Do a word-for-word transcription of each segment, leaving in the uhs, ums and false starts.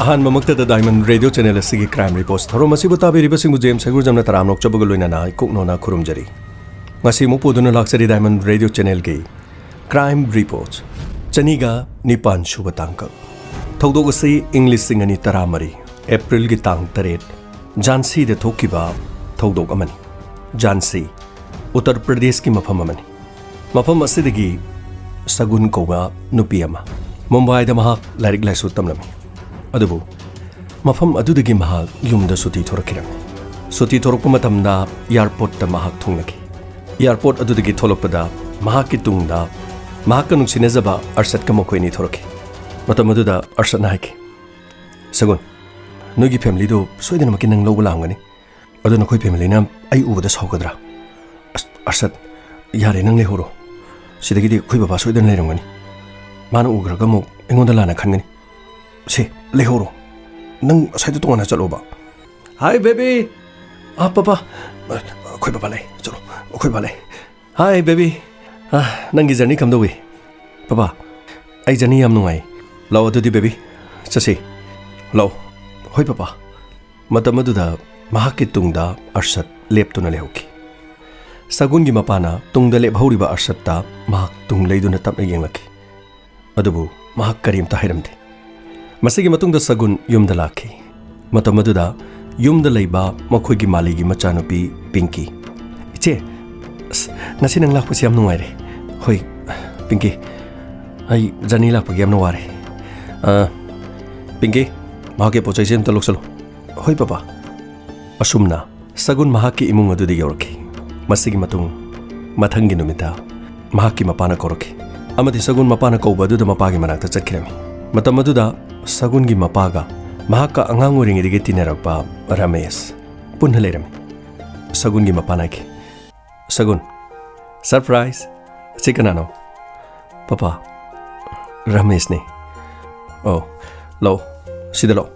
ꯑꯍꯥꯟꯕꯃꯛꯇꯗ Diamond Radio Channel ꯑꯁꯤꯒꯤ Crime Reports ꯊꯧꯔꯝ ꯑꯁꯤꯕꯨ ꯇꯥꯕꯤꯔꯤꯕꯁꯤꯡꯕꯨ ꯖꯦꯝꯁ ꯍꯩꯒ꯭ꯔꯨꯖꯝꯅ ꯇꯔꯥꯝꯅ ꯑꯣꯛꯆꯕꯒ ꯂꯣꯏꯅꯅ ꯏꯀꯣꯛꯅꯣꯅ ꯈꯨꯔꯨꯝꯖꯔꯤ꯫ ꯉꯁꯤ ꯑꯃꯨꯛ ꯄꯨꯗꯨꯅ ꯂꯥꯛꯆꯔꯤ Diamond Radio Channelꯒꯤ Crime Reports ꯆꯅꯤꯒ ꯅꯤꯄꯥꯟ ꯁꯨꯕ ꯇꯥꯡꯀꯛ꯫ ꯊꯧꯗꯣꯛ ꯑꯁꯤ ꯏꯪ ꯂꯤꯁꯤꯡ ꯑꯅꯤ ꯇꯔꯥꯃꯔꯤ Aprilꯒꯤ ꯇꯥꯡ ꯇꯔꯦꯠ ꯖꯥꯟꯁꯤꯗ ꯊꯣꯛꯈꯤꯕ ꯊꯧꯗꯣꯛ ꯑꯃꯅꯤ꯫ ꯖꯥꯟꯁꯤ ꯎꯠꯇꯔ ꯄ꯭ꯔꯗꯦꯁꯀꯤ ꯃꯐꯝ ꯑꯃꯅꯤ꯫ ꯃꯐꯝ ꯑꯁꯤꯗꯒꯤ ꯁꯒꯨꯟ ꯀꯧꯕ ꯅꯨꯄꯤ ꯑꯃ ꯃꯨꯝꯕꯥꯏꯗ ꯃꯍꯥꯛ ꯂꯥꯏꯔꯤꯛ ꯂꯥꯏꯁꯨ ꯇꯝꯂꯝꯃꯤ꯫ ꯑꯗꯨꯕꯨ ꯃꯐꯝ ꯑꯗꯨꯗꯒꯤ ꯃꯍꯥꯛ ꯌꯨꯝꯗ ꯁꯨꯇꯤ ꯊꯣꯔꯛꯈꯤꯔꯝꯃꯤ꯫ ꯁꯨꯇꯤ ꯊꯣꯔꯛꯄ ꯃꯇꯝꯗ ꯑꯦꯌꯥꯔꯄꯣꯔꯠꯇ ꯃꯍꯥꯛ ꯊꯨꯡꯂꯈꯤ꯫ ꯑꯦꯌꯥꯔꯄꯣꯔꯠ ꯑꯗꯨꯗꯒꯤ ꯊꯣꯛꯂꯛꯄꯗ ꯃꯍꯥꯛꯀꯤ ꯇꯨꯡꯗ ꯃꯍꯥꯛꯀ ꯅꯨꯡꯁꯤꯅꯖꯕ ꯑꯔꯁꯠꯀ ꯃꯈꯣꯏ ꯑꯅꯤ ꯊꯣꯔꯛꯈꯤ꯫ ꯃꯇꯝ ꯑꯗꯨꯗ ꯑꯔꯁꯠꯅ ꯍꯥꯏꯈꯤ, "ꯁꯒꯨꯟ, ꯅꯣꯏꯒꯤ ꯐꯦꯃꯤꯂꯤꯗꯨ ꯁꯣꯏꯗꯅꯃꯛꯀꯤ ꯅꯪ ꯂꯧꯕ ꯂꯥꯛꯑꯝꯒꯅꯤ꯫ ꯑꯗꯨ ꯅꯈꯣꯏ ꯐꯦꯃꯤꯂꯤꯅ ꯑꯩ ꯎꯕꯗ ꯁꯥꯎꯒꯗ꯭ꯔꯥ?" "ꯑꯁ, ꯑꯔꯁꯠ, ꯌꯥꯔꯦ, ꯅꯪ ꯂꯩꯍꯧꯔꯣ꯫ ꯁꯤꯗꯒꯤꯗꯤ ꯑꯩꯈꯣꯏ ꯕꯕꯥ ꯁꯣꯏꯗꯅ ꯂꯩꯔꯝꯒꯅꯤ꯫ ꯃꯥꯅ ꯎꯈ꯭ꯔꯒ ꯑꯃꯨꯛ ꯑꯩꯉꯣꯟꯗ ꯂꯥꯟꯅ ꯈꯟꯒꯅꯤ꯫ ꯁꯦ, ꯂꯩꯍꯧꯔꯣ꯫ ꯅꯪ ꯑꯁ꯭ꯋꯥꯏꯗ ꯇꯣꯉꯥꯟꯅ ꯆꯠꯂꯣꯕ꯫" "ꯍꯥꯏ, ꯕꯦꯕꯤ!" "ꯑꯥ, ꯄꯄꯥ!" "ꯑꯩꯈꯣꯏ ꯕꯕꯥ ꯂꯩ꯫ ꯆꯠꯂꯣ, ꯑꯩꯈꯣꯏ ꯕꯕꯥ ꯂꯩ꯫" "ꯍꯥꯏ, ꯕꯦꯕꯤ!" "ꯑꯥ, ꯅꯪꯒꯤ ꯖꯔꯅꯤ ꯀꯝꯗꯧꯏ?" "ꯄꯄꯥ, ꯑꯩ ꯖꯔꯅꯤ ꯌꯥꯝ ꯅꯨꯡꯉꯥꯏ꯫" "ꯂꯥꯛꯑꯣ ꯑꯗꯨꯗꯤ, ꯕꯦꯕꯤ, ꯆꯠꯁꯤ꯫ ꯂꯥꯛꯑꯣ꯫" "ꯍꯣꯏ, ꯄꯄꯥ꯫" ꯃꯇꯝ ꯑꯗꯨꯗ ꯃꯍꯥꯛꯀꯤ ꯇꯨꯡꯗ ꯑꯔꯁꯠ ꯂꯦꯞꯇꯨꯅ ꯂꯩꯍꯧꯈꯤ꯫ ꯁꯒꯨꯟꯒꯤ ꯃꯄꯥꯅ ꯇꯨꯡꯗ ꯂꯦꯞꯍꯧꯔꯤꯕ ꯑꯔꯁꯠꯇ ꯃꯍꯥꯛ ꯇꯨꯡ ꯂꯩꯗꯨꯅ ꯇꯞꯅ ꯌꯦꯡꯂꯛꯈꯤ꯫ ꯑꯗꯨꯕꯨ ꯃꯍꯥꯛ ꯀꯔꯤꯝꯇ ꯍꯥꯏꯔꯝꯗꯦ꯫ ꯃꯁꯤꯒꯤ ꯃꯇꯨꯡꯗ ꯁꯒꯨꯟ ꯌꯨꯝꯗ ꯂꯥꯛꯈꯤ꯫ ꯃꯇꯝ ꯑꯗꯨꯗ ꯌꯨꯝꯗ ꯂꯩꯕ ꯃꯈꯣꯏꯒꯤ ꯃꯥꯂꯤꯒꯤ ꯃꯆꯥꯅꯨꯄꯤ ꯄꯤꯡꯀꯤ, "ꯏꯆꯦ, ꯑꯁ, ꯉꯁꯤ ꯅꯪ ꯂꯥꯛꯄꯁꯤ ꯌꯥꯝ ꯅꯨꯡꯉꯥꯏꯔꯦ꯫" "ꯍꯣꯏ, ꯄꯤꯡꯀꯤ, ꯑꯩ ꯖꯔꯅꯤ ꯂꯥꯛꯄꯒꯤ ꯌꯥꯝꯅ ꯋꯥꯔꯦ꯫ ꯑ, ꯄꯤꯡꯀꯤ, ꯃꯍꯥꯛꯀꯤ ꯄꯣꯠ ꯆꯩꯁꯦ ꯑꯝꯇ ꯂꯧꯁꯜꯂꯨ꯫" "ꯍꯣꯏ, ꯄꯄꯥ꯫" ꯑꯁꯨꯝꯅ ꯁꯒꯨꯟ ꯃꯍꯥꯛꯀꯤ ꯏꯃꯨꯡ ꯑꯗꯨꯗ ꯌꯧꯔꯛꯈꯤ꯫ ꯃꯁꯤꯒꯤ ꯃꯇꯨꯡ ꯃꯊꯪꯒꯤ ꯅꯨꯃꯤꯠꯇ ꯃꯍꯥꯛꯀꯤ ꯃꯄꯥꯅ ꯀꯧꯔꯛꯈꯤ ꯑꯃꯗꯤ ꯁꯒꯨꯟ ꯃꯄꯥꯅ ꯀꯧꯕ ꯑꯗꯨꯗ ꯃꯄꯥꯒꯤ ꯃꯅꯥꯛꯇ ꯆꯠꯈꯤꯔꯝꯃꯤ꯫ ꯃꯇꯝ ꯑꯗꯨꯗ ꯁꯒꯨꯟꯒꯤ ꯃꯄꯥꯒ ꯃꯍꯥꯛꯀ ꯑꯉꯥꯡ ꯑꯣꯏꯔꯤꯉꯩꯗꯒꯤ ꯇꯤꯟꯅꯔꯛꯄ ꯔꯃꯦꯁ ꯄꯨꯟꯅ ꯂꯩꯔꯝꯃꯤ꯫ ꯁꯒꯨꯟꯒꯤ ꯃꯄꯥꯅ ꯍꯥꯏꯈꯤ, "ꯁꯒꯨꯟ, ꯁꯔꯄ꯭ꯔꯥꯏꯖ! ꯑꯁꯤ ꯀꯅꯥꯅꯣ?" "ꯄꯄꯥ, ꯔꯃꯦꯁꯅꯤ꯫" "ꯑꯣ, ꯂꯥꯛꯑꯣ, ꯁꯤꯗ ꯂꯥꯛꯑꯣ꯫"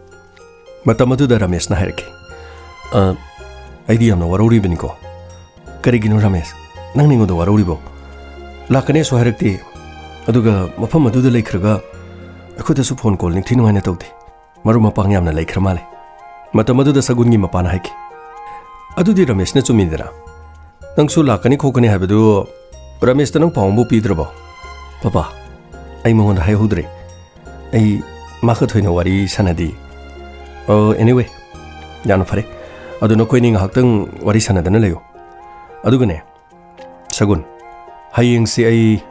ꯃꯇꯝ ꯑꯗꯨꯗ ꯔꯃꯦꯁꯅ ꯍꯥꯏꯔꯛꯈꯤ, "ꯑ, ꯑꯩꯗꯤ ꯌꯥꯝꯅ ꯋꯥꯔꯧꯔꯤꯕꯅꯤꯀꯣ꯫" "ꯀꯔꯤꯒꯤꯅꯣ ꯔꯃꯦꯁ? ꯅꯪꯅ ꯑꯩꯉꯣꯟꯗ ꯋꯥꯔꯧꯔꯤꯕꯣ? ꯂꯥꯛꯀꯅꯦꯁꯨ ꯍꯥꯏꯔꯛꯇꯦ, ꯑꯗꯨꯒ ꯃꯐꯝ ꯑꯗꯨꯗ ꯂꯩꯈ꯭ꯔꯒ ꯑꯩꯈꯣꯏꯗꯁꯨ ꯐꯣꯟ ꯀꯣꯜ ꯅꯤꯡꯊꯤ ꯅꯨꯡꯉꯥꯏꯅ ꯇꯧꯗꯦ꯫" ꯃꯔꯨꯞ ꯃꯄꯥꯡ ꯌꯥꯝꯅ ꯂꯩꯈ꯭ꯔ ꯃꯥꯜꯂꯦ꯫ ꯃꯇꯝ ꯑꯗꯨꯗ ꯁꯒꯨꯟꯒꯤ ꯃꯄꯥꯅ ꯍꯥꯏꯈꯤ, "ꯑꯗꯨꯗꯤ ꯔꯃꯦꯁꯅ ꯆꯨꯝꯃꯤꯗꯅ꯫ ꯅꯪꯁꯨ ꯂꯥꯛꯀꯅꯤ ꯈꯣꯠꯀꯅꯤ ꯍꯥꯏꯕꯗꯨ ꯔꯃꯦꯁꯇ ꯅꯪ ꯄꯥꯎ ꯑꯃꯕꯨ ꯄꯤꯗ꯭ꯔꯕꯣ?" "ꯄꯄꯥ, ꯑꯩ ꯃꯉꯣꯟꯗ ꯍꯥꯏꯍꯧꯗ꯭ꯔꯦ꯫ ꯑꯩ ꯃꯥꯒ ꯊꯣꯏꯅ ꯋꯥꯔꯤ ꯁꯥꯟꯅꯗꯦ꯫ ꯑꯣ, anyway, ꯌꯥꯝꯅ ꯐꯔꯦ꯫ ꯑꯗꯨ ꯅꯈꯣꯏꯅꯤ ꯉꯥꯏꯍꯥꯛꯇꯪ ꯋꯥꯔꯤ ꯁꯥꯟꯅꯗꯅ ꯂꯩꯌꯨ꯫ ꯑꯗꯨꯒꯅꯦ, ꯁꯒꯨꯟ, ꯍꯌꯦꯡꯁꯤ ꯑꯩ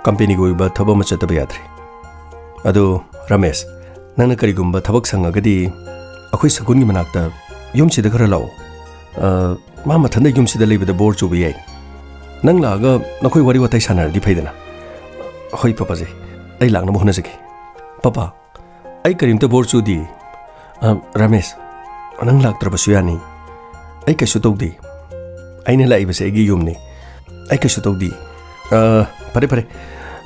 ꯀꯝꯄꯦꯅꯤꯒꯤ ꯑꯣꯏꯕ ꯊꯕꯛ ꯑꯃ ꯆꯠꯇꯕ ꯌꯥꯗ꯭ꯔꯦ꯫ ꯑꯗꯨ ꯔꯃꯦꯁ, ꯅꯪꯅ ꯀꯔꯤꯒꯨꯝꯕ ꯊꯕꯛ ꯁꯪꯉꯒꯗꯤ ꯑꯩꯈꯣꯏ ꯁꯒꯨꯟꯒꯤ ꯃꯅꯥꯛꯇ ꯌꯨꯝꯁꯤꯗ ꯈꯔ ꯂꯥꯛꯑꯣ꯫ ꯑ, ꯃꯥ ꯃꯊꯟꯇ ꯌꯨꯝꯁꯤꯗ ꯂꯩꯕꯗ ꯕꯣꯔ ꯆꯨꯕ ꯌꯥꯏ꯫ ꯅꯪ ꯂꯥꯛꯑꯒ ꯅꯈꯣꯏ ꯋꯥꯔꯤ ꯋꯥꯇꯥꯏ ꯁꯥꯟꯅꯔꯗꯤ ꯐꯩꯗꯅ?" "ꯍꯣꯏ ꯄꯄꯥꯖꯤ, ꯑꯩ ꯂꯥꯛꯅꯕ ꯍꯣꯠꯅꯖꯒꯦ꯫ ꯄꯄꯥ, ꯑꯩ ꯀꯔꯤꯝꯇ ꯕꯣꯔ ꯆꯨꯗꯦ꯫ ꯑ, ꯔꯃꯦꯁ, ꯅꯪ ꯂꯥꯛꯇ꯭ꯔꯕꯁꯨ ꯌꯥꯅꯤ꯫ ꯑꯩ ꯀꯩꯁꯨ ꯇꯧꯗꯦ꯫ ꯑꯩꯅ ꯂꯥꯛꯏꯕꯁꯦ ꯑꯩꯒꯤ ꯌꯨꯝꯅꯤ꯫ ꯑꯩ ꯀꯩꯁꯨ ꯇꯧꯗꯦ꯫ ꯑ, ꯐꯔꯦ, ꯐꯔꯦ꯫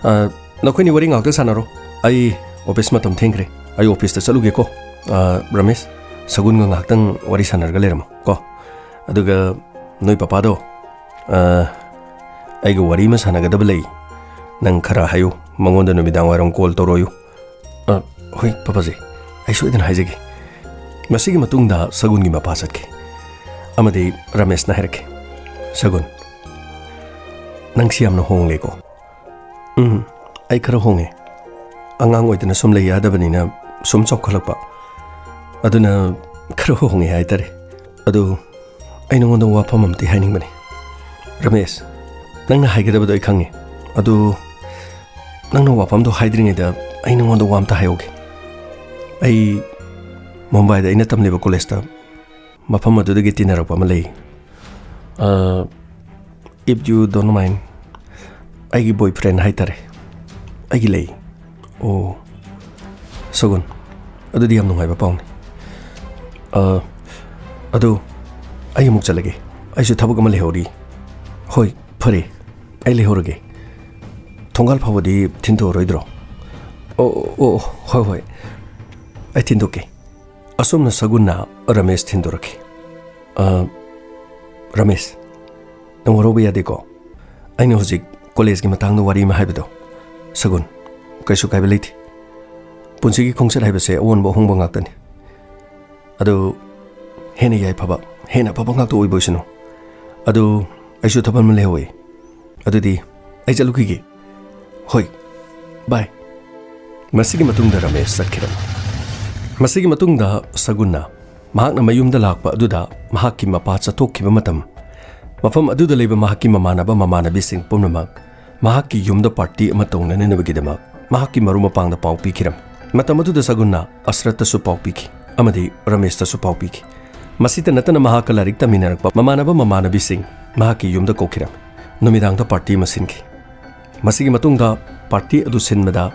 ꯑ, ꯅꯈꯣꯏꯅꯤ ꯋꯥꯔꯤ ꯉꯥꯛꯇ ꯁꯥꯟꯅꯔꯣ꯫ ꯑꯩ ꯑꯣꯐꯤꯁ ꯃꯇꯝ ꯊꯦꯡꯈ꯭ꯔꯦ꯫ ꯑꯩ ꯑꯣꯐꯤꯁꯇ ꯆꯠꯂꯨꯒꯦꯀꯣ꯫ ꯑ, ꯔꯃꯦꯁ, ꯁꯒꯨꯟꯒ ꯉꯥꯏꯍꯥꯛꯇꯪ ꯋꯥꯔꯤ ꯁꯥꯟꯅꯔꯒ ꯂꯩꯔꯝꯃꯣ ꯀꯣ꯫ ꯑꯗꯨꯒ ꯅꯣꯏ ꯄꯄꯥꯗꯣ, ꯑ, ꯑꯩꯒ ꯋꯥꯔꯤ ꯑꯃ ꯁꯥꯟꯅꯒꯗꯕ ꯂꯩ꯫ ꯅꯪ ꯈꯔ ꯍꯥꯏꯌꯨ, ꯃꯉꯣꯟꯗ ꯅꯨꯃꯤꯗꯥꯡ ꯋꯥꯏꯔꯝ ꯀꯣꯜ ꯇꯧꯔꯛꯑꯣꯌꯨ꯫" "ꯑ, ꯍꯣꯏ ꯄꯄꯥꯖꯤ, ꯑꯩ ꯁꯣꯏꯗꯅ ꯍꯥꯏꯖꯒꯦ꯫" ꯃꯁꯤꯒꯤ ꯃꯇꯨꯡꯗ ꯁꯒꯨꯟꯒꯤ ꯃꯄꯥ ꯆꯠꯈꯤ꯫ ꯑꯃꯗꯤ ꯔꯃꯦꯁꯅ ꯍꯥꯏꯔꯛꯈꯤ, "ꯁꯒꯨꯟ, ꯅꯪꯁꯤ ꯌꯥꯝꯅ ꯍꯣꯡꯂꯦꯀꯣ?" "ꯎꯝ, ꯑꯩ ꯈꯔ ꯍꯣꯡꯉꯦ꯫ ꯑꯉꯥꯡ ꯑꯣꯏꯗꯅ ꯁꯨꯝ ꯂꯩ ꯌꯥꯗꯕꯅꯤꯅ ꯁꯨꯝ ꯆꯥꯎꯈꯠꯂꯛꯄ꯫ ꯑꯗꯨꯅ ꯈꯔ ꯍꯣꯡꯉꯦ ꯍꯥꯏꯇꯥꯔꯦ꯫ ꯑꯗꯨ ꯑꯩ ꯅꯉꯣꯟꯗ ꯋꯥꯐꯝ ꯑꯃꯗꯤ ꯍꯥꯏꯅꯤꯡꯕꯅꯤ꯫ ꯔꯃꯦꯁ, ꯅꯪꯅ ꯍꯥꯏꯒꯗꯕꯗꯣ ꯑꯩ ꯈꯪꯉꯦ꯫ ꯑꯗꯨ ꯅꯪꯅ ꯋꯥꯐꯝꯗꯣ ꯍꯥꯏꯗ꯭ꯔꯤꯉꯩꯗ ꯑꯩ ꯅꯉꯣꯟꯗ ꯋꯥ ꯑꯝꯇ ꯍꯥꯏꯍꯧꯒꯦ꯫ ꯑꯩ ꯃꯨꯝꯕꯥꯏꯗ ꯑꯩꯅ ꯇꯝꯂꯤꯕ ꯀꯣꯂꯦꯖꯇ ꯃꯐꯝ ꯑꯗꯨꯗꯒꯤ ꯇꯤꯟꯅꯔꯛꯄ ꯑꯃ ꯂꯩ꯫ ꯑ, if you don't mind, ꯑꯩꯒꯤ ꯕꯣꯏ ꯐ꯭ꯔꯦꯟ ꯍꯥꯏꯇꯥꯔꯦ, ꯑꯩꯒꯤ ꯂꯩ꯫" "ꯑꯣ, ꯁꯒꯨꯟ, ꯑꯗꯨꯗꯤ ꯌꯥꯝ ꯅꯨꯡꯉꯥꯏꯕ ꯄꯥꯎꯅꯤ꯫ ꯑ, ꯑꯗꯨ ꯑꯩ ꯑꯃꯨꯛ ꯆꯠꯂꯒꯦ꯫ ꯑꯩꯁꯨ ꯊꯕꯛ ꯑꯃ ꯂꯩꯍꯧꯔꯤ꯫" "ꯍꯣꯏ, ꯐꯔꯦ, ꯑꯩ ꯂꯩꯍꯧꯔꯒꯦ꯫ ꯊꯣꯡꯒꯥꯜ ꯐꯥꯎꯕꯗꯤ ꯊꯤꯟꯗꯣꯛꯑꯔꯣꯏꯗ꯭ꯔꯣ?" "ꯑꯣ, ꯑꯣ, ꯑꯣ, ꯍꯣꯏ, ꯍꯣꯏ, ꯑꯩ ꯊꯤꯟꯗꯣꯛꯀꯦ꯫" ꯑꯁꯨꯝꯅ ꯁꯒꯨꯟꯅ ꯔꯃꯦꯁ ꯊꯤꯟꯗꯣꯔꯛꯈꯤ꯫ "ꯑ, ꯔꯃꯦꯁ, ꯅꯪ ꯋꯥꯔꯧꯕ ꯌꯥꯗꯦꯀꯣ? ꯑꯩꯅ ꯍꯧꯖꯤꯛ ꯀꯣꯂꯦꯖꯀꯤ ꯃꯇꯥꯡꯗ ꯋꯥꯔꯤ ꯑꯃ ꯍꯥꯏꯕꯗꯣ꯫" "ꯁꯒꯨꯟ, ꯀꯩꯁꯨ ꯀꯥꯏꯕ ꯂꯩꯇꯦ꯫ ꯄꯨꯟꯁꯤꯒꯤ ꯈꯣꯡꯆꯠ ꯍꯥꯏꯕꯁꯦ ꯑꯑꯣꯟꯕ ꯑꯍꯣꯡꯕ ꯉꯥꯛꯇꯅꯤ꯫ ꯑꯗꯨ ꯍꯦꯟꯅ ꯌꯥꯏꯐꯕ, ꯍꯦꯟꯅ ꯑꯐꯕ ꯉꯥꯛꯇ ꯑꯣꯏꯕ ꯑꯣꯏꯁꯅꯨ꯫ ꯑꯗꯨ ꯑꯩꯁꯨ ꯊꯕꯛ ꯑꯃ ꯂꯩꯍꯧꯋꯤ꯫ ꯑꯗꯨꯗꯤ ꯑꯩ ꯆꯠꯂꯨꯈꯤꯒꯦ꯫ ꯍꯣꯏ, ꯕꯥꯏ꯫ ꯃꯁꯤꯒꯤ ꯃꯇꯨꯡꯗ ꯔꯃꯦꯁ ꯆꯠꯈꯤꯔꯝꯃꯤ꯫ ꯃꯁꯤꯒꯤ ꯃꯇꯨꯡꯗ ꯁꯒꯨꯟꯅ ꯃꯍꯥꯛꯅ ꯃꯌꯨꯝꯗ ꯂꯥꯛꯄ ꯑꯗꯨꯗ ꯃꯍꯥꯛꯀꯤ ꯃꯄꯥ ꯆꯠꯊꯣꯛꯈꯤꯕ ꯃꯇꯝ, ꯃꯐꯝ ꯑꯗꯨꯗ ꯂꯩꯕ ꯃꯍꯥꯛꯀꯤ ꯃꯃꯥꯟꯅꯕ ꯃꯃꯥꯟꯅꯕꯤꯁꯤꯡ ꯄꯨꯝꯅꯃꯛ ꯃꯍꯥꯛꯀꯤ ꯌꯨꯝꯗ ꯄꯥꯔꯇꯤ ꯑꯃ ꯇꯧꯅꯅꯕꯒꯤꯗꯃꯛ ꯃꯍꯥꯛꯀꯤ ꯃꯔꯨꯞ ꯃꯄꯥꯡꯗ ꯄꯥꯎ ꯄꯤꯈꯤꯔꯝꯃꯤ꯫ ꯃꯇꯝ ꯑꯗꯨꯗ ꯁꯒꯨꯟꯅ ꯑꯁꯔꯠꯇꯁꯨ ꯄꯥꯎ ꯄꯤꯈꯤ ꯑꯃꯗꯤ ꯔꯃꯦꯁꯇꯁꯨ ꯄꯥꯎ ꯄꯤꯈꯤ꯫ ꯃꯁꯤꯇ ꯅꯠꯇꯅ ꯃꯍꯥꯛꯀ ꯂꯥꯏꯔꯤꯛ ꯇꯝꯃꯤꯟꯅꯔꯛꯄ ꯃꯃꯥꯟꯅꯕ ꯃꯃꯥꯟꯅꯕꯤꯁꯤꯡ ꯃꯍꯥꯛꯀꯤ ꯌꯨꯝꯗ ꯀꯧꯈꯤꯔꯝꯃꯤ꯫ ꯅꯨꯃꯤꯗꯥꯡꯗ ꯄꯥꯔꯇꯤ ꯑꯃ ꯁꯤꯟꯈꯤ꯫ ꯃꯁꯤꯒꯤ ꯃꯇꯨꯡꯗ ꯄꯥꯔꯇꯤ ꯑꯗꯨ ꯁꯤꯟꯕꯗ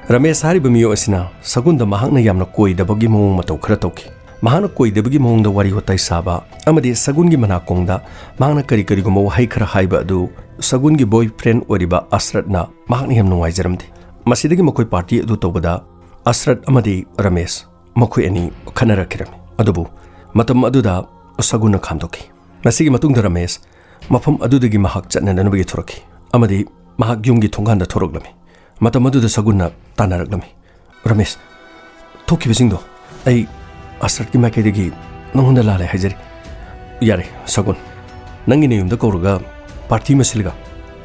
ꯔꯃꯦꯁ ꯍꯥꯏꯔꯤꯕ ꯃꯤꯑꯣꯏ ꯑꯁꯤꯅ ꯁꯒꯨꯟꯗ ꯃꯍꯥꯛꯅ ꯌꯥꯝꯅ ꯀꯣꯏꯗꯕꯒꯤ ꯃꯑꯣꯡ ꯃꯇꯧ ꯈꯔ ꯇꯧꯈꯤ꯫ ꯃꯍꯥꯛꯅ ꯀꯣꯏꯗꯕꯒꯤ ꯃꯑꯣꯡꯗ ꯋꯥꯔꯤ ꯋꯥꯇꯥꯏ ꯁꯥꯕ ꯑꯃꯗꯤ ꯁꯒꯨꯟꯒꯤ ꯃꯅꯥꯀꯣꯡꯗ ꯃꯍꯥꯛꯅ ꯀꯔꯤ ꯀꯔꯤꯒꯨꯝꯕ ꯋꯥꯍꯩ ꯈꯔ ꯍꯥꯏꯕ ꯑꯗꯨ ꯁꯒꯨꯟꯒꯤ ꯕꯣꯏ ꯐ꯭ꯔꯦꯟ ꯑꯣꯏꯔꯤꯕ ꯑꯁꯔꯠꯅ ꯃꯍꯥꯛꯅ ꯌꯥꯝ ꯅꯨꯡꯉꯥꯏꯖꯔꯝꯗꯦ꯫ ꯃꯁꯤꯗꯒꯤ ꯃꯈꯣꯏ ꯄꯥꯔꯇꯤ ꯑꯗꯨ ꯇꯧꯕꯗ ꯑꯁꯔꯠ ꯑꯃꯗꯤ ꯔꯃꯦꯁ ꯃꯈꯣꯏ ꯑꯅꯤ ꯈꯟꯅꯔꯛꯈꯤꯔꯝꯃꯤ꯫ ꯑꯗꯨꯕꯨ ꯃꯇꯝ ꯑꯗꯨꯗ ꯁꯒꯨꯟꯅ ꯈꯥꯝꯗꯣꯛꯈꯤ꯫ ꯃꯁꯤꯒꯤ ꯃꯇꯨꯡꯗ ꯔꯃꯦꯁ ꯃꯐꯝ ꯑꯗꯨꯗꯒꯤ ꯃꯍꯥꯛ ꯆꯠꯅꯅꯕꯒꯤ ꯊꯣꯔꯛꯈꯤ ꯑꯃꯗꯤ ꯃꯍꯥꯛ ꯌꯨꯝꯒꯤ ꯊꯣꯡꯒꯥꯟꯗ ꯊꯣꯔꯛꯂꯝꯃꯤ꯫ ꯃꯇꯝ ꯑꯗꯨꯗ ꯁꯒꯨꯟꯅ ꯇꯥꯟꯅꯔꯛꯂꯝꯃꯤ꯫ "ꯔꯃꯦꯁ, ꯊꯣꯛꯈꯤꯕꯁꯤꯡꯗꯣ ꯑꯩ ꯑꯁꯔꯠꯀꯤ ꯃꯥꯏꯀꯩꯗꯒꯤ ꯅꯉꯣꯟꯗ ꯂꯥꯜꯂꯦ ꯍꯥꯏꯖꯔꯤ꯫" "ꯌꯥꯔꯦ ꯁꯒꯨꯟ, ꯅꯪꯒꯤ ꯅꯌꯨꯝꯗ ꯀꯧꯔꯒ ꯄꯥꯔꯇꯤ ꯑꯃ ꯁꯤꯜꯂꯒ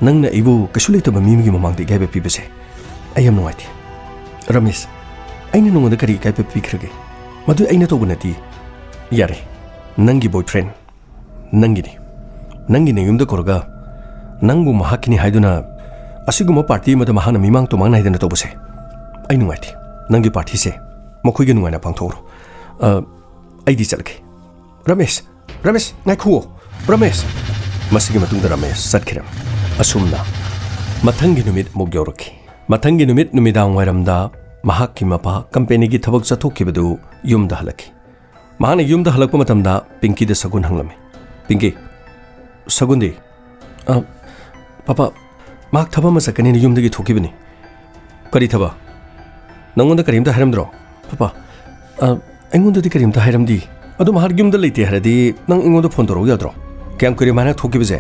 ꯅꯪꯅ ꯑꯩꯕꯨ ꯀꯩꯁꯨ ꯂꯩꯇꯕ ꯃꯤ ꯑꯃꯒꯤ ꯃꯃꯥꯡꯗ ꯏꯀꯥꯏꯕ ꯄꯤꯕꯁꯦ ꯑꯩ ꯌꯥꯝ ꯅꯨꯡꯉꯥꯏꯇꯦ꯫ ꯔꯃꯦꯁ, ꯑꯩꯅ ꯅꯉꯣꯟꯗ ꯀꯔꯤ ꯏꯀꯥꯏꯕ ꯄꯤꯈ꯭ꯔꯒꯦ? ꯃꯗꯨ ꯑꯩꯅ ꯇꯧꯕ ꯅꯠꯇꯦ꯫ ꯌꯥꯔꯦ, ꯅꯪꯒꯤ ꯕꯣꯏ ꯐ꯭ꯔꯦꯟ ꯅꯪꯒꯤꯅꯤ꯫ ꯅꯪꯒꯤ ꯅꯌꯨꯝꯗ ꯀꯧꯔꯒ ꯅꯪꯕꯨ ꯃꯍꯥꯛꯀꯤꯅꯤ ꯍꯥꯏꯗꯨꯅ ꯑꯁꯤꯒꯨꯝꯕ ꯄꯥꯔꯇꯤ ꯑꯃꯗ ꯃꯍꯥꯛꯅ ꯃꯤꯃꯥꯡ ꯇꯨꯃꯥꯡ ꯅꯥꯏꯗꯅ ꯇꯧꯕꯁꯦ ꯑꯩ ꯅꯨꯡꯉꯥꯏꯇꯦ꯫ ꯅꯪꯒꯤ ꯄꯥꯔꯇꯤꯁꯦ ꯃꯈꯣꯏꯒ ꯅꯨꯡꯉꯥꯏꯅ ꯄꯥꯡꯊꯣꯛꯎꯔꯣ꯫ ꯑ, ꯑꯩꯗꯤ ꯆꯠꯂꯒꯦ꯫ ꯔꯃꯦꯁ, ꯔꯃꯦꯁ, ꯉꯥꯏꯈꯨꯑꯣ꯫ ꯔꯃꯦꯁ!" ꯃꯁꯤꯒꯤ ꯃꯇꯨꯡꯗ ꯔꯃꯦꯁ ꯆꯠꯈꯤꯔꯝꯃꯤ꯫ ꯑꯁꯨꯝꯅ ꯃꯊꯪꯒꯤ ꯅꯨꯃꯤꯠ ꯑꯃꯨꯛ ꯌꯧꯔꯛꯈꯤ꯫ ꯃꯊꯪꯒꯤ ꯅꯨꯃꯤꯠ ꯅꯨꯃꯤꯗꯥꯡ ꯋꯥꯏꯔꯝꯗ ꯃꯍꯥꯛꯀꯤ ꯃꯄꯥ ꯀꯝꯄꯦꯅꯤꯒꯤ ꯊꯕꯛ ꯆꯠꯊꯣꯛꯈꯤꯕꯗꯨ ꯌꯨꯝꯗ ꯍꯜꯂꯛꯈꯤ꯫ ꯃꯍꯥꯛꯅ ꯌꯨꯝꯗ ꯍꯜꯂꯛꯄ ꯃꯇꯝꯗ ꯄꯤꯡꯀꯤꯗ ꯁꯒꯨꯟ ꯍꯪꯂꯝꯃꯤ꯫ "ꯄꯤꯡꯀꯤ, ꯁꯒꯨꯟꯗꯤ?" "ꯑ, ꯄꯥꯄꯥ, ꯃꯍꯥꯛ ꯊꯕꯛ ꯑꯃ ꯆꯠꯀꯅꯤꯅ ꯌꯨꯝꯗꯒꯤ ꯊꯣꯛꯈꯤꯕꯅꯤ꯫" "ꯀꯔꯤ ꯊꯕꯛ? ꯅꯪꯉꯣꯟꯗ ꯀꯔꯤꯝꯇ ꯍꯥꯏꯔꯝꯗ꯭ꯔꯣ?" "ꯄꯥꯄꯥ, ꯑ, ꯑꯩꯉꯣꯟꯗꯗꯤ ꯀꯔꯤꯝꯇ ꯍꯥꯏꯔꯝꯗꯦ꯫ ꯑꯗꯣ ꯃꯍꯥꯛ ꯌꯨꯝꯗ ꯂꯩꯇꯦ ꯍꯥꯏꯔꯗꯤ ꯅꯪ ꯑꯩꯉꯣꯟꯗ ꯐꯣꯟ ꯇꯧꯔꯛꯎ ꯌꯥꯗ꯭ꯔꯣ? ꯀꯌꯥꯝ ꯀꯨꯏꯔꯦ ꯃꯥꯅ ꯊꯣꯛꯈꯤꯕꯁꯦ?"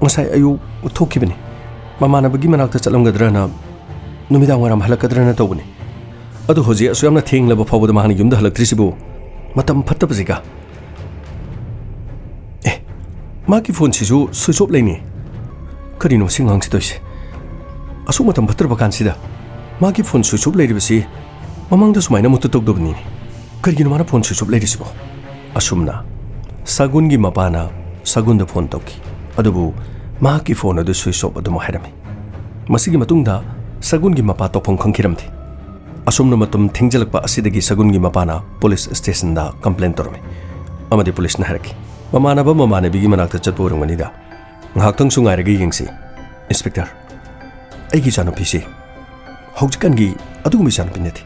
"ꯉꯁꯥꯏ ꯑꯌꯨꯛ ꯊꯣꯛꯈꯤꯕꯅꯤ꯫ ꯃꯃꯥꯟꯅꯕꯒꯤ ꯃꯅꯥꯛꯇ ꯆꯠꯂꯝꯒꯗ꯭ꯔꯅ, ꯅꯨꯃꯤꯗꯥꯡ ꯋꯥꯏꯔꯝ ꯍꯜꯂꯛꯀꯗ꯭ꯔꯅ ꯇꯧꯕꯅꯤ꯫ ꯑꯗꯨ ꯍꯧꯖꯤꯛ ꯑꯁꯨꯛ ꯌꯥꯝꯅ ꯊꯦꯡꯂꯕ ꯐꯥꯎꯕꯗ ꯃꯥꯅ ꯌꯨꯝꯗ ꯍꯜꯂꯛꯇ꯭ꯔꯤꯁꯤꯕꯨ? ꯃꯇꯝ ꯐꯠꯇꯕꯁꯤꯒ꯫ ꯑꯦ, ꯃꯥꯒꯤ ꯐꯣꯟꯁꯤꯁꯨ switch off ꯂꯩꯅꯤ꯫ ꯀꯔꯤꯅꯣ ꯁꯤ ꯑꯉꯥꯡꯁꯤ ꯇꯧꯔꯤꯁꯦ? ꯑꯁꯨꯛ ꯃꯇꯝ ꯐꯠꯇ꯭ꯔꯕ ꯀꯥꯟꯁꯤꯗ ꯃꯥꯒꯤ ꯐꯣꯟ switch off ꯂꯩꯔꯤꯕꯁꯤ? ꯃꯃꯥꯡꯗ ꯁꯨꯃꯥꯏꯅ ꯑꯃꯨꯛꯇ ꯇꯧꯗꯕꯅꯤꯅꯦ꯫ ꯀꯔꯤꯒꯤꯅꯣ ꯃꯥꯅ ꯐꯣꯟ switch off ꯂꯩꯔꯤꯁꯤꯕꯣ? ꯑꯁꯨꯝꯅ ꯁꯒꯨꯟꯒꯤ ꯃꯄꯥꯅ ꯁꯒꯨꯟꯗ ꯐꯣꯟ ꯇꯧꯈꯤ꯫ ꯑꯗꯨꯕꯨ ꯃꯍꯥꯛꯀꯤ ꯐꯣꯟ ꯑꯗꯨ switch off ꯑꯗꯨꯃꯛ ꯍꯥꯏꯔꯝꯃꯤ꯫ ꯃꯁꯤꯒꯤ ꯃꯇꯨꯡꯗ ꯁꯒꯨꯟꯒꯤ ꯃꯄꯥ ꯇꯧꯐꯝ ꯈꯪꯈꯤꯔꯝꯗꯦ꯫ ꯑꯁꯨꯝꯅ ꯃꯇꯝ ꯊꯦꯡꯖꯤꯜꯂꯛꯄ ꯑꯁꯤꯗꯒꯤ ꯁꯒꯨꯟꯒꯤ ꯃꯄꯥꯅ ꯄꯨꯂꯤꯁ ꯁ꯭ꯇꯦꯁꯟꯗ ꯀꯝꯄ꯭ꯂꯦꯟ ꯇꯧꯔꯝꯃꯤ꯫ ꯑꯃꯗꯤ ꯄꯨꯂꯤꯁꯅ ꯍꯥꯏꯔꯛꯈꯤ, "ꯃꯃꯥꯟꯅꯕ ꯃꯃꯥꯟꯅꯕꯤꯒꯤ ꯃꯅꯥꯛꯇ ꯆꯠꯄ ꯑꯣꯏꯔꯝꯒꯅꯤꯗ꯫ ꯉꯥꯏꯍꯥꯛꯇꯪꯁꯨ ꯉꯥꯏꯔꯒ ꯌꯦꯡꯁꯤ, ꯏꯟꯁꯄꯦꯛꯇꯔ꯫ ꯑꯩꯒꯤ ꯏꯆꯥꯅꯨꯄꯤꯁꯤ ꯍꯧꯖꯤꯛꯀꯥꯟꯒꯤ ꯑꯗꯨꯒꯨꯝꯕ ꯏꯆꯥꯅꯨꯄꯤ ꯅꯠꯇꯦ꯫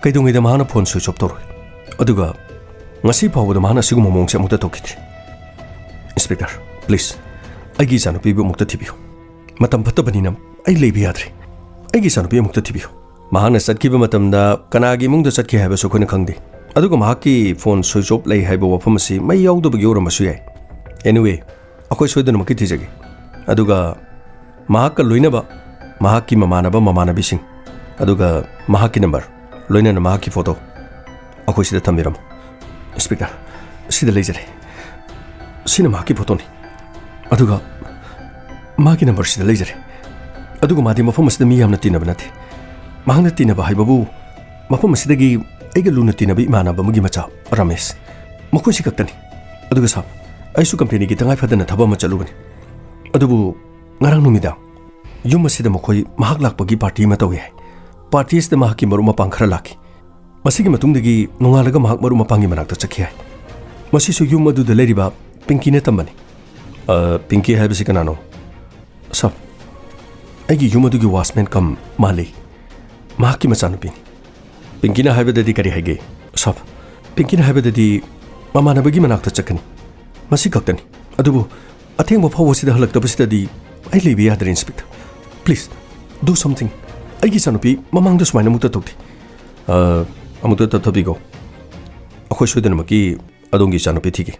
ꯀꯩꯗꯧꯉꯩꯗ ꯃꯍꯥꯛꯅ ꯐꯣꯟ switch off ꯇꯧꯔꯣꯏ? ꯑꯗꯨꯒ ꯉꯁꯤ ꯐꯥꯎꯕꯗ ꯃꯍꯥꯛꯅ ꯑꯁꯤꯒꯨꯝꯕ ꯃꯑꯣꯡꯁꯦ ꯑꯃꯨꯛꯇ ꯇꯧꯈꯤꯗ꯭ꯔꯤ꯫ ꯏꯟꯁꯄꯦꯛꯇꯔ, please, ꯑꯩꯒꯤ ꯏꯆꯥꯅꯨꯄꯤꯕꯨ ꯑꯃꯨꯛꯇ ꯊꯤꯕꯤꯌꯨ꯫ ꯃꯇꯝ ꯐꯠꯇꯕꯅꯤꯅ ꯑꯩ ꯂꯩꯕ ꯌꯥꯗ꯭ꯔꯦ꯫ ꯑꯩꯒꯤ ꯏꯆꯥꯅꯨꯄꯤ ꯑꯃꯨꯛꯇ ꯊꯤꯕꯤꯌꯨ꯫ ꯃꯍꯥꯛꯅ ꯆꯠꯈꯤꯕ ꯃꯇꯝꯗ ꯀꯅꯥꯒꯤ ꯏꯃꯨꯡꯗ ꯆꯠꯈꯤ ꯍꯥꯏꯕꯁꯨ ꯑꯩꯈꯣꯏꯅ ꯈꯪꯗꯦ꯫ ꯑꯗꯨꯒ ꯃꯍꯥꯛꯀꯤ ꯐꯣꯟ switch off ꯂꯩ ꯍꯥꯏꯕ ꯋꯥꯐꯝ ꯑꯁꯤ ꯃꯩ ꯌꯥꯎꯗꯕꯒꯤ ꯑꯣꯏꯔꯝꯕꯁꯨ ꯌꯥꯏ꯫ Anyway, ꯑꯩꯈꯣꯏ ꯁꯣꯏꯗꯅꯃꯛꯀꯤ ꯊꯤꯖꯒꯦ꯫ ꯑꯗꯨꯒ ꯃꯍꯥꯛꯀ ꯂꯣꯏꯅꯕ ꯃꯍꯥꯛꯀꯤ ꯃꯃꯥꯟꯅꯕ ꯃꯃꯥꯟꯅꯕꯤꯁꯤꯡ, ꯑꯗꯨꯒ ꯃꯍꯥꯛꯀꯤ ꯅꯝꯕꯔ, ꯂꯣꯏꯅꯅ ꯃꯍꯥꯛꯀꯤ ꯐꯣꯇꯣ ꯑꯩꯈꯣꯏ ꯁꯤꯗ ꯊꯝꯕꯤꯔꯝꯃꯨ꯫ ꯏꯟꯁꯄꯦꯛꯇꯔ, ꯁꯤꯗ ꯂꯩꯖꯔꯦ꯫ ꯁꯤꯅ ꯃꯍꯥꯛꯀꯤ ꯐꯣꯇꯣꯅꯤ꯫ ꯑꯗꯨꯒ ꯃꯥꯒꯤ ꯅꯝꯕꯔ ꯁꯤꯗ ꯂꯩꯖꯔꯦ꯫ ꯑꯗꯨꯒ ꯃꯥꯗꯤ ꯃꯐꯝ ꯑꯁꯤꯗ ꯃꯤ ꯌꯥꯝꯅ ꯇꯤꯟꯅꯕ ꯅꯠꯇꯦ꯫ ꯃꯍꯥꯛꯅ ꯇꯤꯟꯅꯕ ꯍꯥꯏꯕꯕꯨ ꯃꯐꯝ ꯑꯁꯤꯗꯒꯤ ꯑꯩꯒ ꯂꯨꯅ ꯇꯤꯟꯅꯕ ꯏꯃꯥꯟꯅꯕ ꯑꯃꯒꯤ ꯃꯆꯥ ꯔꯥꯃꯦꯁ, ꯃꯈꯣꯏꯁꯤ ꯈꯛꯇꯅꯤ꯫ ꯑꯗꯨꯒ ꯁꯥꯔ, ꯑꯩꯁꯨ ꯀꯝꯄꯦꯅꯤꯒꯤ ꯇꯉꯥꯏ ꯐꯗꯅ ꯊꯕꯛ ꯑꯃ ꯆꯠꯂꯨꯕꯅꯤ꯫ ꯑꯗꯨꯕꯨ ꯉꯔꯥꯡ ꯅꯨꯃꯤꯗꯥꯡ ꯌꯨꯝ ꯑꯁꯤꯗ ꯃꯈꯣꯏ ꯃꯍꯥꯛ ꯂꯥꯛꯄꯒꯤ ꯄꯥꯔꯇꯤ ꯑꯃ ꯇꯧꯏ ꯍꯥꯏ꯫ ꯄꯥꯔꯇꯤ ꯑꯁꯤꯗ ꯃꯍꯥꯛꯀꯤ ꯃꯔꯨꯞ ꯃꯄꯥꯡ ꯈꯔ ꯂꯥꯛꯈꯤ꯫ ꯃꯁꯤꯒꯤ ꯃꯇꯨꯡꯗꯒꯤ ꯅꯣꯡꯉꯥꯜꯂꯒ ꯃꯍꯥꯛ ꯃꯔꯨꯞ ꯃꯄꯥꯡꯒꯤ ꯃꯅꯥꯛꯇ ꯆꯠꯈꯤ ꯍꯥꯏ꯫ ꯃꯁꯤꯁꯨ ꯌꯨꯝ ꯑꯗꯨꯗ ꯂꯩꯔꯤꯕ ꯄꯤꯡꯀꯤꯅ ꯇꯝꯕꯅꯤ꯫ ꯑ, ꯄꯤꯡꯀꯤ ꯍꯥꯏꯕꯁꯤ ꯀꯅꯥꯅꯣ? ꯁꯥꯔ, ꯑꯩꯒꯤ ꯌꯨꯝ ꯑꯗꯨꯒꯤ ꯋꯥꯆꯃꯦꯟ ꯀꯝ ꯃꯥꯂꯤ꯫ ꯃꯍꯥꯛꯀꯤ ꯃꯆꯥꯅꯨꯄꯤꯅꯤ꯫ ꯄꯤꯡꯀꯤꯅ ꯍꯥꯏꯕꯗꯗꯤ ꯀꯔꯤ ꯍꯥꯏꯒꯦ? ꯁꯥꯔ, ꯄꯤꯡꯀꯤꯅ ꯍꯥꯏꯕꯗꯗꯤ ꯃꯃꯥꯟꯅꯕꯒꯤ ꯃꯅꯥꯛꯇ ꯆꯠꯀꯅꯤ, ꯃꯁꯤ ꯈꯛꯇꯅꯤ꯫ ꯑꯗꯨꯕꯨ ꯑꯊꯦꯡꯕ ꯐꯥꯎꯕꯁꯤꯗ ꯍꯜꯂꯛꯇꯕꯁꯤꯗꯗꯤ ꯑꯩ ꯂꯩꯕ ꯌꯥꯗ꯭ꯔꯦ, ꯏꯟꯁꯄꯦꯛꯇꯔ꯫ Please, do something. ꯑꯩꯒꯤ ꯏꯆꯥꯅꯨꯄꯤ ꯃꯃꯥꯡꯗ ꯁꯨꯃꯥꯏꯅ ꯑꯃꯨꯛꯇ ꯇꯧꯗꯦ꯫ ꯑ, ꯑꯃꯨꯛꯇ ꯇꯞꯊꯕꯤꯀꯣ꯫ ꯑꯩꯈꯣꯏ ꯁꯣꯏꯗꯅꯃꯛꯀꯤ ꯑꯗꯣꯝꯒꯤ ꯏꯆꯥꯅꯨꯄꯤ ꯊꯤꯒꯦ꯫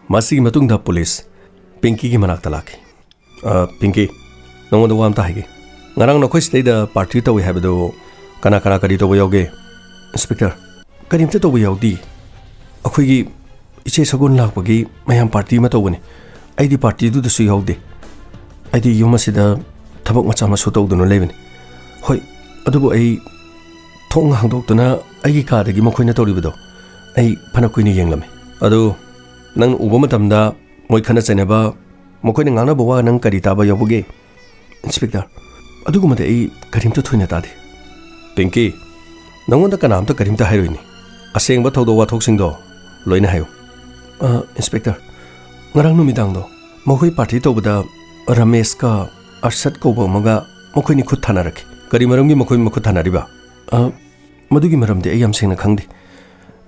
ꯃꯁꯤꯒꯤ ꯃꯇꯨꯡꯗ ꯄꯨꯂꯤꯁ ꯄꯤꯡꯀꯤꯒꯤ ꯃꯅꯥꯛꯇ ꯂꯥꯛꯈꯤ꯫ "ꯑ, ꯄꯤꯡꯀꯤ, ꯅꯉꯣꯟꯗ ꯋꯥ ꯑꯝꯇ ꯍꯥꯏꯒꯦ꯫ ꯉꯔꯥꯡ ꯅꯈꯣꯏ ꯁꯤꯗꯩꯗ ꯄꯥꯔꯇꯤ ꯇꯧꯏ ꯍꯥꯏꯕꯗꯨ ꯀꯅꯥ ꯀꯅꯥ ꯀꯔꯤ ꯇꯧꯕ ꯌꯥꯎꯒꯦ? ꯏꯟꯁꯄꯦꯛꯇꯔ, ꯀꯔꯤꯝꯇ ꯇꯧꯕ ꯌꯥꯎꯗꯦ꯫ ꯑꯩꯈꯣꯏꯒꯤ ꯏꯆꯦ ꯁꯒꯨꯟ ꯂꯥꯛꯄꯒꯤ ꯃꯌꯥꯝ ꯄꯥꯔꯇꯤ ꯑꯃ ꯇꯧꯕꯅꯤ꯫ ꯑꯩꯗꯤ ꯄꯥꯔꯇꯤꯗꯨꯗꯁꯨ ꯌꯥꯎꯗꯦ꯫ ꯑꯩꯗꯤ ꯌꯨꯝ ꯑꯁꯤꯗ ꯊꯕꯛ ꯃꯆꯥ ꯃꯁꯨ ꯇꯧꯗꯨꯅ ꯂꯩꯕꯅꯤ꯫ ꯍꯣꯏ, ꯑꯗꯨꯕꯨ ꯑꯩ ꯊꯣꯡ ꯍꯥꯡꯗꯣꯛꯇꯨꯅ ꯑꯩꯒꯤ ꯀꯥꯗꯒꯤ ꯃꯈꯣꯏꯅ ꯇꯧꯔꯤꯕꯗꯣ ꯑꯩ ꯐꯅ ꯀꯨꯏꯅ ꯌꯦꯡꯂꯝꯃꯤ꯫ ꯑꯗꯨ ꯅꯪꯅ ꯎꯕ ꯃꯇꯝꯗ ꯃꯣꯏ ꯈꯠꯅ ꯆꯩꯅꯕ, ꯃꯈꯣꯏꯅ ꯉꯥꯡꯅꯕ ꯋꯥ ꯅꯪ ꯀꯔꯤ ꯇꯥꯕ ꯌꯥꯎꯕꯒꯦ? ꯏꯟꯁꯄꯦꯛꯇꯔ, ꯑꯗꯨꯒꯨꯝꯕꯗꯤ ꯑꯩ ꯀꯔꯤꯝꯇ ꯊꯣꯏꯅ ꯇꯥꯗꯦ꯫ ꯄꯤꯡꯀꯤ, ꯅꯪꯉꯣꯟꯗ ꯀꯅꯥꯝꯇ ꯀꯔꯤꯝꯇ ꯍꯥꯏꯔꯣꯏꯅꯦ꯫ ꯑꯁꯦꯡꯕ ꯊꯧꯗꯣꯛ ꯋꯥꯊꯣꯛꯁꯤꯡꯗꯣ ꯂꯣꯏꯅ ꯍꯥꯏꯌꯨ꯫ ꯑ, ꯏꯟꯁꯄꯦꯛꯇꯔ, ꯉꯔꯥꯡ ꯅꯨꯃꯤꯗꯥꯡꯗꯣ ꯃꯈꯣꯏ ꯄꯥꯔꯇꯤ ꯇꯧꯕꯗ ꯔꯃꯦꯁꯀ ꯑꯔꯁꯠ ꯀꯧꯕ ꯑꯃꯒ ꯃꯈꯣꯏꯅꯤ ꯈꯨꯠ ꯊꯥꯅꯔꯛꯈꯤ꯫ ꯀꯔꯤ ꯃꯔꯝꯒꯤ ꯃꯈꯣꯏ ꯃꯈꯨꯠ ꯊꯥꯅꯔꯤꯕ? ꯑ, ꯃꯗꯨꯒꯤ ꯃꯔꯝꯗꯤ ꯑꯩ ꯌꯥꯝ ꯁꯦꯡꯅ ꯈꯪꯗꯦ꯫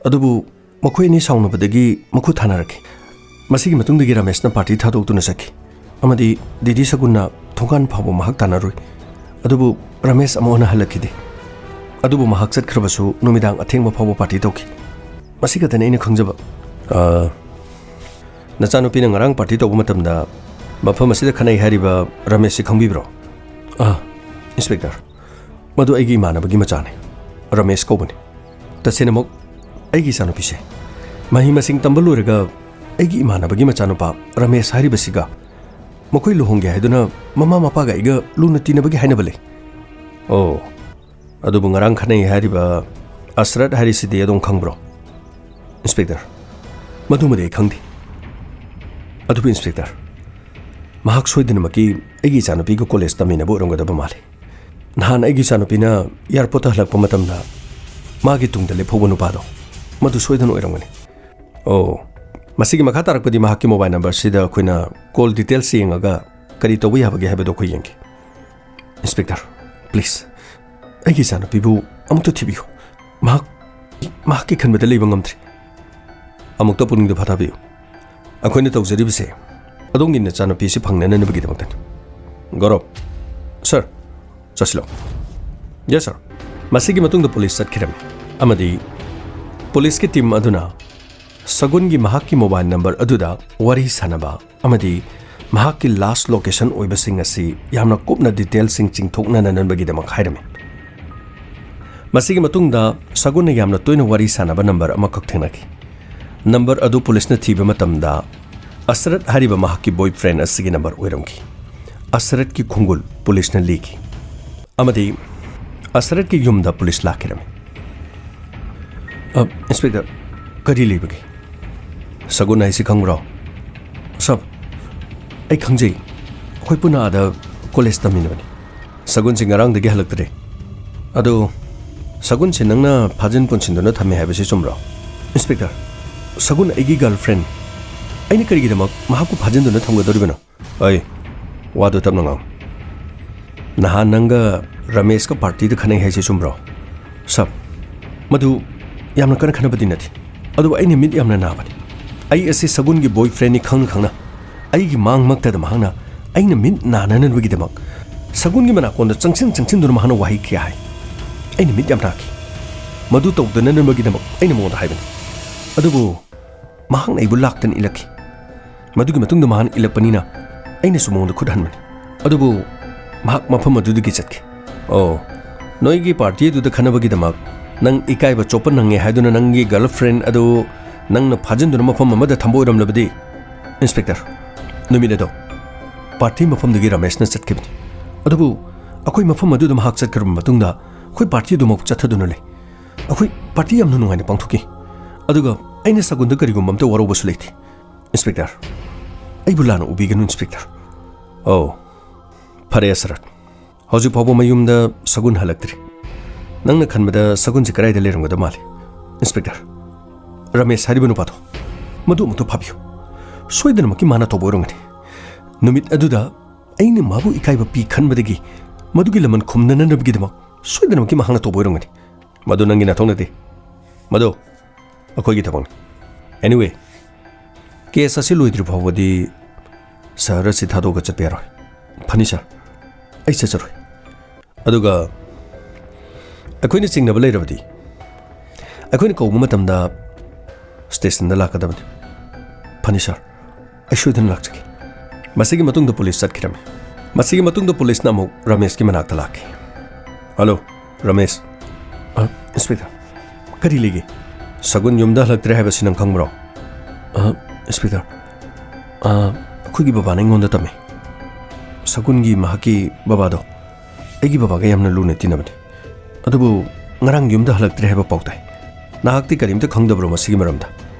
ꯑꯗꯨꯕꯨ ꯃꯈꯣꯏ ꯑꯅꯤ ꯁꯥꯎꯅꯕꯗꯒꯤ ꯃꯈꯨꯠ ꯊꯥꯅꯔꯛꯈꯤ꯫ ꯃꯁꯤꯒꯤ ꯃꯇꯨꯡꯗꯒꯤ ꯔꯃꯦꯁꯅ ꯄꯥꯔꯇꯤ ꯊꯥꯗꯣꯛꯇꯨꯅ ꯆꯠꯈꯤ ꯑꯃꯗꯤ ꯗꯤꯗꯤ ꯁꯒꯨꯟꯅ ꯊꯣꯡꯒꯥꯟ ꯐꯥꯎꯕ ꯃꯍꯥꯛ ꯇꯥꯟꯅꯔꯨꯏ꯫ ꯑꯗꯨꯕꯨ ꯔꯃꯦꯁ ꯑꯃꯨꯛ ꯍꯟꯅ ꯍꯜꯂꯛꯈꯤꯗꯦ꯫ ꯑꯗꯨꯕꯨ ꯃꯍꯥꯛ ꯆꯠꯈ꯭ꯔꯕꯁꯨ ꯅꯨꯃꯤꯗꯥꯡ ꯑꯊꯦꯡꯕ ꯐꯥꯎꯕ ꯄꯥꯔꯇꯤ ꯇꯧꯈꯤ꯫ ꯃꯁꯤ ꯈꯛꯇꯅꯤ ꯑꯩꯅ ꯈꯪꯖꯕ꯫ ꯑ, ꯅꯆꯥꯅꯨꯄꯤꯅ ꯉꯔꯥꯡ ꯄꯥꯔꯇꯤ ꯇꯧꯕ ꯃꯇꯝꯗ ꯃꯐꯝ ꯑꯁꯤꯗ ꯈꯠꯅꯩ ꯍꯥꯏꯔꯤꯕ ꯔꯃꯦꯁꯁꯤ ꯈꯪꯕꯤꯕ꯭ꯔꯣ? ꯑ, ꯏꯟꯁꯄꯦꯛꯇꯔ, ꯃꯗꯨ ꯑꯩꯒꯤ ꯏꯃꯥꯟꯅꯕꯒꯤ ꯃꯆꯥꯅꯤ꯫ ꯔꯃꯦꯁ ꯀꯧꯕꯅꯤ꯫ ꯇꯁꯦꯡꯅꯃꯛ ꯑꯩꯒꯤ ꯏꯆꯥꯅꯨꯄꯤꯁꯦ ꯃꯍꯩ ꯃꯁꯤꯡ ꯇꯝꯕ ꯂꯣꯏꯔꯒ ꯑꯩꯒꯤ ꯏꯃꯥꯟꯅꯕꯒꯤ ꯃꯆꯥꯅꯨꯄꯥ ꯔꯃꯦꯁ ꯍꯥꯏꯔꯤꯕꯁꯤꯒ ꯃꯈꯣꯏ ꯂꯨꯍꯣꯡꯒꯦ ꯍꯥꯏꯗꯨꯅ ꯃꯃꯥ ꯃꯄꯥꯒ ꯑꯩꯒ ꯂꯨꯅ ꯇꯤꯟꯅꯕꯒꯤ ꯍꯥꯏꯅꯕ ꯂꯩ꯫ ꯑꯣ, ꯑꯗꯨꯕꯨ ꯉꯔꯥꯡ ꯈꯠꯅꯩ ꯍꯥꯏꯔꯤꯕ ꯑꯁꯔꯠ ꯍꯥꯏꯔꯤꯁꯤꯗꯤ ꯑꯗꯨꯝ ꯈꯪꯕ꯭ꯔꯣ? ꯏꯟꯁꯄꯦꯛꯇꯔ, ꯃꯗꯨꯃꯗꯤ ꯑꯩ ꯈꯪꯗꯦ꯫ ꯑꯗꯨꯕꯨ ꯏꯟꯁꯄꯦꯛꯇꯔ, ꯃꯍꯥꯛ ꯁꯣꯏꯗꯅꯃꯛꯀꯤ ꯑꯩꯒꯤ ꯏꯆꯥꯅꯨꯄꯤꯒ ꯀꯣꯂꯦꯖ ꯇꯝꯃꯤꯟꯅꯕ ꯑꯣꯏꯔꯝꯒꯗꯕ ꯃꯥꯜꯂꯤ꯫ ꯅꯍꯥꯟ ꯑꯩꯒꯤ ꯏꯆꯥꯅꯨꯄꯤꯅ ꯑꯦꯌꯥꯔꯄꯣꯔꯠꯇ ꯍꯜꯂꯛꯄ ꯃꯇꯝꯗ ꯃꯥꯒꯤ ꯇꯨꯡꯗ ꯂꯦꯞꯍꯧꯕ ꯅꯨꯄꯥꯗꯣ, ꯃꯗꯨ ꯁꯣꯏꯗꯅ ꯑꯣꯏꯔꯝꯒꯅꯤ꯫ ꯑꯣ, ꯃꯁꯤꯒꯤ ꯃꯈꯥ ꯇꯥꯔꯛꯄꯗꯤ ꯃꯍꯥꯛꯀꯤ ꯃꯣꯕꯥꯏꯜ ꯅꯝꯕꯔꯁꯤꯗ ꯑꯩꯈꯣꯏꯅ ꯀꯣꯜ ꯗꯤꯇꯦꯜꯁ ꯌꯦꯡꯉꯒ ꯀꯔꯤ ꯇꯧꯕ ꯌꯥꯕꯒꯦ ꯍꯥꯏꯕꯗꯣ ꯑꯩꯈꯣꯏ ꯌꯦꯡꯒꯦ꯫ ꯏꯟꯁꯄꯦꯛꯇꯔ, ꯄ꯭ꯂꯤꯖ, ꯑꯩꯒꯤ ꯏꯆꯥꯅꯨꯄꯤꯕꯨ ꯑꯃꯨꯛꯇ ꯊꯤꯕꯤꯌꯨ꯫ ꯃꯍꯥꯛ, ꯃꯍꯥꯛꯀꯤ ꯈꯟꯕꯗ ꯂꯩꯕ ꯉꯝꯗ꯭ꯔꯦ꯫ ꯑꯃꯨꯛꯇ ꯄꯨꯛꯅꯤꯡꯗ ꯐꯥꯊꯕꯤꯌꯨ꯫ ꯑꯩꯈꯣꯏꯅ ꯇꯧꯖꯔꯤꯕꯁꯦ ꯑꯗꯣꯝꯒꯤ ꯅꯆꯥꯅꯨꯄꯤꯁꯤ ꯐꯪꯅꯅꯕꯒꯤꯗꯃꯛꯇꯅꯤ꯫ ꯒꯧꯔꯕ, ꯁꯔ, ꯆꯠꯁꯤꯜꯂꯣ꯫ Yes, sir. ꯃꯁꯤꯒꯤ ꯃꯇꯨꯡꯗ ꯄꯨꯂꯤꯁ ꯆꯠꯈꯤꯔꯝꯃꯤ ꯑꯃꯗꯤ ꯄꯨꯂꯤꯁꯀꯤ ꯇꯤꯝ ꯑꯗꯨꯅ ꯁꯒꯨꯟꯒꯤ ꯃꯍꯥꯛꯀꯤ ꯃꯣꯕꯥꯏꯜ ꯅꯝꯕꯔ ꯑꯗꯨꯗ ꯋꯥꯔꯤ ꯁꯥꯅꯕ ꯑꯃꯗꯤ ꯃꯍꯥꯛꯀꯤ ꯂꯥꯁ ꯂꯣꯀꯦꯁꯟ ꯑꯣꯏꯕꯁꯤꯡ ꯑꯁꯤ ꯌꯥꯝꯅ ꯀꯨꯞꯅ ꯗꯤꯇꯦꯜꯁꯤꯡ ꯆꯤꯡꯊꯣꯛꯅꯅꯅꯕꯒꯤꯗꯃꯛ ꯍꯥꯏꯔꯝꯃꯤ꯫ ꯃꯁꯤꯒꯤ ꯃꯇꯨꯡꯗ ꯁꯒꯨꯟꯅ ꯌꯥꯝꯅ ꯇꯣꯏꯅ ꯋꯥꯔꯤ ꯁꯥꯟꯅꯕ ꯅꯝꯕꯔ ꯑꯃꯈꯛ ꯊꯦꯡꯅꯈꯤ꯫ ꯅꯝꯕꯔ ꯑꯗꯨ ꯄꯨꯂꯤꯁꯅ ꯊꯤꯕ ꯃꯇꯝꯗ ꯑꯁꯔꯠ ꯍꯥꯏꯔꯤꯕ ꯃꯍꯥꯛꯀꯤ ꯕꯣꯏꯐ꯭ꯔꯦꯟ ꯑꯁꯤꯒꯤ ꯅꯝꯕꯔ ꯑꯣꯏꯔꯝꯈꯤ꯫ ꯑꯁꯔꯠꯀꯤ ꯈꯣꯡꯒꯨꯜ ꯄꯨꯂꯤꯁꯅ ꯂꯤꯈꯤ ꯑꯃꯗꯤ ꯑꯁꯔꯠꯀꯤ ꯌꯨꯝꯗ ꯄꯨꯂꯤꯁ ꯂꯥꯛꯈꯤꯔꯝꯃꯤ꯫ "ꯑ, ꯏꯟꯁꯄꯦꯛꯇꯔ, ꯀꯔꯤ ꯂꯩꯕꯒꯦ?" "ꯁꯒꯨꯟ ꯍꯥꯏꯁꯤ ꯈꯪꯕ꯭ꯔꯣ?" "ꯁꯥꯔ, ꯑꯩ ꯈꯪꯖꯩ꯫ ꯑꯩꯈꯣꯏ ꯄꯨꯟꯅ ꯑꯥꯗ ꯀꯣꯂꯦꯖ ꯇꯝꯃꯤꯟꯅꯕꯅꯤ꯫ ꯁꯒꯨꯟꯁꯤ ꯉꯔꯥꯡꯗꯒꯤ ꯍꯜꯂꯛꯇ꯭ꯔꯦ꯫ ꯑꯗꯣ ꯁꯒꯨꯟꯁꯤ ꯅꯪꯅ ꯐꯥꯖꯤꯟ ꯄꯨꯟꯁꯤꯟꯗꯨꯅ ꯊꯝꯃꯦ ꯍꯥꯏꯕꯁꯤ ꯆꯨꯝꯕ꯭ꯔꯣ?" "ꯏꯟꯁꯄꯦꯛꯇꯔ, ꯁꯒꯨꯟ ꯑꯩꯒꯤ ꯒꯔꯜꯐ꯭ꯔꯦꯟ꯫ ꯑꯩꯅ ꯀꯔꯤꯒꯤꯗꯃꯛ ꯃꯍꯥꯛꯄꯨ ꯐꯥꯖꯤꯟꯗꯨꯅ ꯊꯝꯒꯗꯧꯔꯤꯕꯅꯣ?" "ꯑꯩ, ꯋꯥꯗꯨ ꯇꯞꯅ ꯉꯥꯡꯉꯨ꯫ ꯅꯍꯥꯟ ꯅꯪꯒ ꯔꯃꯦꯁꯀ ꯄꯥꯔꯇꯤꯗ ꯈꯠꯅꯩ ꯍꯥꯏꯁꯤ ꯆꯨꯝꯕ꯭ꯔꯣ?" "ꯁꯥꯔ, ꯃꯗꯨ ꯌꯥꯝꯅ ꯀꯟꯅ ꯈꯠꯅꯕꯗꯤ ꯅꯠꯇꯦ, ꯑꯗꯨꯕꯨ ꯑꯩꯅ ꯃꯤꯠ ꯌꯥꯝꯅ ꯅꯥꯕꯅꯤ꯫ ꯑꯩ ꯑꯁꯤ ꯁꯒꯨꯟꯒꯤ ꯕꯣꯏꯐ꯭ꯔꯦꯟꯅꯤ ꯈꯪꯅ ꯈꯪꯅ ꯑꯩꯒꯤ ꯃꯥꯡꯃꯛꯇꯗ ꯃꯍꯥꯛꯅ ꯑꯩꯅ ꯃꯤꯠ ꯅꯥꯅꯅꯕꯒꯤꯗꯃꯛ ꯁꯒꯨꯟꯒꯤ ꯃꯅꯥꯀꯣꯟꯗ ꯆꯪꯁꯤꯟ ꯆꯪꯁꯤꯟꯗꯨꯅ ꯃꯍꯥꯛꯅ ꯋꯥꯍꯩ ꯀꯌꯥ ꯍꯥꯏ꯫ ꯑꯩꯅ ꯃꯤꯠ ꯌꯥꯝ ꯅꯥꯈꯤ꯫ ꯃꯗꯨ ꯇꯧꯗꯅꯅꯕꯒꯤꯗꯃꯛ ꯑꯩꯅ ꯃꯉꯣꯟꯗ ꯍꯥꯏꯕꯅꯤ꯫ ꯑꯗꯨꯕꯨ ꯃꯍꯥꯛꯅ ꯑꯩꯕꯨ ꯂꯥꯛꯇꯅ ꯏꯜꯂꯛꯈꯤ꯫ ꯃꯗꯨꯒꯤ ꯃꯇꯨꯡꯗ ꯃꯍꯥꯛꯅ ꯏꯜꯂꯛꯄꯅꯤꯅ ꯑꯩꯅꯁꯨ ꯃꯉꯣꯟꯗ ꯈꯨꯠ ꯍꯟꯕꯅꯤ꯫ ꯑꯗꯨꯕꯨ ꯃꯍꯥꯛ ꯃꯐꯝ ꯑꯗꯨꯗꯒꯤ ꯆꯠꯈꯤ꯫" "ꯑꯣ, ꯅꯣꯏꯒꯤ ꯄꯥꯔꯇꯤ ꯑꯗꯨꯗ ꯈꯟꯅꯕꯒꯤꯗꯃꯛ ꯅꯪ ꯏꯀꯥꯏꯕ ꯆꯣꯞꯄ ꯅꯪꯉꯦ ꯍꯥꯏꯗꯨꯅ ꯅꯪꯒꯤ ꯒꯔꯜꯐ꯭ꯔꯦꯟ ꯑꯗꯨ ꯅꯪꯅ ꯐꯥꯖꯤꯟꯗꯨꯅ ꯃꯐꯝ ꯑꯃꯗ ꯊꯝꯕ ꯑꯣꯏꯔꯝꯂꯕꯗꯤ?" "ꯏꯟꯁꯄꯦꯛꯇꯔ, ꯅꯨꯃꯤꯠ ꯑꯗꯣ ꯄꯥꯔꯇꯤ ꯃꯐꯝꯗꯒꯤ ꯔꯃꯦꯁꯅ ꯆꯠꯈꯤꯕꯅꯤ꯫ ꯑꯗꯨꯕꯨ ꯑꯩꯈꯣꯏ ꯃꯐꯝ ꯑꯗꯨꯗ ꯃꯍꯥꯛ ꯆꯠꯈ꯭ꯔꯕ ꯃꯇꯨꯡꯗ ꯑꯩꯈꯣꯏ ꯄꯥꯔꯇꯤ ꯑꯗꯨꯃꯛ ꯆꯠꯊꯗꯨꯅ ꯂꯩ꯫ ꯑꯩꯈꯣꯏ ꯄꯥꯔꯇꯤ ꯌꯥꯝꯅ ꯅꯨꯡꯉꯥꯏꯅ ꯄꯥꯡꯊꯣꯛꯈꯤ꯫ ꯑꯗꯨꯒ ꯑꯩꯅ ꯁꯒꯨꯟꯗ ꯀꯔꯤꯒꯨꯝꯕ ꯑꯝꯇ ꯋꯥꯔꯧꯕꯁꯨ ꯂꯩꯇꯦ꯫ ꯏꯟꯁꯄꯦꯛꯇꯔ, ꯑꯩꯕꯨ ꯂꯥꯟꯅ ꯎꯕꯤꯒꯅꯨ, ꯏꯟꯁꯄꯦꯛꯇꯔ꯫ ꯑꯣ, ꯐꯔꯦ ꯑꯁꯔꯠ꯫ ꯍꯧꯖꯤꯛ ꯐꯥꯎꯕ ꯃꯌꯨꯝꯗ ꯁꯒꯨꯟ ꯍꯜꯂꯛꯇ꯭ꯔꯤ꯫ ꯅꯪꯅ ꯈꯟꯕꯗ ꯁꯒꯨꯟꯁꯤ ꯀꯗꯥꯏꯗ ꯂꯩꯔꯝꯒꯗꯕ ꯃꯥꯜꯂꯤ?" "ꯏꯟꯁꯄꯦꯛꯇꯔ, ꯔꯃꯦꯁ ꯍꯥꯏꯔꯤꯕ ꯅꯨꯄꯥꯗꯣ, ꯃꯗꯨ ꯑꯃꯨꯛꯇ ꯐꯥꯕꯤꯌꯨ꯫ ꯁꯣꯏꯗꯅꯃꯛꯀꯤ ꯃꯥꯅ ꯇꯧꯕ ꯑꯣꯏꯔꯝꯒꯅꯤ꯫ ꯅꯨꯃꯤꯠ ꯑꯗꯨꯗ ꯑꯩꯅ ꯃꯥꯕꯨ ꯏꯀꯥꯏꯕ ꯄꯤ ꯈꯟꯕꯗꯒꯤ ꯃꯗꯨꯒꯤ ꯂꯃꯟ ꯈꯨꯝꯅꯅꯕꯒꯤꯗꯃꯛ ꯁꯣꯏꯗꯅꯃꯛꯀꯤ ꯃꯍꯥꯛꯅ ꯇꯧꯕ ꯑꯣꯏꯔꯝꯒꯅꯤ꯫ ꯃꯗꯨ ꯅꯪꯒꯤ ꯅꯊꯧ ꯅꯠꯇꯦ꯫ ꯃꯗꯨ ꯑꯩꯈꯣꯏꯒꯤ ꯊꯕꯛꯅꯤ꯫ Anyway, ꯀꯦꯁ ꯑꯁꯤ ꯂꯣꯏꯗ꯭ꯔꯤ ꯐꯥꯎꯕꯗꯤ ꯁꯍꯔ ꯑꯁꯤ ꯊꯥꯗꯣꯛꯑꯒ ꯆꯠꯄ ꯌꯥꯔꯣꯏ꯫" "ꯐꯅꯤ ꯁꯥꯔ, ꯑꯩ ꯆꯠꯆꯔꯣꯏ꯫ ꯑꯗꯨꯒ ꯑꯩꯈꯣꯏꯅ ꯆꯤꯡꯅꯕ ꯂꯩꯔꯕꯗꯤ ꯑꯩꯈꯣꯏꯅ ꯀꯧꯕ ꯃꯇꯝꯗ ꯁ꯭ꯇꯦꯁꯟꯗ ꯂꯥꯛꯀꯗꯕꯅꯤ꯫" "ꯐꯅꯤ ꯁꯥꯔ, ꯑꯩ ꯁꯣꯏꯗꯅ ꯂꯥꯛꯆꯒꯦ꯫" ꯃꯁꯤꯒꯤ ꯃꯇꯨꯡꯗ ꯄꯨꯂꯤꯁ ꯆꯠꯈꯤꯔꯝꯃꯤ꯫ ꯃꯁꯤꯒꯤ ꯃꯇꯨꯡꯗ ꯄꯨꯂꯤꯁꯅ ꯑꯃꯨꯛ ꯔꯃꯦꯁꯀꯤ ꯃꯅꯥꯛꯇ ꯂꯥꯛꯈꯤ꯫ "ꯍꯜꯂꯣ, ꯔꯃꯦꯁ, ꯏꯟꯁꯄꯦꯛꯇꯔ, ꯀꯔꯤ ꯂꯩꯒꯦ? ꯁꯒꯨꯟ ꯌꯨꯝꯗ ꯍꯜꯂꯛꯇ꯭ꯔꯦ ꯍꯥꯏꯕꯁꯤ ꯅꯪ ꯈꯪꯕ꯭ꯔꯣ? ꯑ, ꯏꯟꯁꯄꯦꯛꯇꯔ, ꯑ, ꯑꯩꯈꯣꯏꯒꯤ ꯕꯕꯥꯅ ꯑꯩꯉꯣꯟꯗ ꯇꯝꯃꯤ꯫ ꯁꯒꯨꯟꯒꯤ ꯃꯍꯥꯛꯀꯤ ꯕꯕꯥꯗꯣ ꯑꯩꯒꯤ ꯕꯕꯥꯒ ꯌꯥꯝꯅ ꯂꯨꯅ ꯇꯤꯟꯅꯕꯅꯤ꯫ ꯑꯗꯨꯕꯨ ꯉꯔꯥꯡ ꯌꯨꯝꯗ ꯍꯜꯂꯛꯇ꯭ꯔꯦ ꯍꯥꯏꯕ ꯄꯥꯎ ꯇꯥꯏ꯫ ꯅꯍꯥꯛꯇꯤ ꯀꯔꯤꯝꯇ ꯈꯪꯗꯕ꯭ꯔꯣ ꯃꯁꯤꯒꯤ ꯃꯔꯝꯗ?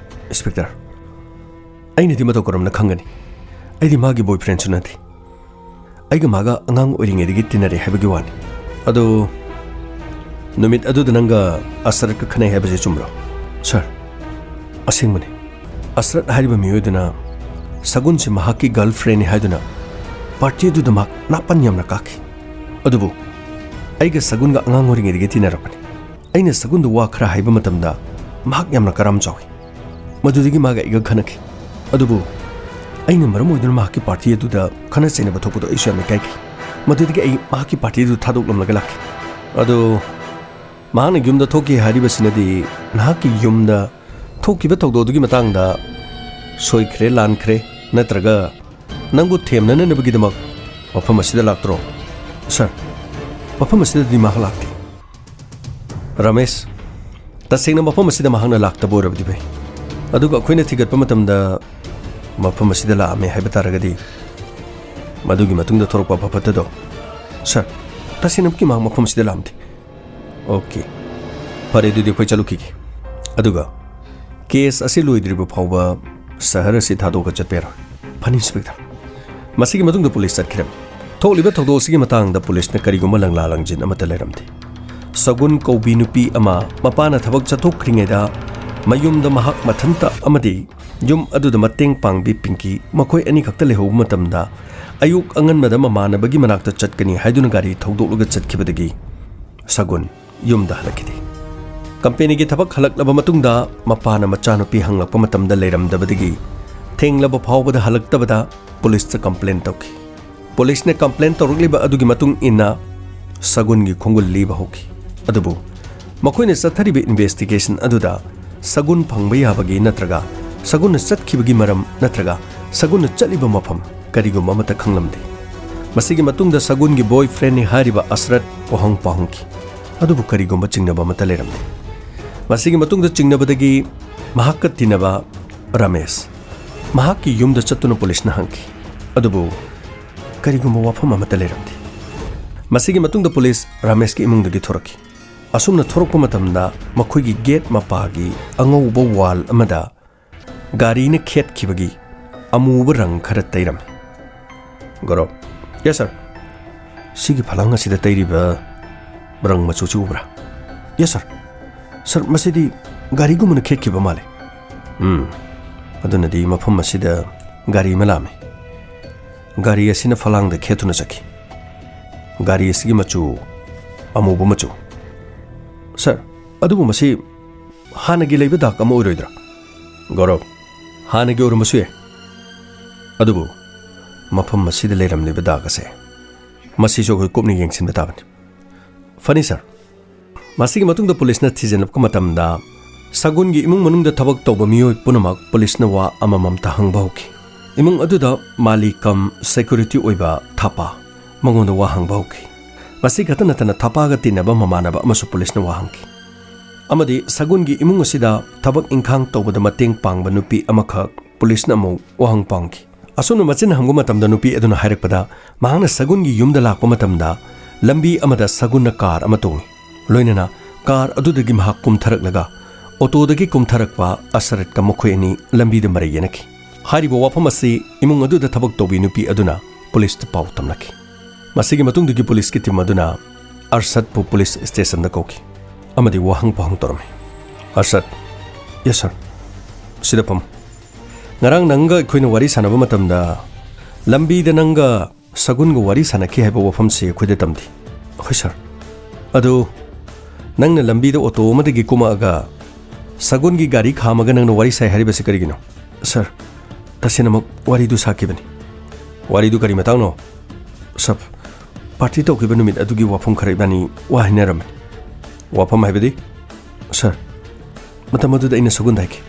ꯏꯟꯁꯄꯦꯛꯇꯔ, ꯑꯩꯅꯗꯤ ꯃꯇꯧ ꯀꯔꯝꯅ ꯈꯪꯒꯅꯤ? ꯑꯩꯗꯤ ꯃꯥꯒꯤ ꯕꯣꯏꯐ꯭ꯔꯦꯟꯁꯨ ꯅꯠꯇꯦ꯫ ꯑꯩꯒ ꯃꯥꯒ ꯑꯉꯥꯡ ꯑꯣꯏꯔꯤꯉꯩꯗꯒꯤ ꯇꯤꯟꯅꯔꯦ ꯍꯥꯏꯕꯒꯤ ꯋꯥꯅꯤ꯫ ꯑꯗꯣ ꯅꯨꯃꯤꯠ ꯑꯗꯨꯗ ꯅꯪꯒ ꯑꯁꯔꯠꯀ ꯈꯠꯅꯩ ꯍꯥꯏꯕꯁꯦ ꯆꯨꯝꯕ꯭ꯔꯣ? ꯁꯥꯔ, ꯑꯁꯦꯡꯕꯅꯤ꯫ ꯑꯁꯔꯠ ꯍꯥꯏꯔꯤꯕ ꯃꯤꯑꯣꯏꯗꯨꯅ ꯁꯒꯨꯟꯁꯤ ꯃꯍꯥꯛꯀꯤ ꯒꯔꯜꯐ꯭ꯔꯦꯟꯅꯤ ꯍꯥꯏꯗꯨꯅ ꯄꯥꯔꯇꯤ ꯑꯗꯨꯗ ꯃꯍꯥꯛ ꯅꯥꯄꯟ ꯌꯥꯝꯅ ꯀꯥꯈꯤ꯫ ꯑꯗꯨꯕꯨ ꯑꯩꯒ ꯁꯒꯨꯟꯒ ꯑꯉꯥꯡ ꯑꯣꯏꯔꯤꯉꯩꯗꯒꯤ ꯇꯤꯟꯅꯔꯛꯄꯅꯤ꯫ ꯑꯩꯅ ꯁꯒꯨꯟꯗ ꯋꯥ ꯈꯔ ꯍꯥꯏꯕ ꯃꯇꯝꯗ ꯃꯍꯥꯛ ꯌꯥꯝꯅ ꯀꯔꯥꯝ ꯆꯥꯎꯏ꯫ ꯃꯗꯨꯗꯒꯤ ꯃꯥꯒ ꯑꯩꯒ ꯈꯟꯅꯈꯤ꯫ ꯑꯗꯨꯕꯨ ꯑꯩꯅ ꯃꯔꯝ ꯑꯣꯏꯗꯨꯅ ꯃꯍꯥꯛꯀꯤ ꯄꯥꯔꯇꯤ ꯑꯗꯨꯗ ꯈꯠꯅ ꯆꯩꯅꯕ ꯊꯣꯛꯄꯗꯣ ꯑꯩꯁꯨ ꯌꯥꯝꯅ ꯏꯀꯥꯏꯈꯤ꯫ ꯃꯗꯨꯗꯒꯤ ꯑꯩ ꯃꯍꯥꯛꯀꯤ ꯄꯥꯔꯇꯤ ꯑꯗꯨ ꯊꯥꯗꯣꯛꯂꯝꯂꯒ ꯂꯥꯛꯈꯤ꯫ ꯑꯗꯣ ꯃꯍꯥꯛꯅ ꯌꯨꯝꯗ ꯊꯣꯛꯈꯤ ꯍꯥꯏꯔꯤꯕꯁꯤꯅꯗꯤ ꯅꯍꯥꯛꯀꯤ ꯌꯨꯝꯗ ꯊꯣꯛꯈꯤꯕ ꯊꯧꯗꯣꯛ ꯑꯗꯨꯒꯤ ꯃꯇꯥꯡꯗ ꯁꯣꯏꯈ꯭ꯔꯦ, ꯂꯥꯟꯈ꯭ꯔꯦ, ꯅꯠꯇ꯭ꯔꯒ ꯅꯪꯕꯨ ꯊꯦꯝꯅꯅꯕꯒꯤꯗꯃꯛ ꯃꯐꯝ ꯑꯁꯤꯗ ꯂꯥꯛꯇ꯭ꯔꯣ? ꯁꯥꯔ, ꯃꯐꯝ ꯑꯁꯤꯗꯗꯤ ꯃꯍꯥꯛ ꯂꯥꯛꯇꯦ꯫ ꯔꯃꯦꯁ, ꯇꯁꯦꯡꯅ ꯃꯐꯝ ꯑꯁꯤꯗ ꯃꯍꯥꯛꯅ ꯂꯥꯛꯇꯕ ꯑꯣꯏꯔꯕꯗꯤ ꯐꯩ꯫ ꯑꯗꯨꯒ ꯑꯩꯈꯣꯏꯅ ꯊꯤꯒꯠꯄ ꯃꯇꯝꯗ ꯃꯐꯝ ꯑꯁꯤꯗ ꯂꯥꯛꯑꯝꯃꯦ ꯍꯥꯏꯕ ꯇꯥꯔꯒꯗꯤ, ꯃꯗꯨꯒꯤ ꯃꯇꯨꯡꯗ ꯊꯣꯔꯛꯄ ꯑꯐ ꯐꯠꯇꯗꯣ, ꯁꯥꯔ, ꯇꯁꯦꯡꯅꯃꯛꯀꯤ ꯃꯍꯥꯛ ꯃꯐꯝ ꯑꯁꯤꯗ ꯂꯥꯛꯑꯝꯗꯦ꯫ ꯑꯣꯀꯦ, ꯐꯔꯦ, ꯑꯗꯨꯗꯤ ꯑꯩꯈꯣꯏ ꯆꯠꯂꯨꯈꯤꯒꯦ꯫ ꯑꯗꯨꯒ ꯀꯦꯁ ꯑꯁꯤ ꯂꯣꯏꯗ꯭ꯔꯤꯕ ꯐꯥꯎꯕ ꯁꯍꯔ ꯑꯁꯤ ꯊꯥꯗꯣꯛꯑꯒ ꯆꯠꯄ ꯌꯥꯔꯣꯏ꯫ ꯐꯅꯤ, ꯏꯟꯁꯄꯦꯛꯇꯔ꯫ ꯃꯁꯤꯒꯤ ꯃꯇꯨꯡꯗ ꯄꯨꯂꯤꯁ ꯆꯠꯈꯤꯔꯝꯃꯤ꯫ ꯊꯣꯛꯂꯤꯕ ꯊꯧꯗꯣꯛ ꯑꯁꯤꯒꯤ ꯃꯇꯥꯡꯗ ꯄꯨꯂꯤꯁꯅ ꯀꯔꯤꯒꯨꯝꯕ ꯂꯪꯂꯥ ꯂꯪꯖꯤꯟ ꯑꯃꯠꯇ ꯂꯩꯔꯝꯗꯦ꯫ ꯁꯒꯨꯟ ꯀꯧꯕꯤ ꯅꯨꯄꯤ ꯑꯃ ꯃꯄꯥꯅ ꯊꯕꯛ ꯆꯠꯊꯣꯛꯈ꯭ꯔꯤꯉꯩꯗ ꯃꯌꯨꯝꯗ ꯃꯍꯥꯛ ꯃꯊꯟꯇ ꯑꯃꯗꯤ ꯌꯨꯝ ꯑꯗꯨꯗ ꯃꯇꯦꯡ ꯄꯥꯡꯕꯤ ꯄꯤꯡꯀꯤ, ꯃꯈꯣꯏ ꯑꯅꯤꯈꯛꯇ ꯂꯩꯍꯧꯕ ꯃꯇꯝꯗ ꯑꯌꯨꯛ ꯑꯉꯟꯕꯗ ꯃꯃꯥꯟꯅꯕꯒꯤ ꯃꯅꯥꯛꯇ ꯆꯠꯀꯅꯤ ꯍꯥꯏꯗꯨꯅ ꯒꯥꯔꯤ ꯊꯧꯗꯣꯛꯂꯒ ꯆꯠꯈꯤꯕꯗꯒꯤ ꯁꯒꯨꯟ ꯌꯨꯝꯗ ꯍꯜꯂꯛꯈꯤꯗꯦ꯫ ꯀꯝꯄꯦꯅꯤꯒꯤ ꯊꯕꯛ ꯍꯜꯂꯛꯂꯕ ꯃꯇꯨꯡꯗ ꯃꯄꯥꯅ ꯃꯆꯥꯅꯨꯄꯤ ꯍꯪꯂꯛꯄ ꯃꯇꯝꯗ ꯂꯩꯔꯝꯗꯕꯗꯒꯤ ꯊꯦꯡꯂꯕ ꯐꯥꯎꯕꯗ ꯍꯜꯂꯛꯇꯕꯗ ꯄꯨꯂꯤꯁꯇ ꯀꯝꯄ꯭ꯂꯦꯟ ꯇꯧꯈꯤ꯫ ꯄꯨꯂꯤꯁꯅ ꯀꯝꯄ꯭ꯂꯦꯟ ꯇꯧꯔꯛꯂꯤꯕ ꯑꯗꯨꯒꯤ ꯃꯇꯨꯡ ꯏꯟꯅ ꯁꯒꯨꯟꯒꯤ ꯈꯣꯡꯒꯨꯜ ꯂꯤꯕ ꯍꯧꯈꯤ꯫ ꯑꯗꯨꯕꯨ ꯃꯈꯣꯏꯅ ꯆꯠꯊꯔꯤꯕ ꯏꯟꯚꯦꯁꯇꯤꯒꯦꯁꯟ ꯑꯗꯨꯗ ꯁꯒꯨꯟ ꯐꯪꯕ ꯌꯥꯕꯒꯤ ꯅꯠꯇ꯭ꯔꯒ ꯁꯒꯨꯟꯅ ꯆꯠꯈꯤꯕꯒꯤ ꯃꯔꯝ ꯅꯠꯇ꯭ꯔꯒ ꯁꯒꯨꯟꯅ ꯆꯠꯂꯤꯕ ꯃꯐꯝ ꯀꯔꯤꯒꯨꯝꯕ ꯑꯃꯠꯇ ꯈꯪꯂꯝꯗꯦ꯫ ꯃꯁꯤꯒꯤ ꯃꯇꯨꯡꯗ ꯁꯒꯨꯟꯒꯤ ꯕꯣꯏ ꯐ꯭ꯔꯦꯟꯅꯤ ꯍꯥꯏꯔꯤꯕ ꯑꯁꯔꯠ ꯋꯥꯍꯪ ꯄꯥꯎꯍꯪꯈꯤ꯫ ꯑꯗꯨꯕꯨ ꯀꯔꯤꯒꯨꯝꯕ ꯆꯤꯡꯅꯕ ꯑꯃꯠꯇ ꯂꯩꯔꯝꯗꯦ꯫ ꯃꯁꯤꯒꯤ ꯃꯇꯨꯡꯗ ꯆꯤꯡꯅꯕꯗꯒꯤ ꯃꯍꯥꯛꯀ ꯇꯤꯟꯅꯕ ꯔꯥꯃꯦꯁ ꯃꯍꯥꯛꯀꯤ ꯌꯨꯝꯗ ꯆꯠꯇꯨꯅ ꯄꯨꯂꯤꯁꯅ ꯍꯪꯈꯤ꯫ ꯑꯗꯨꯕꯨ ꯀꯔꯤꯒꯨꯝꯕ ꯋꯥꯐꯝ ꯑꯃꯠꯇ ꯂꯩꯔꯝꯗꯦ꯫ ꯃꯁꯤꯒꯤ ꯃꯇꯨꯡꯗ ꯄꯨꯂꯤꯁ ꯔꯥꯃꯦꯁꯀꯤ ꯏꯃꯨꯡꯗꯒꯤ ꯊꯣꯔꯛꯈꯤ꯫ ꯑꯁꯨꯝꯅ ꯊꯣꯔꯛꯄ ꯃꯇꯝꯗ ꯃꯈꯣꯏꯒꯤ ꯒꯦꯠ ꯃꯄꯥꯒꯤ ꯑꯉꯧꯕ ꯋꯥꯜ ꯑꯃꯗ ꯒꯥꯔꯤꯅ ꯈꯦꯠꯈꯤꯕꯒꯤ ꯑꯃꯨꯕ ꯔꯪ ꯈꯔ ꯇꯩꯔꯝꯃꯤ꯫ "ꯒꯧꯔꯕ, ꯌꯦꯁ ꯁꯔ, ꯁꯤꯒꯤ ꯐꯂꯥꯡ ꯑꯁꯤꯗ ꯇꯩꯔꯤꯕ ꯔꯪ ꯃꯆꯨꯁꯤ ꯎꯕ꯭ꯔꯥ?" "Yes sir. ꯁꯔ, ꯃꯁꯤꯗꯤ ꯒꯥꯔꯤꯒꯨꯝꯕꯅ ꯈꯦꯠꯈꯤꯕ ꯃꯥꯜꯂꯤ꯫" "ꯎꯝ, ꯑꯗꯨꯅꯗꯤ ꯃꯐꯝ ꯑꯁꯤꯗ ꯒꯥꯔꯤ ꯑꯃ ꯂꯥꯛꯑꯝꯃꯤ꯫ ꯒꯥꯔꯤ ꯑꯁꯤꯅ ꯐꯂꯥꯡꯗ ꯈꯦꯠꯇꯨꯅ ꯆꯠꯈꯤ꯫ ꯒꯥꯔꯤ ꯑꯁꯤꯒꯤ ꯃꯆꯨ ꯑꯃꯨꯕ ꯃꯆꯨ꯫" "ꯁꯔ, ꯑꯗꯨꯕꯨ ꯃꯁꯤ ꯍꯥꯟꯅꯒꯤ ꯂꯩꯕ ꯗꯥꯛ ꯑꯃ ꯑꯣꯏꯔꯣꯏꯗ꯭ꯔꯥ?" "ꯒꯧꯔꯕ, ꯍꯥꯟꯅꯒꯤ ꯑꯣꯏꯔꯝꯕꯁꯨ ꯌꯥꯏ, ꯑꯗꯨꯕꯨ ꯃꯐꯝ ꯑꯁꯤꯗ ꯂꯩꯔꯝꯂꯤꯕ ꯗꯥꯛ ꯑꯁꯦ, ꯃꯁꯤꯁꯨ ꯑꯩꯈꯣꯏ ꯀꯨꯞꯅ ꯌꯦꯡꯁꯤꯟꯕ ꯇꯥꯕꯅꯤ꯫" "ꯐꯅꯤ ꯁꯔ꯫" ꯃꯁꯤꯒꯤ ꯃꯇꯨꯡꯗ ꯄꯨꯂꯤꯁꯅ ꯊꯤꯖꯤꯜꯂꯛꯄ ꯃꯇꯝꯗ ꯁꯒꯨꯟꯒꯤ ꯏꯃꯨꯡ ꯃꯅꯨꯡꯗ ꯊꯕꯛ ꯇꯧꯕ ꯃꯤꯑꯣꯏ ꯄꯨꯝꯅꯃꯛ ꯄꯨꯂꯤꯁꯅ ꯋꯥ ꯑꯃꯃꯝꯇ ꯍꯪꯕ ꯍꯧꯈꯤ꯫ ꯏꯃꯨꯡ ꯑꯗꯨꯗ ꯃꯥꯂꯤ ꯀꯝ ꯁꯦꯀ꯭ꯌꯨꯔꯤꯇꯤ ꯑꯣꯏꯕ ꯊꯥꯄꯥ ꯃꯉꯣꯟꯗ ꯋꯥ ꯍꯪꯕ ꯍꯧꯈꯤ꯫ ꯃꯁꯤ ꯈꯛꯇ ꯅꯠꯇꯅ ꯊꯥꯄꯥꯒ ꯇꯤꯟꯅꯕ ꯃꯃꯥꯟꯅꯕ ꯑꯃꯁꯨ ꯄꯨꯂꯤꯁꯅ ꯋꯥ ꯍꯪꯈꯤ꯫ ꯑꯃꯗꯤ ꯁꯒꯨꯟꯒꯤ ꯏꯃꯨꯡ ꯑꯁꯤꯗ ꯊꯕꯛ ꯏꯪꯈꯥꯡ ꯇꯧꯕꯗ ꯃꯇꯦꯡ ꯄꯥꯡꯕ ꯅꯨꯄꯤ ꯑꯃꯈꯛ ꯄꯨꯂꯤꯁꯅ ꯑꯃꯨꯛ ꯋꯥꯍꯪ ꯄꯥꯡꯈꯤ꯫ ꯑꯁꯨꯝꯅ ꯃꯆꯤꯟ ꯍꯪꯕ ꯃꯇꯝꯗ ꯅꯨꯄꯤ ꯑꯗꯨꯅ ꯍꯥꯏꯔꯛꯄꯗ, ꯃꯍꯥꯛꯅ ꯁꯒꯨꯟꯒꯤ ꯌꯨꯝꯗ ꯂꯥꯛꯄ ꯃꯇꯝꯗ ꯂꯝꯕꯤ ꯑꯃꯗ ꯁꯒꯨꯟꯅ ꯀꯥꯔ ꯑꯃ ꯇꯣꯡꯏ꯫ ꯂꯣꯏꯅꯅ ꯀꯥꯔ ꯑꯗꯨꯗꯒꯤ ꯃꯍꯥꯛ ꯀꯨꯝꯊꯔꯛꯂꯒ ꯑꯣꯇꯣꯗꯒꯤ ꯀꯨꯝꯊꯔꯛꯄ ꯑꯁꯔꯠꯀ ꯃꯈꯣꯏ ꯑꯅꯤ ꯂꯝꯕꯤꯗ ꯃꯔꯩ ꯌꯦꯠꯅꯈꯤ꯫ ꯍꯥꯏꯔꯤꯕ ꯋꯥꯐꯝ ꯑꯁꯤ ꯏꯃꯨꯡ ꯑꯗꯨꯗ ꯊꯕꯛ ꯇꯧꯕꯤ ꯅꯨꯄꯤ ꯑꯗꯨꯅ ꯄꯨꯂꯤꯁꯇ ꯄꯥꯎ ꯇꯝꯂꯛꯈꯤ꯫ ꯃꯁꯤꯒꯤ ꯃꯇꯨꯡꯗꯒꯤ ꯄꯨꯂꯤꯁꯀꯤ ꯇꯤꯝ ꯑꯗꯨꯅ ꯑꯔꯁꯠꯄꯨ ꯄꯨꯂꯤꯁ ꯁ꯭ꯇꯦꯁꯟꯗ ꯀꯧꯈꯤ ꯑꯃꯗꯤ ꯋꯥꯍꯪ ꯄꯥꯎꯍꯪ ꯇꯧꯔꯝꯃꯤ꯫ "ꯑꯔꯁꯠ꯫" "Yes sir." "ꯁꯤꯗ ꯐꯝꯃꯨ꯫ ꯉꯔꯥꯡ ꯅꯪꯒ ꯑꯩꯈꯣꯏꯅ ꯋꯥꯔꯤ ꯁꯥꯟꯅꯕ ꯃꯇꯝꯗ ꯂꯝꯕꯤꯗ ꯅꯪꯒ ꯁꯒꯨꯟꯒ ꯋꯥꯔꯤ ꯁꯥꯟꯅꯈꯤ ꯍꯥꯏꯕ ꯋꯥꯐꯝꯁꯤ ꯑꯩꯈꯣꯏꯗ ꯇꯝꯗꯦ꯫" "ꯍꯣꯏ ꯁꯔ꯫ ꯑꯗꯨ ꯅꯪꯅ ꯂꯝꯕꯤꯗ ꯑꯣꯇꯣ ꯑꯃꯗꯒꯤ ꯀꯨꯝꯃꯛꯑꯒ ꯁꯒꯨꯟꯒꯤ ꯒꯥꯔꯤ ꯈꯥꯝꯃꯒ ꯅꯪꯅ ꯋꯥꯔꯤ ꯁꯥꯏ ꯍꯥꯏꯔꯤꯕꯁꯤ ꯀꯔꯤꯒꯤꯅꯣ?" "ꯁꯔ, ꯇꯁꯦꯡꯅꯃꯛ ꯋꯥꯔꯤꯗꯨ ꯁꯥꯈꯤꯕꯅꯤ꯫" "ꯋꯥꯔꯤꯗꯨ ꯀꯔꯤ ꯃꯇꯥꯡꯅꯣ?" "ꯁꯔ, ꯄꯥꯔꯇꯤ ꯇꯧꯈꯤꯕ ꯅꯨꯃꯤꯠ ꯑꯗꯨꯒꯤ ꯋꯥꯐꯝ ꯈꯔ ꯏꯕꯥꯅꯤ ꯋꯥ ꯍꯥꯏꯅꯔꯝꯕꯅꯤ꯫" "ꯋꯥꯐꯝ ꯍꯥꯏꯕꯗꯤ?" "ꯁꯔ, ꯃꯇꯝ ꯑꯗꯨꯗ ꯑꯩꯅ ꯁꯒꯨꯟꯗ ꯍꯥꯏꯈꯤ,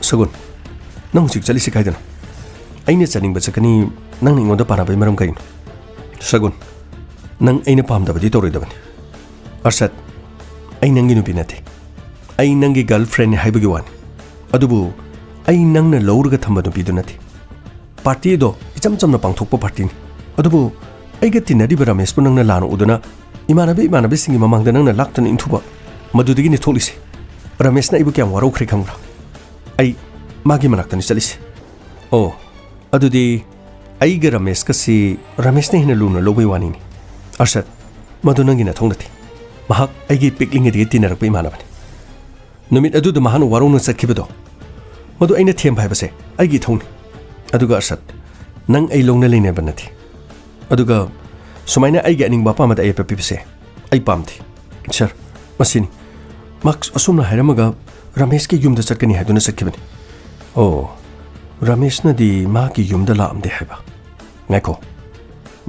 'ꯁꯒꯨꯟ, ꯅꯪ ꯍꯧꯖꯤꯛ ꯆꯠꯂꯤꯁꯤ ꯀꯥꯏꯗꯅꯣ? ꯑꯩꯅ ꯆꯠꯅꯤꯡꯕ ꯆꯠꯀꯅꯤ, ꯅꯪꯅ ꯑꯩꯉꯣꯟꯗ ꯄꯥꯟꯅꯕꯒꯤ ꯃꯔꯝ ꯀꯔꯤꯅꯣ?'" "ꯁꯒꯨꯟ, ꯅꯪ ꯑꯩꯅ ꯄꯥꯝꯗꯕꯗꯤ ꯇꯧꯔꯣꯏꯗꯕꯅꯤ꯫" ꯑꯔꯁꯠ, ꯑꯩ ꯅꯪꯒꯤ ꯅꯨꯄꯤ ꯅꯠꯇꯦ꯫ ꯑꯩ ꯅꯪꯒꯤ ꯒꯔꯜ ꯐ꯭ꯔꯦꯟꯅꯤ ꯍꯥꯏꯕꯒꯤ ꯋꯥꯅꯤ꯫ ꯑꯗꯨꯕꯨ ꯑꯩ ꯅꯪꯅ ꯂꯧꯔꯒ ꯊꯝꯕ ꯅꯨꯄꯤꯗꯨ ꯅꯠꯇꯦ꯫ ꯄꯥꯔꯇꯤ ꯑꯗꯣ ꯏꯆꯝ ꯆꯝꯅ ꯄꯥꯡꯊꯣꯛꯄ ꯄꯥꯔꯇꯤꯅꯤ꯫ ꯑꯗꯨꯕꯨ ꯑꯩꯒ ꯇꯤꯟꯅꯔꯤꯕ ꯔꯃꯦꯁꯄꯨ ꯅꯪꯅ ꯂꯥꯟꯅ ꯎꯗꯨꯅ ꯏꯃꯥꯟꯅꯕ ꯏꯃꯥꯟꯅꯕꯤꯁꯤꯡꯒꯤ ꯃꯃꯥꯡꯗ ꯅꯪꯅ ꯂꯥꯛꯇꯨꯅ ꯏꯟꯊꯨꯕ, ꯃꯗꯨꯗꯒꯤꯅꯤ ꯊꯣꯛꯂꯤꯁꯦ꯫ ꯔꯃꯦꯁꯅ ꯑꯩꯕꯨ ꯀꯌꯥꯝ ꯋꯥꯔꯧꯈ꯭ꯔꯦ ꯈꯪꯕ꯭ꯔꯥ? ꯑꯩ ꯃꯥꯒꯤ ꯃꯅꯥꯛꯇꯅꯤ ꯆꯠꯂꯤꯁꯦ꯫ ꯑꯣ, ꯑꯗꯨꯗꯤ ꯑꯩꯒ ꯔꯃꯦꯁꯀꯁꯤ ꯔꯃꯦꯁꯅ ꯍꯦꯟꯅ ꯂꯨꯅ ꯂꯧꯕꯩ ꯋꯥꯅꯤꯅꯦ꯫ ꯑꯔꯁꯠ, ꯃꯗꯨ ꯅꯪꯒꯤ ꯅꯊꯧ ꯅꯠꯇꯦ꯫ ꯃꯍꯥꯛ ꯑꯩꯒꯤ ꯄꯤꯛꯂꯤꯉꯩꯗꯒꯤ ꯇꯤꯟꯅꯔꯛꯄ ꯏꯃꯥꯟꯅꯕꯅꯤ꯫ ꯅꯨꯃꯤꯠ ꯑꯗꯨꯗ ꯃꯍꯥꯛꯅ ꯋꯥꯔꯧꯅ ꯆꯠꯈꯤꯕꯗꯣ, ꯃꯗꯨ ꯑꯩꯅ ꯊꯦꯝꯕ ꯍꯥꯏꯕꯁꯦ ꯑꯩꯒꯤ ꯏꯊꯧꯅꯤ꯫ ꯑꯗꯨꯒ ꯑꯔꯁꯠ, ꯅꯪ ꯑꯩ ꯂꯧꯅ ꯂꯩꯅꯕ ꯅꯠꯇꯦ꯫ ꯑꯗꯨꯒ ꯁꯨꯃꯥꯏꯅ ꯑꯩꯒꯤ ꯑꯅꯤꯡꯕ ꯑꯄꯥꯝꯕꯗ ꯑꯌꯦꯠꯄ ꯄꯤꯕꯁꯦ ꯑꯩ ꯄꯥꯝꯗꯦ꯫ ꯁꯥꯔ, ꯃꯁꯤꯅꯤ꯫ ꯃꯍꯥꯛ ꯑꯁꯨꯝꯅ ꯍꯥꯏꯔꯝꯃꯒ ꯔꯃꯦꯁꯀꯤ ꯌꯨꯝꯗ ꯆꯠꯀꯅꯤ ꯍꯥꯏꯗꯨꯅ ꯆꯠꯈꯤꯕꯅꯤ꯫ ꯑꯣ, ꯔꯃꯦꯁꯅꯗꯤ ꯃꯍꯥꯛꯀꯤ ꯌꯨꯝꯗ ꯂꯥꯛꯑꯝꯗꯦ ꯍꯥꯏꯕ꯫ ꯉꯥꯏꯈꯣ,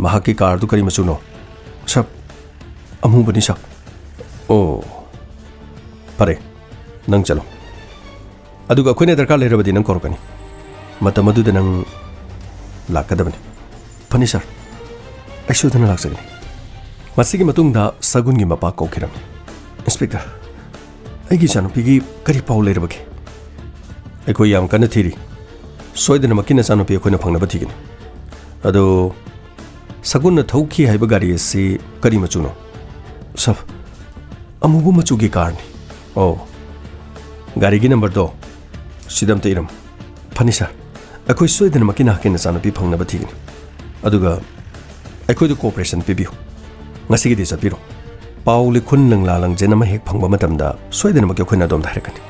ꯃꯍꯥꯛꯀꯤ ꯀꯥꯔꯗꯨ ꯀꯔꯤ ꯃꯆꯨꯅꯣ? ꯁꯥꯔ, ꯑꯃꯨꯕꯅꯤ ꯁꯥꯔ꯫ ꯑꯣ, ꯐꯔꯦ, ꯅꯪ ꯆꯠꯂꯣ꯫ ꯑꯗꯨꯒ ꯑꯩꯈꯣꯏꯅ ꯗꯔꯀꯥꯔ ꯂꯩꯔꯕꯗꯤ ꯅꯪ ꯀꯧꯔꯛꯀꯅꯤ꯫ ꯃꯇꯝ ꯑꯗꯨꯗ ꯅꯪ ꯂꯥꯛꯀꯗꯕꯅꯤ꯫ ꯐꯅꯤ ꯁꯥꯔ, ꯑꯩ ꯁꯣꯏꯗꯅ ꯂꯥꯛꯆꯒꯅꯤ꯫ ꯃꯁꯤꯒꯤ ꯃꯇꯨꯡꯗ ꯁꯒꯨꯟꯒꯤ ꯃꯄꯥ ꯀꯧꯈꯤꯔꯝꯃꯤ꯫ ꯏꯟꯁꯄꯦꯛꯇꯔ, ꯑꯩꯒꯤ ꯏꯆꯥꯅꯨꯄꯤꯒꯤ ꯀꯔꯤ ꯄꯥꯎ ꯂꯩꯔꯕꯒꯦ? ꯑꯩꯈꯣꯏ ꯌꯥꯝ ꯀꯟꯅ ꯊꯤꯔꯤ꯫ ꯁꯣꯏꯗꯅꯃꯛꯀꯤ ꯅꯆꯥꯅꯨꯄꯤ ꯑꯩꯈꯣꯏꯅ ꯐꯪꯅꯕ ꯊꯤꯒꯅꯤ꯫ ꯑꯗꯣ ꯁꯒꯨꯟꯅ ꯊꯧꯈꯤ ꯍꯥꯏꯕ ꯒꯥꯔꯤ ꯑꯁꯤ ꯀꯔꯤ ꯃꯆꯨꯅꯣ? ꯁꯥꯔ, ꯑꯃꯨꯕ ꯃꯆꯨꯒꯤ ꯀꯥꯔꯅꯤ꯫ ꯑꯣ, ꯒꯥꯔꯤꯒꯤ ꯅꯝꯕꯔꯗꯣ ꯁꯤꯗ ꯑꯝꯇ ꯏꯔꯝꯃꯨ꯫ ꯐꯅꯤ ꯁꯥꯔ, ꯑꯩꯈꯣꯏ ꯁꯣꯏꯗꯅꯃꯛꯀꯤ ꯅꯍꯥꯛꯀꯤ ꯅꯆꯥꯅꯨꯄꯤ ꯐꯪꯅꯕ ꯊꯤꯒꯅꯤ꯫ ꯑꯗꯨꯒ ꯑꯩꯈꯣꯏꯗ ꯀꯣꯑꯣꯄꯔꯦꯁꯟ ꯄꯤꯕꯤꯌꯨ꯫ ꯉꯁꯤꯒꯤꯗꯤ ꯆꯠꯄꯤꯔꯣ꯫ ꯄꯥꯎ ꯂꯤꯈꯨꯟ ꯂꯪꯂꯥ ꯂꯪꯖꯦꯟ ꯑꯃ ꯍꯦꯛ ꯐꯪꯕ ꯃꯇꯝꯗ ꯁꯣꯏꯗꯅꯃꯛꯀꯤ ꯑꯩꯈꯣꯏꯅ ꯑꯗꯣꯝꯗ ꯍꯥꯏꯔꯛꯀꯅꯤ꯫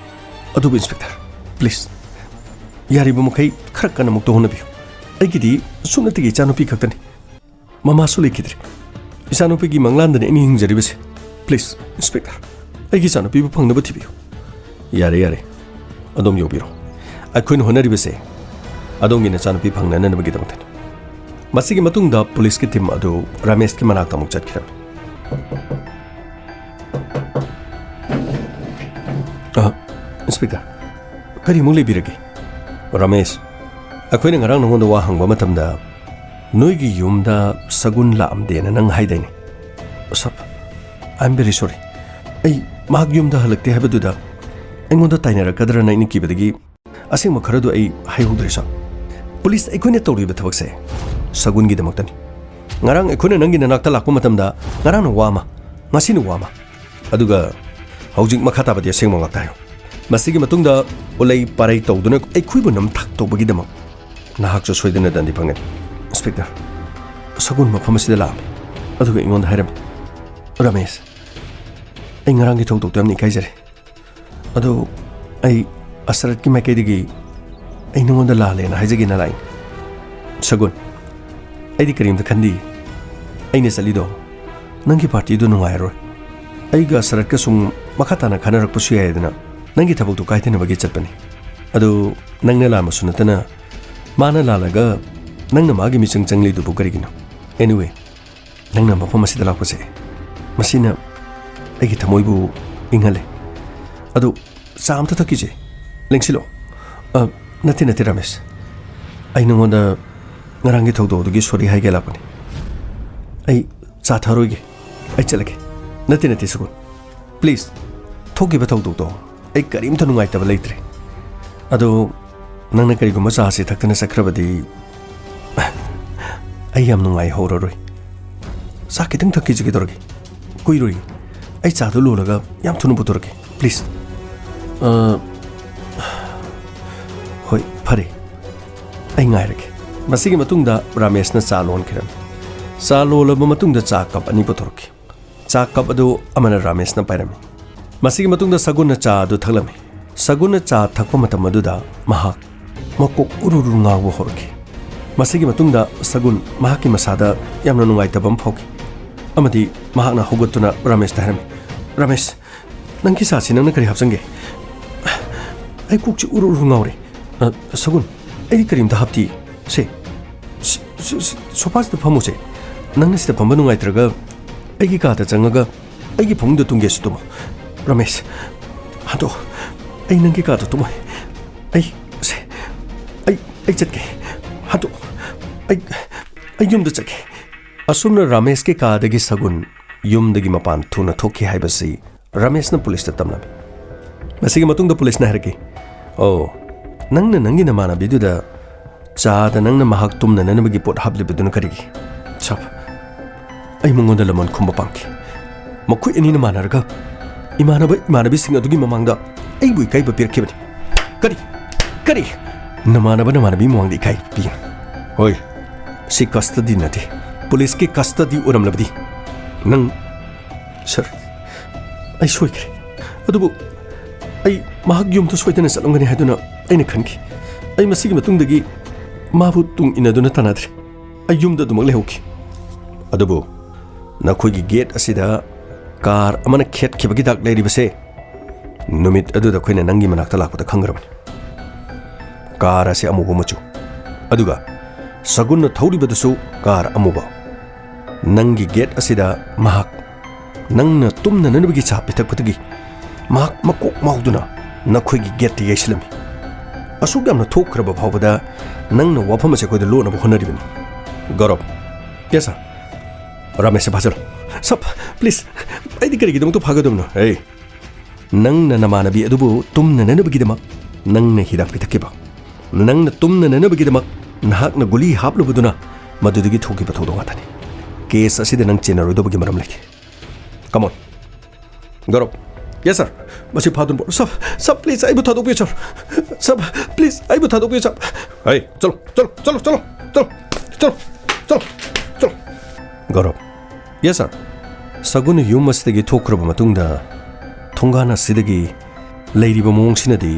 ꯑꯗꯨꯕꯨ ꯏꯟꯁꯄꯦꯛꯇꯔ, ꯄ꯭ꯂꯤꯖ, ꯌꯥꯔꯤꯕ ꯃꯈꯩ ꯈꯔ ꯀꯟꯅ ꯑꯃꯨꯛꯇ ꯍꯣꯠꯅꯕꯤꯌꯨ꯫ ꯑꯩꯒꯤꯗꯤ ꯁꯨꯞꯅꯇꯒꯤ ꯏꯆꯥꯅꯨꯄꯤ ꯈꯛꯇꯅꯤ꯫ ꯃꯃꯥꯁꯨ ꯂꯩꯈꯤꯗ꯭ꯔꯦ꯫ ꯏꯆꯥꯅꯨꯄꯤꯒꯤ ꯃꯪꯂꯥꯟꯗꯅꯤ ꯑꯩꯅ ꯍꯤꯡꯖꯔꯤꯕꯁꯦ꯫ ꯄ꯭ꯂꯤꯖ, ꯏꯟꯁꯄꯦꯛꯇꯔ, ꯑꯩꯒꯤ ꯏꯆꯥꯅꯨꯄꯤꯕꯨ ꯐꯪꯅꯕ ꯊꯤꯕꯤꯌꯨ꯫ ꯌꯥꯔꯦ, ꯌꯥꯔꯦ, ꯑꯗꯣꯝ ꯌꯧꯕꯤꯔꯣ꯫ ꯑꯩꯈꯣꯏꯅ ꯍꯣꯠꯅꯔꯤꯕꯁꯦ ꯑꯗꯣꯝꯒꯤ ꯅꯆꯥꯅꯨꯄꯤ ꯐꯪꯅꯅꯕꯒꯤꯗꯃꯛꯇꯅꯤ꯫ ꯃꯁꯤꯒꯤ ꯃꯇꯨꯡꯗ ꯄꯨꯂꯤꯁꯀꯤ ꯇꯤꯝ ꯑꯗꯨ ꯔꯃꯦꯁꯀꯤ ꯃꯅꯥꯛꯇ ꯑꯃꯨꯛ ꯆꯠꯈꯤꯔꯝꯃꯤ꯫ ꯑ, ꯏꯟꯁꯄꯦꯛꯇꯔ, ꯀꯔꯤꯃꯨꯛ ꯂꯩꯕꯤꯔꯒꯦ? ꯔꯃꯦꯁ, ꯑꯩꯈꯣꯏꯅ ꯉꯔꯥꯡ ꯅꯉꯣꯟꯗ ꯋꯥ ꯍꯪꯕ ꯃꯇꯝꯗ ꯅꯣꯏꯒꯤ ꯌꯨꯝꯗ ꯁꯒꯨꯟ ꯂꯥꯛꯑꯝꯗꯦꯅ ꯅꯪ ꯍꯥꯏꯗꯥꯏꯅꯦ? ꯁꯥꯔ, I am very sorry. ꯑꯩ ꯃꯍꯥꯛ ꯌꯨꯝꯗ ꯍꯜꯂꯛꯇꯦ ꯍꯥꯏꯕꯗꯨꯗ ꯑꯩꯉꯣꯟꯗ ꯇꯥꯏꯅꯔꯛꯀꯗ꯭ꯔꯅ ꯑꯩꯅ ꯀꯤꯕꯗꯒꯤ ꯑꯁꯦꯡꯕ ꯈꯔꯗꯨ ꯑꯩ ꯍꯥꯏꯍꯧꯗ꯭ꯔꯦ, ꯁꯥꯔ꯫ ꯄꯨꯂꯤꯁ, ꯑꯩꯈꯣꯏꯅ ꯇꯧꯔꯤꯕ ꯊꯕꯛꯁꯦ ꯁꯒꯨꯟꯒꯤꯗꯃꯛꯇꯅꯤ꯫ ꯉꯔꯥꯡ ꯑꯩꯈꯣꯏꯅ ꯅꯪꯒꯤ ꯅꯅꯥꯛꯇ ꯂꯥꯛꯄ ꯃꯇꯝꯗ ꯉꯔꯥꯡꯅ ꯋꯥ ꯑꯃ, ꯉꯁꯤꯅ ꯋꯥ ꯑꯃ, ꯑꯗꯨꯒ ꯍꯧꯖꯤꯛ ꯃꯈꯥ ꯇꯥꯕꯗꯤ ꯑꯁꯦꯡꯕ ꯉꯥꯛꯇ ꯍꯥꯏꯌꯨ꯫ ꯃꯁꯤꯒꯤ ꯃꯇꯨꯡꯗ ꯎꯂꯩ ꯄꯥꯔꯩ ꯇꯧꯗꯨꯅ ꯑꯩꯈꯣꯏꯕꯨ ꯅꯝꯊꯥꯛ ꯇꯧꯕꯒꯤꯗꯃꯛ ꯅꯍꯥꯛꯁꯨ ꯁꯣꯏꯗꯅ ꯗꯟꯗꯤ ꯐꯪꯒꯅꯤ꯫ ꯏꯟꯁꯄꯦꯛꯇꯔ, ꯁꯒꯨꯟ ꯃꯐꯝ ꯑꯁꯤꯗ ꯂꯥꯛꯑꯝꯃꯤ, ꯑꯗꯨꯒ ꯑꯩꯉꯣꯟꯗ ꯍꯥꯏꯔꯝꯃꯤ, "ꯔꯥꯃꯦꯁ, ꯑꯩ ꯉꯔꯥꯡꯒꯤ ꯊꯧꯗꯣꯛꯇꯣ ꯌꯥꯝꯅ ꯏꯀꯥꯏꯖꯔꯦ꯫ ꯑꯗꯣ ꯑꯩ ꯑꯁꯔꯠꯀꯤ ꯃꯥꯏꯀꯩꯗꯒꯤ ꯑꯩ ꯅꯉꯣꯟꯗ ꯂꯥꯜꯂꯦꯅ ꯍꯥꯏꯖꯒꯦꯅ ꯂꯥꯛꯏ꯫" "ꯁꯒꯨꯟ, ꯑꯩꯗꯤ ꯀꯔꯤꯝꯇ ꯈꯟꯗꯤꯌꯦ꯫ ꯑꯩꯅ ꯆꯠꯂꯤꯗꯣ ꯅꯪꯒꯤ ꯄꯥꯔꯇꯤꯗꯨ ꯅꯨꯡꯉꯥꯏꯔꯔꯣꯏ꯫ ꯑꯩꯒ ꯑꯁꯔꯠꯀ ꯁꯨꯝ ꯃꯈꯥ ꯇꯥꯅ ꯈꯟꯅꯔꯛꯄꯁꯨ ꯌꯥꯏꯗꯅ ꯅꯪꯒꯤ ꯊꯕꯛꯇꯨ ꯀꯥꯏꯗꯅꯕꯒꯤ ꯆꯠꯄꯅꯤ꯫ ꯑꯗꯨ ꯅꯪꯅ ꯂꯥꯟꯕꯁꯨ ꯅꯠꯇꯅ ꯃꯥꯅ ꯂꯥꯜꯂꯒ ꯅꯪꯅ ꯃꯥꯒꯤ ꯃꯤꯆꯪ ꯆꯪꯂꯤꯗꯨꯕꯨ ꯀꯔꯤꯒꯤꯅꯣ? Anyway, ꯅꯪꯅ ꯃꯐꯝ ꯑꯁꯤꯗ ꯂꯥꯛꯄꯁꯦ ꯃꯁꯤꯅ ꯑꯩꯒꯤ ꯊꯃꯣꯏꯕꯨ ꯏꯪꯍꯜꯂꯦ꯫ ꯑꯗꯨ ꯆꯥ ꯑꯝꯇ ꯊꯛꯈꯤꯁꯦ꯫ ꯂꯦꯡꯁꯤꯜꯂꯣ꯫" "ꯑ, ꯅꯠꯇꯦ, ꯅꯠꯇꯦ, ꯔꯥꯃꯦꯁ꯫ ꯑꯩ ꯅꯉꯣꯟꯗ ꯉꯔꯥꯡꯒꯤ ꯊꯧꯗꯣꯛ ꯑꯗꯨꯒꯤ ꯁꯣꯔꯤ ꯍꯥꯏꯒꯦ ꯂꯥꯛꯄꯅꯤ꯫ ꯑꯩ ꯆꯥ ꯊꯛꯑꯔꯣꯏꯒꯦ꯫ ꯑꯩ ꯆꯠꯂꯒꯦ꯫" "ꯅꯠꯇꯦ, ꯅꯠꯇꯦ, ꯁꯒꯨꯟ꯫ ꯄ꯭ꯂꯤꯖ, ꯊꯣꯛꯈꯤꯕ ꯊꯧꯗꯣꯛꯇꯣ ꯑꯩ ꯀꯔꯤꯝꯇ ꯅꯨꯡꯉꯥꯏꯇꯕ ꯂꯩꯇ꯭ꯔꯦ꯫ ꯑꯗꯣ ꯅꯪꯅ ꯀꯔꯤꯒꯨꯝꯕ ꯆꯥꯁꯤ ꯊꯛꯇꯅ ꯆꯠꯈ꯭ꯔꯕꯗꯤ ꯑꯩ ꯌꯥꯝ ꯅꯨꯡꯉꯥꯏꯍꯧꯔꯔꯣꯏ꯫ ꯆꯥ ꯈꯤꯇꯪ ꯊꯛꯈꯤꯁꯤ, ꯀꯩꯗꯧꯔꯒꯦ? ꯀꯨꯏꯔꯣꯏ꯫ ꯑꯩ ꯆꯥꯗꯨ ꯂꯣꯜꯂꯒ ꯌꯥꯝ ꯊꯨꯅ ꯄꯨꯊꯣꯔꯛꯀꯦ, ꯄ꯭ꯂꯤꯖ꯫" "ꯑ, ꯍꯣꯏ, ꯐꯔꯦ꯫ ꯑꯩ ꯉꯥꯏꯔꯒꯦ꯫" ꯃꯁꯤꯒꯤ ꯃꯇꯨꯡꯗ ꯔꯥꯃꯦꯁꯅ ꯆꯥ ꯂꯣꯟꯈꯤꯔꯝꯃꯤ꯫ ꯆꯥ ꯂꯣꯜꯂꯕ ꯃꯇꯨꯡꯗ ꯆꯥ ꯀꯞ ꯑꯅꯤ ꯄꯨꯊꯣꯔꯛꯈꯤ꯫ ꯆꯥ ꯀꯞ ꯑꯗꯨ ꯑꯃꯅ ꯔꯥꯃꯦꯁꯅ ꯄꯥꯏꯔꯝꯃꯤ꯫ ꯃꯁꯤꯒꯤ ꯃꯇꯨꯡꯗ ꯁꯒꯨꯟꯅ ꯆꯥ ꯑꯗꯨ ꯊꯛꯂꯝꯃꯤ꯫ ꯁꯒꯨꯟꯅ ꯆꯥ ꯊꯛꯄ ꯃꯇꯝ ꯑꯗꯨꯗ ꯃꯍꯥꯛ ꯃꯀꯣꯛ ꯎꯔꯨ ꯎꯔꯨ ꯉꯥꯎꯕ ꯍꯧꯔꯛꯈꯤ꯫ ꯃꯁꯤꯒꯤ ꯃꯇꯨꯡꯗ ꯁꯒꯨꯟ ꯃꯍꯥꯛꯀꯤ ꯃꯁꯥꯗ ꯌꯥꯝꯅ ꯅꯨꯡꯉꯥꯏꯇꯕ ꯑꯃ ꯐꯥꯎꯈꯤ ꯑꯃꯗꯤ ꯃꯍꯥꯛꯅ ꯍꯧꯒꯠꯇꯨꯅ ꯔꯥꯃꯦꯁꯇ ꯍꯥꯏꯔꯝꯃꯤ, "ꯔꯥꯃꯦꯁ, ꯅꯪꯒꯤ ꯆꯥꯁꯤ ꯅꯪꯅ ꯀꯔꯤ ꯍꯥꯞꯆꯟꯒꯦ? ꯑꯩ ꯀꯣꯛꯁꯤ ꯎꯔꯨ ꯎꯔꯨ ꯉꯥꯎꯔꯦ꯫" "ꯑ, ꯁꯒꯨꯟ, ꯑꯩꯗꯤ ꯀꯔꯤꯝꯇ ꯍꯥꯞꯇꯤꯌꯦ꯫ ꯁꯦ, ꯁ-, ꯁ-, ꯁ-, ꯁꯣꯐꯥꯁꯤꯗ ꯐꯝꯃꯨꯁꯦ꯫ ꯅꯪꯅ ꯁꯤꯗ ꯐꯝꯕ ꯅꯨꯡꯉꯥꯏꯇ꯭ꯔꯒ ꯑꯩꯒꯤ ꯀꯥꯗ ꯆꯪꯉꯒ ꯑꯩꯒꯤ ꯐꯃꯨꯡꯗ ꯇꯨꯝꯒꯦꯁꯨ ꯇꯨꯝꯃꯣ꯫" "ꯔꯥꯃꯦꯁ, ꯍꯟꯗꯣꯛ꯫ ꯑꯩ ꯅꯪꯒꯤ ꯀꯥꯗ ꯇꯨꯝꯃꯣꯏ꯫ ꯑꯩ, ꯁꯦ, ꯑꯩ, ꯑꯩ ꯆꯠꯀꯦ꯫ ꯍꯟꯗꯣꯛ꯫ ꯑꯩ, ꯑꯩ ꯌꯨꯝꯗ ꯆꯠꯀꯦ꯫" ꯑꯁꯨꯝꯅ ꯔꯥꯃꯦꯁꯀꯤ ꯀꯥꯗꯒꯤ ꯁꯒꯨꯟ ꯌꯨꯝꯗꯒꯤ ꯃꯄꯥꯟ ꯊꯨꯅ ꯊꯣꯛꯈꯤ ꯍꯥꯏꯕꯁꯤ ꯔꯃꯦꯁꯅ ꯄꯨꯂꯤꯁꯇ ꯇꯝꯂꯝꯃꯤ꯫ ꯃꯁꯤꯒꯤ ꯃꯇꯨꯡꯗ ꯄꯨꯂꯤꯁꯅ ꯍꯥꯏꯔꯛꯈꯤ, "ꯑꯣ, ꯅꯪꯅ ꯅꯪꯒꯤ ꯅꯃꯥꯟꯅꯕꯤꯗꯨꯗ ꯆꯥꯗ ꯅꯪꯅ ꯃꯍꯥꯛ ꯇꯨꯝꯅꯅꯕꯒꯤ ꯄꯣꯠ ꯍꯥꯞꯂꯤꯕꯗꯨꯅ ꯀꯔꯤꯒꯤ?" ꯁꯥꯕ, ꯑꯩ ꯃꯉꯣꯟꯗ ꯂꯃꯟ ꯈꯨꯝꯕ ꯄꯥꯝꯈꯤ꯫ ꯃꯈꯣꯏ ꯑꯅꯤꯅ ꯃꯥꯟꯅꯔꯒ ꯏꯃꯥꯟꯅꯕ ꯏꯃꯥꯟꯅꯕꯤꯁꯤꯡ ꯑꯗꯨꯒꯤ ꯃꯃꯥꯡꯗ ꯑꯩꯕꯨ ꯏꯀꯥꯏꯕ ꯄꯤꯔꯛꯈꯤꯕꯅꯤ꯫ "ꯀꯔꯤ? ꯀꯔꯤ? ꯅꯃꯥꯟꯅꯕ ꯅꯃꯥꯟꯅꯕꯤ ꯃꯃꯥꯡꯗ ꯏꯀꯥꯏꯕ ꯄꯤ?" "ꯍꯣꯏ, ꯁꯤ ꯀꯁꯇꯗꯤ ꯅꯠꯇꯦ, ꯄꯨꯂꯤꯁꯀꯤ ꯀꯁꯇꯗꯤ ꯑꯣꯏꯔꯝꯂꯕꯗꯤ ꯅꯪ..." "ꯁꯥꯔ, ꯑꯩ ꯁꯣꯏꯈ꯭ꯔꯦ꯫ ꯑꯗꯨꯕꯨ ꯑꯩ ꯃꯍꯥꯛ ꯌꯨꯝꯗ ꯁꯣꯏꯗꯅ ꯆꯠꯂꯝꯒꯅꯤ ꯍꯥꯏꯗꯨꯅ ꯑꯩꯅ ꯈꯟꯈꯤ꯫ ꯑꯩ ꯃꯁꯤꯒꯤ ꯃꯇꯨꯡꯗꯒꯤ ꯃꯥꯕꯨ ꯇꯨꯡ ꯏꯟꯅꯗꯨꯅ ꯇꯥꯟꯅꯗ꯭ꯔꯦ꯫ ꯑꯩ ꯌꯨꯝꯗ ꯑꯗꯨꯃꯛ ꯂꯩꯍꯧꯈꯤ꯫ ꯑꯗꯨꯕꯨ ꯅꯈꯣꯏꯒꯤ ꯒꯦꯠ ꯑꯁꯤꯗ ꯀꯥꯔ ꯑꯃꯅ ꯈꯦꯠꯈꯤꯕꯒꯤ ꯗꯥꯛ ꯂꯩꯔꯤꯕꯁꯦ, ꯅꯨꯃꯤꯠ ꯑꯗꯨꯗ ꯑꯩꯈꯣꯏꯅ ꯅꯪꯒꯤ ꯃꯅꯥꯛꯇ ꯂꯥꯛꯄꯗ ꯈꯪꯈ꯭ꯔꯕꯅꯤ꯫ ꯀꯥꯔ ꯑꯁꯤ ꯑꯃꯨꯕ ꯃꯆꯨ, ꯑꯗꯨꯒ ꯁꯒꯨꯟꯅ ꯊꯧꯔꯤꯕꯗꯨꯁꯨ ꯀꯥꯔ ꯑꯃꯨꯕ꯫ ꯅꯪꯒꯤ ꯒꯦꯠ ꯑꯁꯤꯗ ꯃꯍꯥꯛ ꯅꯪꯅ ꯇꯨꯝꯅꯅꯕꯒꯤ ꯆꯥ ꯄꯤꯊꯛꯄꯗꯒꯤ ꯃꯍꯥꯛ ꯃꯀꯣꯛ ꯉꯥꯎꯗꯨꯅ ꯅꯈꯣꯏꯒꯤ ꯒꯦꯠꯇ ꯌꯩꯁꯤꯜꯂꯝꯃꯤ꯫ ꯑꯁꯨꯛ ꯌꯥꯝꯅ ꯊꯣꯛꯈ꯭ꯔꯕ ꯐꯥꯎꯕꯗ ꯅꯪꯅ ꯋꯥꯐꯝ ꯑꯁꯤ ꯑꯩꯈꯣꯏꯗ ꯂꯣꯠꯅꯕ ꯍꯣꯠꯅꯔꯤꯕꯅꯤ꯫ ꯒꯧꯔꯕ꯫ Yes, sir. ꯔꯥꯃꯦꯁꯁꯦ ꯐꯥꯖꯜꯂꯨ꯫ ꯁꯥꯔ, ꯄ꯭ꯂꯤꯖ, ꯑꯩꯗꯤ ꯀꯔꯤꯒꯤꯗꯃꯛꯇ ꯐꯥꯒꯗꯕꯅꯣ? ꯑꯦ, ꯅꯪꯅ ꯅꯃꯥꯟꯅꯕꯤ ꯑꯗꯨꯕꯨ ꯇꯨꯝꯅꯅꯕꯒꯤꯗꯃꯛ ꯅꯪꯅ ꯍꯤꯗꯥꯛ ꯄꯤꯊꯛꯈꯤꯕ, ꯅꯪꯅ ꯇꯨꯝꯅꯅꯕꯒꯤꯗꯃꯛ ꯅꯍꯥꯛꯅ ꯒꯨꯂꯤ ꯍꯥꯞꯂꯨꯕꯗꯨꯅ ꯃꯗꯨꯗꯒꯤ ꯊꯣꯛꯈꯤꯕ ꯊꯧꯗꯣꯛ ꯉꯥꯛꯇꯅꯤ꯫ ꯀꯦꯁ ꯑꯁꯤꯗ ꯅꯪ ꯆꯦꯟꯅꯔꯣꯏꯗꯕꯒꯤ ꯃꯔꯝ ꯂꯩꯇꯦ꯫ ꯀꯃꯣꯟ꯫ ꯒꯧꯔꯕ꯫ ꯌꯦꯁ, ꯁꯥꯔ꯫ ꯃꯁꯤ ꯐꯥꯗꯨꯅ ꯄꯨꯔꯛꯎ꯫ ꯁꯥꯔ, ꯁꯥꯔ, ꯄ꯭ꯂꯤꯖ, ꯑꯩꯕꯨ ꯊꯥꯗꯣꯛꯄꯤꯌꯨ, ꯁꯥꯔ꯫ ꯁꯥꯔ, ꯄ꯭ꯂꯤꯖ, ꯑꯩꯕꯨ ꯊꯥꯗꯣꯛꯄꯤꯌꯨ, ꯁꯥꯔ꯫ ꯍꯩ, ꯆꯠꯂꯣ, ꯆꯠꯂꯣ, ꯆꯠꯂꯣ, ꯆꯠꯂꯣ, ꯆꯠꯂꯣ, ꯆꯠꯂꯣ, ꯆꯠꯂꯣ, ꯆꯠꯂꯣ꯫ ꯒꯧꯔꯕ꯫ ꯌꯦꯁ, ꯁꯥꯔ꯫ ꯁꯒꯨꯟꯅ ꯌꯨꯝ ꯑꯁꯤꯗꯒꯤ ꯊꯣꯛꯈ꯭ꯔꯕ ꯃꯇꯨꯡꯗ ꯊꯣꯡꯒꯥꯟ ꯑꯁꯤꯗꯒꯤ ꯂꯩꯔꯤꯕ ꯃꯑꯣꯡꯁꯤꯅꯗꯤ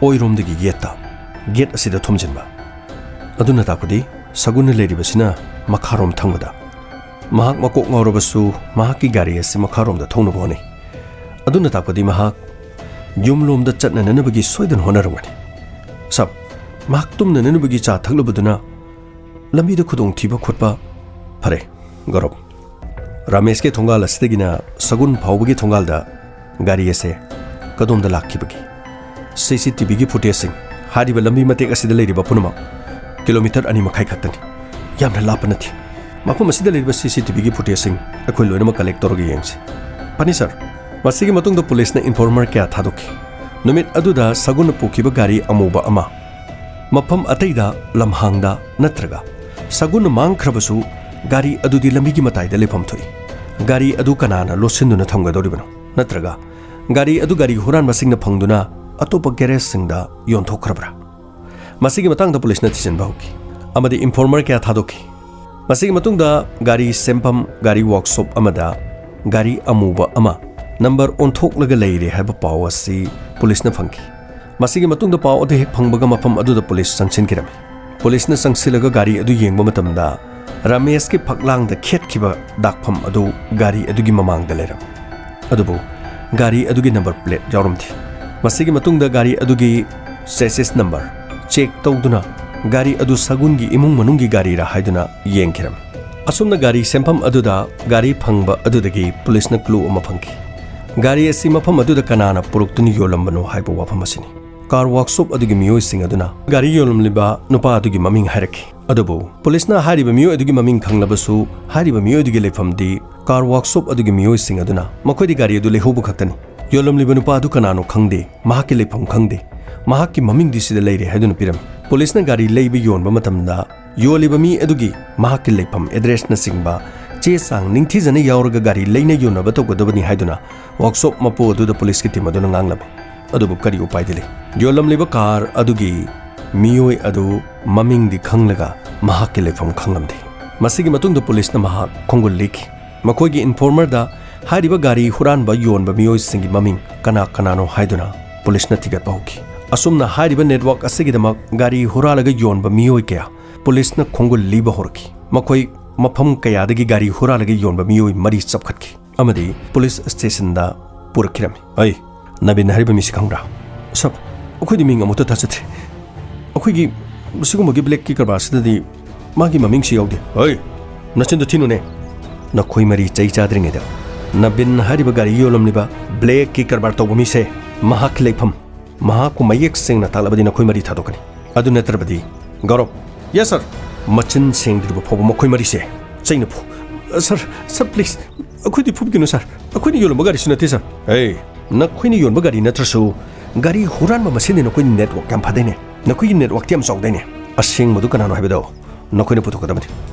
ꯑꯣꯏꯔꯣꯝꯗꯒꯤ ꯌꯦꯠꯇ, ꯒꯦꯠ ꯑꯁꯤꯗ ꯊꯣꯝꯖꯤꯟꯕ꯫ ꯑꯗꯨꯅ ꯇꯥꯛꯄꯗꯤ ꯁꯒꯨꯟꯅ ꯂꯩꯔꯤꯕꯁꯤꯅ ꯃꯈꯥꯔꯣꯝ ꯊꯪꯕꯗ꯫ ꯃꯍꯥꯛ ꯃꯀꯣꯛ ꯉꯥꯎꯔꯕꯁꯨ ꯃꯍꯥꯛꯀꯤ ꯒꯥꯔꯤ ꯑꯁꯤ ꯃꯈꯥꯔꯣꯝꯗ ꯊꯧꯅꯕ ꯍꯣꯠꯅꯩ꯫ ꯑꯗꯨꯅ ꯇꯥꯛꯄꯗꯤ ꯃꯍꯥꯛ ꯌꯨꯝꯂꯣꯝꯗ ꯆꯠꯅꯅꯕꯒꯤ ꯁꯣꯏꯗꯅ ꯍꯣꯠꯅꯔꯝꯒꯅꯤ꯫ ꯁꯥꯔ, ꯃꯍꯥꯛ ꯇꯨꯝꯅꯅꯕꯒꯤ ꯆꯥ ꯊꯛꯂꯨꯕꯗꯨꯅ ꯂꯝꯕꯤꯗ ꯈꯨꯗꯣꯡꯊꯤꯕ ꯈꯣꯠꯄ꯫ ꯐꯔꯦ, ꯒꯧꯔꯕ꯫ ꯔꯥꯃꯦꯁꯀꯤ ꯊꯣꯡꯒꯥꯜ ꯑꯁꯤꯗꯒꯤꯅ ꯁꯒꯨꯟ ꯐꯥꯎꯕꯒꯤ ꯊꯣꯡꯒꯥꯜꯗ ꯒꯥꯔꯤ ꯑꯁꯦ ꯀꯗꯣꯝꯗ ꯂꯥꯛꯈꯤꯕꯒꯦ? ꯁꯤ ꯁꯤ ꯇꯤ ꯚꯤꯒꯤ ꯐꯨꯇꯦꯖꯁꯤꯡ, ꯍꯥꯏꯔꯤꯕ ꯂꯝꯕꯤ ꯃꯇꯦꯛ ꯑꯁꯤꯗ ꯂꯩꯔꯤꯕ ꯄꯨꯝꯅꯃꯛ ꯀꯤꯂꯣꯃꯤꯇꯔ ꯑꯅꯤ ꯃꯈꯥꯏ ꯈꯛꯇꯅꯤ꯫ ꯌꯥꯝꯅ ꯂꯥꯞꯄ ꯅꯠꯇꯦ꯫ ꯃꯐꯝ ꯑꯁꯤꯗ ꯂꯩꯔꯤꯕ CCTVꯒꯤ footageꯁꯤꯡ ꯑꯩꯈꯣꯏ ꯂꯣꯏꯅꯃꯛ collect ꯇꯧꯔꯒ ꯌꯦꯡꯁꯤ꯫ ꯐꯅꯤ, sir꯫ ꯃꯁꯤꯒꯤ ꯃꯇꯨꯡꯗ ꯄꯨꯂꯤꯁꯅ informer ꯀꯌꯥ ꯊꯥꯗꯣꯛꯈꯤ꯫ ꯅꯨꯃꯤꯠ ꯑꯗꯨꯗ ꯁꯒꯨꯟꯅ ꯄꯨꯈꯤꯕ ꯒꯥꯔꯤ ꯑꯃꯨꯕ ꯑꯃ ꯃꯐꯝ ꯑꯇꯩꯗ, ꯂꯝꯍꯥꯡꯗ ꯅꯠꯇ꯭ꯔꯒ ꯁꯒꯨꯟꯅ ꯃꯥꯡꯈ꯭ꯔꯕꯁꯨ, ꯒꯥꯔꯤ ꯑꯗꯨꯗꯤ ꯂꯝꯕꯤꯒꯤ ꯃꯇꯥꯏꯗ ꯂꯩꯐꯝ ꯊꯣꯛꯏ꯫ ꯒꯥꯔꯤ ꯑꯗꯨ ꯀꯅꯥꯅ ꯂꯣꯠꯁꯤꯟꯗꯨꯅ ꯊꯝꯒꯗꯧꯔꯤꯕꯅꯣ? ꯅꯠꯇ꯭ꯔꯒ ꯒꯥꯔꯤ ꯑꯗꯨ ꯒꯥꯔꯤ ꯍꯨꯔꯥꯟꯕꯁꯤꯡꯅ ꯐꯪꯗꯨꯅ ꯑꯇꯣꯞꯄ garageꯁꯤꯡꯗ ꯌꯣꯟꯊꯣꯛꯈ꯭ꯔꯕ꯭ꯔꯥ? ꯃꯁꯤꯒꯤ ꯃꯇꯥꯡꯗ ꯄꯨꯂꯤꯁꯅ ꯊꯤꯖꯤꯟꯕ ꯍꯧꯈꯤ ꯑꯃꯗꯤ informer ꯀꯌꯥ ꯊꯥꯗꯣꯛꯈꯤ꯫ ꯃꯁꯤꯒꯤ ꯃꯇꯨꯡꯗ ꯒꯥꯔꯤ ꯁꯦꯝꯐꯝ ꯒꯥꯔꯤ workshop ꯑꯃꯗ ꯒꯥꯔꯤ ꯑꯃꯨꯕ ꯑꯃ number ꯑꯣꯟꯊꯣꯛꯂꯒ ꯂꯩꯔꯦ ꯍꯥꯏꯕ ꯄꯥꯎ ꯑꯁꯤ ꯄꯨꯂꯤꯁꯅ ꯐꯪꯈꯤ꯫ ꯃꯁꯤꯒꯤ ꯃꯇꯨꯡꯗ ꯄꯥꯎ ꯑꯗꯨ ꯍꯦꯛ ꯐꯪꯕꯒ ꯃꯐꯝ ꯑꯗꯨꯗ ꯄꯨꯂꯤꯁ ꯆꯪꯁꯤꯟꯈꯤꯔꯝꯃꯤ꯫ ꯄꯨꯂꯤꯁꯅ ꯆꯪꯁꯤꯜꯂꯒ ꯒꯥꯔꯤ ꯑꯗꯨ ꯌꯦꯡꯕ ꯃꯇꯝꯗ, ꯔꯥꯃꯦꯁꯀꯤ ꯐꯛꯂꯥꯡꯗ ꯈꯦꯠꯈꯤꯕ ꯗꯥꯛꯐꯝ ꯑꯗꯨ ꯒꯥꯔꯤ ꯑꯗꯨꯒꯤ ꯃꯃꯥꯡꯗ ꯂꯩꯔꯝꯃꯤ꯫ ꯑꯗꯨꯕꯨ ꯒꯥꯔꯤ ꯑꯗꯨꯒꯤ number plate ꯌꯥꯎꯔꯝꯗꯦ꯫ ꯃꯁꯤꯒꯤ ꯃꯇꯨꯡꯗ ꯒꯥꯔꯤ ꯑꯗꯨꯒꯤ chassis number check ꯇꯧꯗꯨꯅ, ꯒꯥꯔꯤ ꯑꯗꯨ ꯁꯒꯨꯟꯒꯤ ꯏꯃꯨꯡ ꯃꯅꯨꯡꯒꯤ ꯒꯥꯔꯤꯔꯥ ꯍꯥꯏꯗꯨꯅ ꯌꯦꯡꯈꯤꯔꯝꯃꯤ꯫ ꯑꯁꯨꯝꯅ ꯒꯥꯔꯤ ꯁꯦꯝꯐꯝ ꯑꯗꯨꯗ ꯒꯥꯔꯤ ꯐꯪꯕ ꯑꯗꯨꯗꯒꯤ ꯄꯨꯂꯤꯁꯅ clue ꯑꯃ ꯐꯪꯈꯤ꯫ ꯒꯥꯔꯤ ꯑꯁꯤ ꯃꯐꯝ ꯑꯗꯨꯗ ꯀꯅꯥꯅ ꯄꯨꯔꯛꯇꯨꯅ ꯌꯣꯜꯂꯝꯕꯅꯣ ꯍꯥꯏꯕ ꯋꯥꯐꯝ ꯑꯁꯤꯅꯤ꯫ Car workshop ꯑꯗꯨꯒꯤ ꯃꯤꯑꯣꯏꯁꯤꯡ ꯑꯗꯨꯅ ꯒꯥꯔꯤ ꯌꯣꯜꯂꯝꯂꯤꯕ ꯅꯨꯄꯥ ꯑꯗꯨꯒꯤ ꯃꯃꯤꯡ ꯍꯥꯏꯔꯛꯈꯤ꯫ ꯑꯗꯨꯕꯨ ꯄꯨꯂꯤꯁꯅ ꯍꯥꯏꯔꯤꯕ ꯃꯤꯑꯣꯏ ꯑꯗꯨꯒꯤ ꯃꯃꯤꯡ ꯈꯪꯂꯕꯁꯨ, ꯍꯥꯏꯔꯤꯕ ꯃꯤꯑꯣꯏ ꯑꯗꯨꯒꯤ ꯂꯩꯐꯝꯗꯤ car workshop ꯑꯗꯨꯒꯤ ꯃꯤꯑꯣꯏꯁꯤꯡ ꯑꯗꯨꯅ ꯃꯈꯣꯏꯗꯤ ꯒꯥꯔꯤ ꯑꯗꯨ ꯂꯩꯍꯧꯕ ꯈꯛꯇꯅꯤ꯫ ꯌꯣꯜꯂꯝꯂꯤꯕ ꯅꯨꯄꯥ ꯑꯗꯨ ꯀꯅꯥꯅꯣ ꯈꯪꯗꯦ, ꯃꯍꯥꯛꯀꯤ ꯂꯩꯐꯝ ꯈꯪꯗꯦ, ꯃꯍꯥꯛꯀꯤ ꯃꯃꯤꯡꯗꯤ ꯁꯤꯗ ꯂꯩꯔꯦ ꯍꯥꯏꯗꯨꯅ ꯄꯤꯔꯝꯃꯤ꯫ ꯄꯨꯂꯤꯁꯅ ꯒꯥꯔꯤ ꯂꯩꯕ ꯌꯣꯟꯕ ꯃꯇꯝꯗ ꯌꯣꯜꯂꯤꯕ ꯃꯤ ꯑꯗꯨꯒꯤ ꯃꯍꯥꯛꯀꯤ ꯂꯩꯐꯝ, addressꯅꯆꯤꯡꯕ ꯆꯦ ꯆꯥꯡ ꯅꯤꯡꯊꯤꯖꯅ ꯌꯥꯎꯔꯒ ꯒꯥꯔꯤ ꯂꯩꯅ ꯌꯣꯟꯅꯕ ꯇꯧꯒꯗꯕꯅꯤ ꯍꯥꯏꯗꯨꯅ workshop ꯃꯄꯨ ꯑꯗꯨꯗ ꯄꯨꯂꯤꯁꯀꯤ team ꯑꯗꯨꯅ ꯉꯥꯡꯂꯝꯃꯤ꯫ ꯑꯗꯨꯕꯨ ꯀꯔꯤ ꯎꯄꯥꯏꯗꯤ ꯂꯩ? ꯌꯣꯜꯂꯝꯂꯤꯕ car ꯑꯗꯨꯒꯤ ꯃꯤꯑꯣꯏ ꯑꯗꯨ ꯃꯃꯤꯡꯗꯤ ꯈꯪꯂꯒ ꯃꯍꯥꯛꯀꯤ ꯂꯩꯐꯝ ꯈꯪꯂꯝꯗꯦ꯫ ꯃꯁꯤꯒꯤ ꯃꯇꯨꯡꯗ ꯄꯨꯂꯤꯁꯅ ꯃꯍꯥꯛ ꯈꯣꯡꯒꯨꯜ ꯂꯤꯈꯤ꯫ ꯃꯈꯣꯏꯒꯤ informerꯗ ꯍꯥꯏꯔꯤꯕ ꯒꯥꯔꯤ ꯍꯨꯔꯥꯟꯕ ꯌꯣꯟꯕ ꯃꯤꯑꯣꯏꯁꯤꯡꯒꯤ ꯃꯃꯤꯡ ꯀꯅꯥ ꯀꯅꯥꯅꯣ ꯍꯥꯏꯗꯨꯅ ꯄꯨꯂꯤꯁꯅ ꯊꯤꯒꯠꯄ ꯍꯧꯈꯤ꯫ ꯑꯁꯨꯝꯅ ꯍꯥꯏꯔꯤꯕ network ꯑꯁꯤꯒꯤꯗꯃꯛ ꯒꯥꯔꯤ ꯍꯨꯔꯥꯜꯂꯒ ꯌꯣꯟꯕ ꯃꯤꯑꯣꯏ ꯀꯌꯥ ꯄꯨꯂꯤꯁꯅ ꯈꯣꯡꯒꯨꯜ ꯂꯤꯕ ꯍꯧꯔꯛꯈꯤ꯫ ꯃꯈꯣꯏ ꯃꯐꯝ ꯀꯌꯥꯗꯒꯤ ꯒꯥꯔꯤ ꯍꯨꯔꯥꯜꯂꯒ ꯌꯣꯟꯕ ꯃꯤꯑꯣꯏ ꯃꯔꯤ ꯆꯞꯈꯠꯈꯤ ꯑꯃꯗꯤ ꯄꯨꯂꯤꯁ stationꯗ ꯄꯨꯔꯛꯈꯤꯔꯝꯃꯤ꯫ ꯑꯩ ꯅꯕꯤꯟ ꯍꯥꯏꯔꯤꯕ ꯃꯤꯁꯤ ꯈꯪꯕ꯭ꯔꯥ? ꯁꯥꯔ, ꯑꯩꯈꯣꯏꯗꯤ ꯃꯤꯡ ꯑꯃꯨꯛꯇ ꯇꯥꯖꯗ꯭ꯔꯤ꯫ ꯑꯩꯈꯣꯏꯒꯤ ꯁꯤꯒꯨꯝꯕꯒꯤ blackꯀꯤ ꯀꯔꯕꯥꯔꯁꯤꯗꯗꯤ ꯃꯥꯒꯤ ꯃꯃꯤꯡꯁꯤ ꯌꯥꯎꯗꯦ꯫ ꯍꯩ, ꯅꯆꯤꯟꯗꯣ ꯊꯤꯅꯨꯅꯦ꯫ ꯅꯈꯣꯏ ꯃꯔꯤ ꯆꯩ ꯆꯥꯗ꯭ꯔꯤꯉꯩꯗ ꯅꯕꯤꯟ ꯍꯥꯏꯔꯤꯕ ꯒꯥꯔꯤ ꯌꯣꯜꯂꯝꯂꯤꯕ blackꯀꯤ ꯀꯔꯕꯥꯔ ꯇꯧꯕ ꯃꯤꯁꯦ ꯃꯍꯥꯛꯀꯤ ꯂꯩꯐꯝ, ꯃꯍꯥꯛꯄꯨ ꯃꯌꯦꯛ ꯁꯦꯡꯅ ꯇꯥꯛꯂꯕꯗꯤ ꯅꯈꯣꯏ ꯃꯔꯤ ꯊꯥꯗꯣꯛꯀꯅꯤ꯫ ꯑꯗꯨ ꯅꯠꯇ꯭ꯔꯕꯗꯤ, ꯒꯧꯔꯕ꯫ Yes, sir꯫ ꯃꯆꯤꯟ ꯁꯦꯡꯗ꯭ꯔꯤꯕ ꯐꯥꯎꯕ ꯃꯈꯣꯏ ꯃꯔꯤꯁꯦ ꯆꯩꯅ ꯐꯨ꯫ ꯁꯥꯔ, ꯁꯥꯔ, ꯄ꯭ꯂꯤꯖ, ꯑꯩꯈꯣꯏꯗꯤ ꯐꯨꯕꯤꯒꯅꯨ, ꯁꯥꯔ꯫ ꯑꯩꯈꯣꯏꯅ ꯌꯣꯜꯂꯝꯕ ꯒꯥꯔꯤꯁꯨ ꯅꯠꯇꯦ, ꯁꯥꯔ꯫ ꯑꯦ, ꯅꯈꯣꯏꯅ ꯌꯣꯟꯕ ꯒꯥꯔꯤ ꯅꯠꯇ꯭ꯔꯁꯨ, ꯒꯥꯔꯤ ꯍꯨꯔꯥꯟꯕ ꯃꯁꯦꯟꯗꯤ ꯅꯈꯣꯏ ꯅꯦꯠꯋꯥꯛ ꯌꯥꯝ ꯐꯗꯩꯅꯦ꯫ ꯅꯈꯣꯏꯒꯤ ꯅꯦꯠꯋꯥꯛꯇꯤ ꯌꯥꯝ ꯆꯥꯎꯗꯩꯅꯦ꯫ ꯑꯁꯦꯡꯕꯗꯨ ꯀꯅꯥꯅꯣ ꯍꯥꯏꯕꯗꯣ ꯅꯈꯣꯏꯅ ꯄꯨꯊꯣꯛꯀꯗꯕꯅꯤ꯫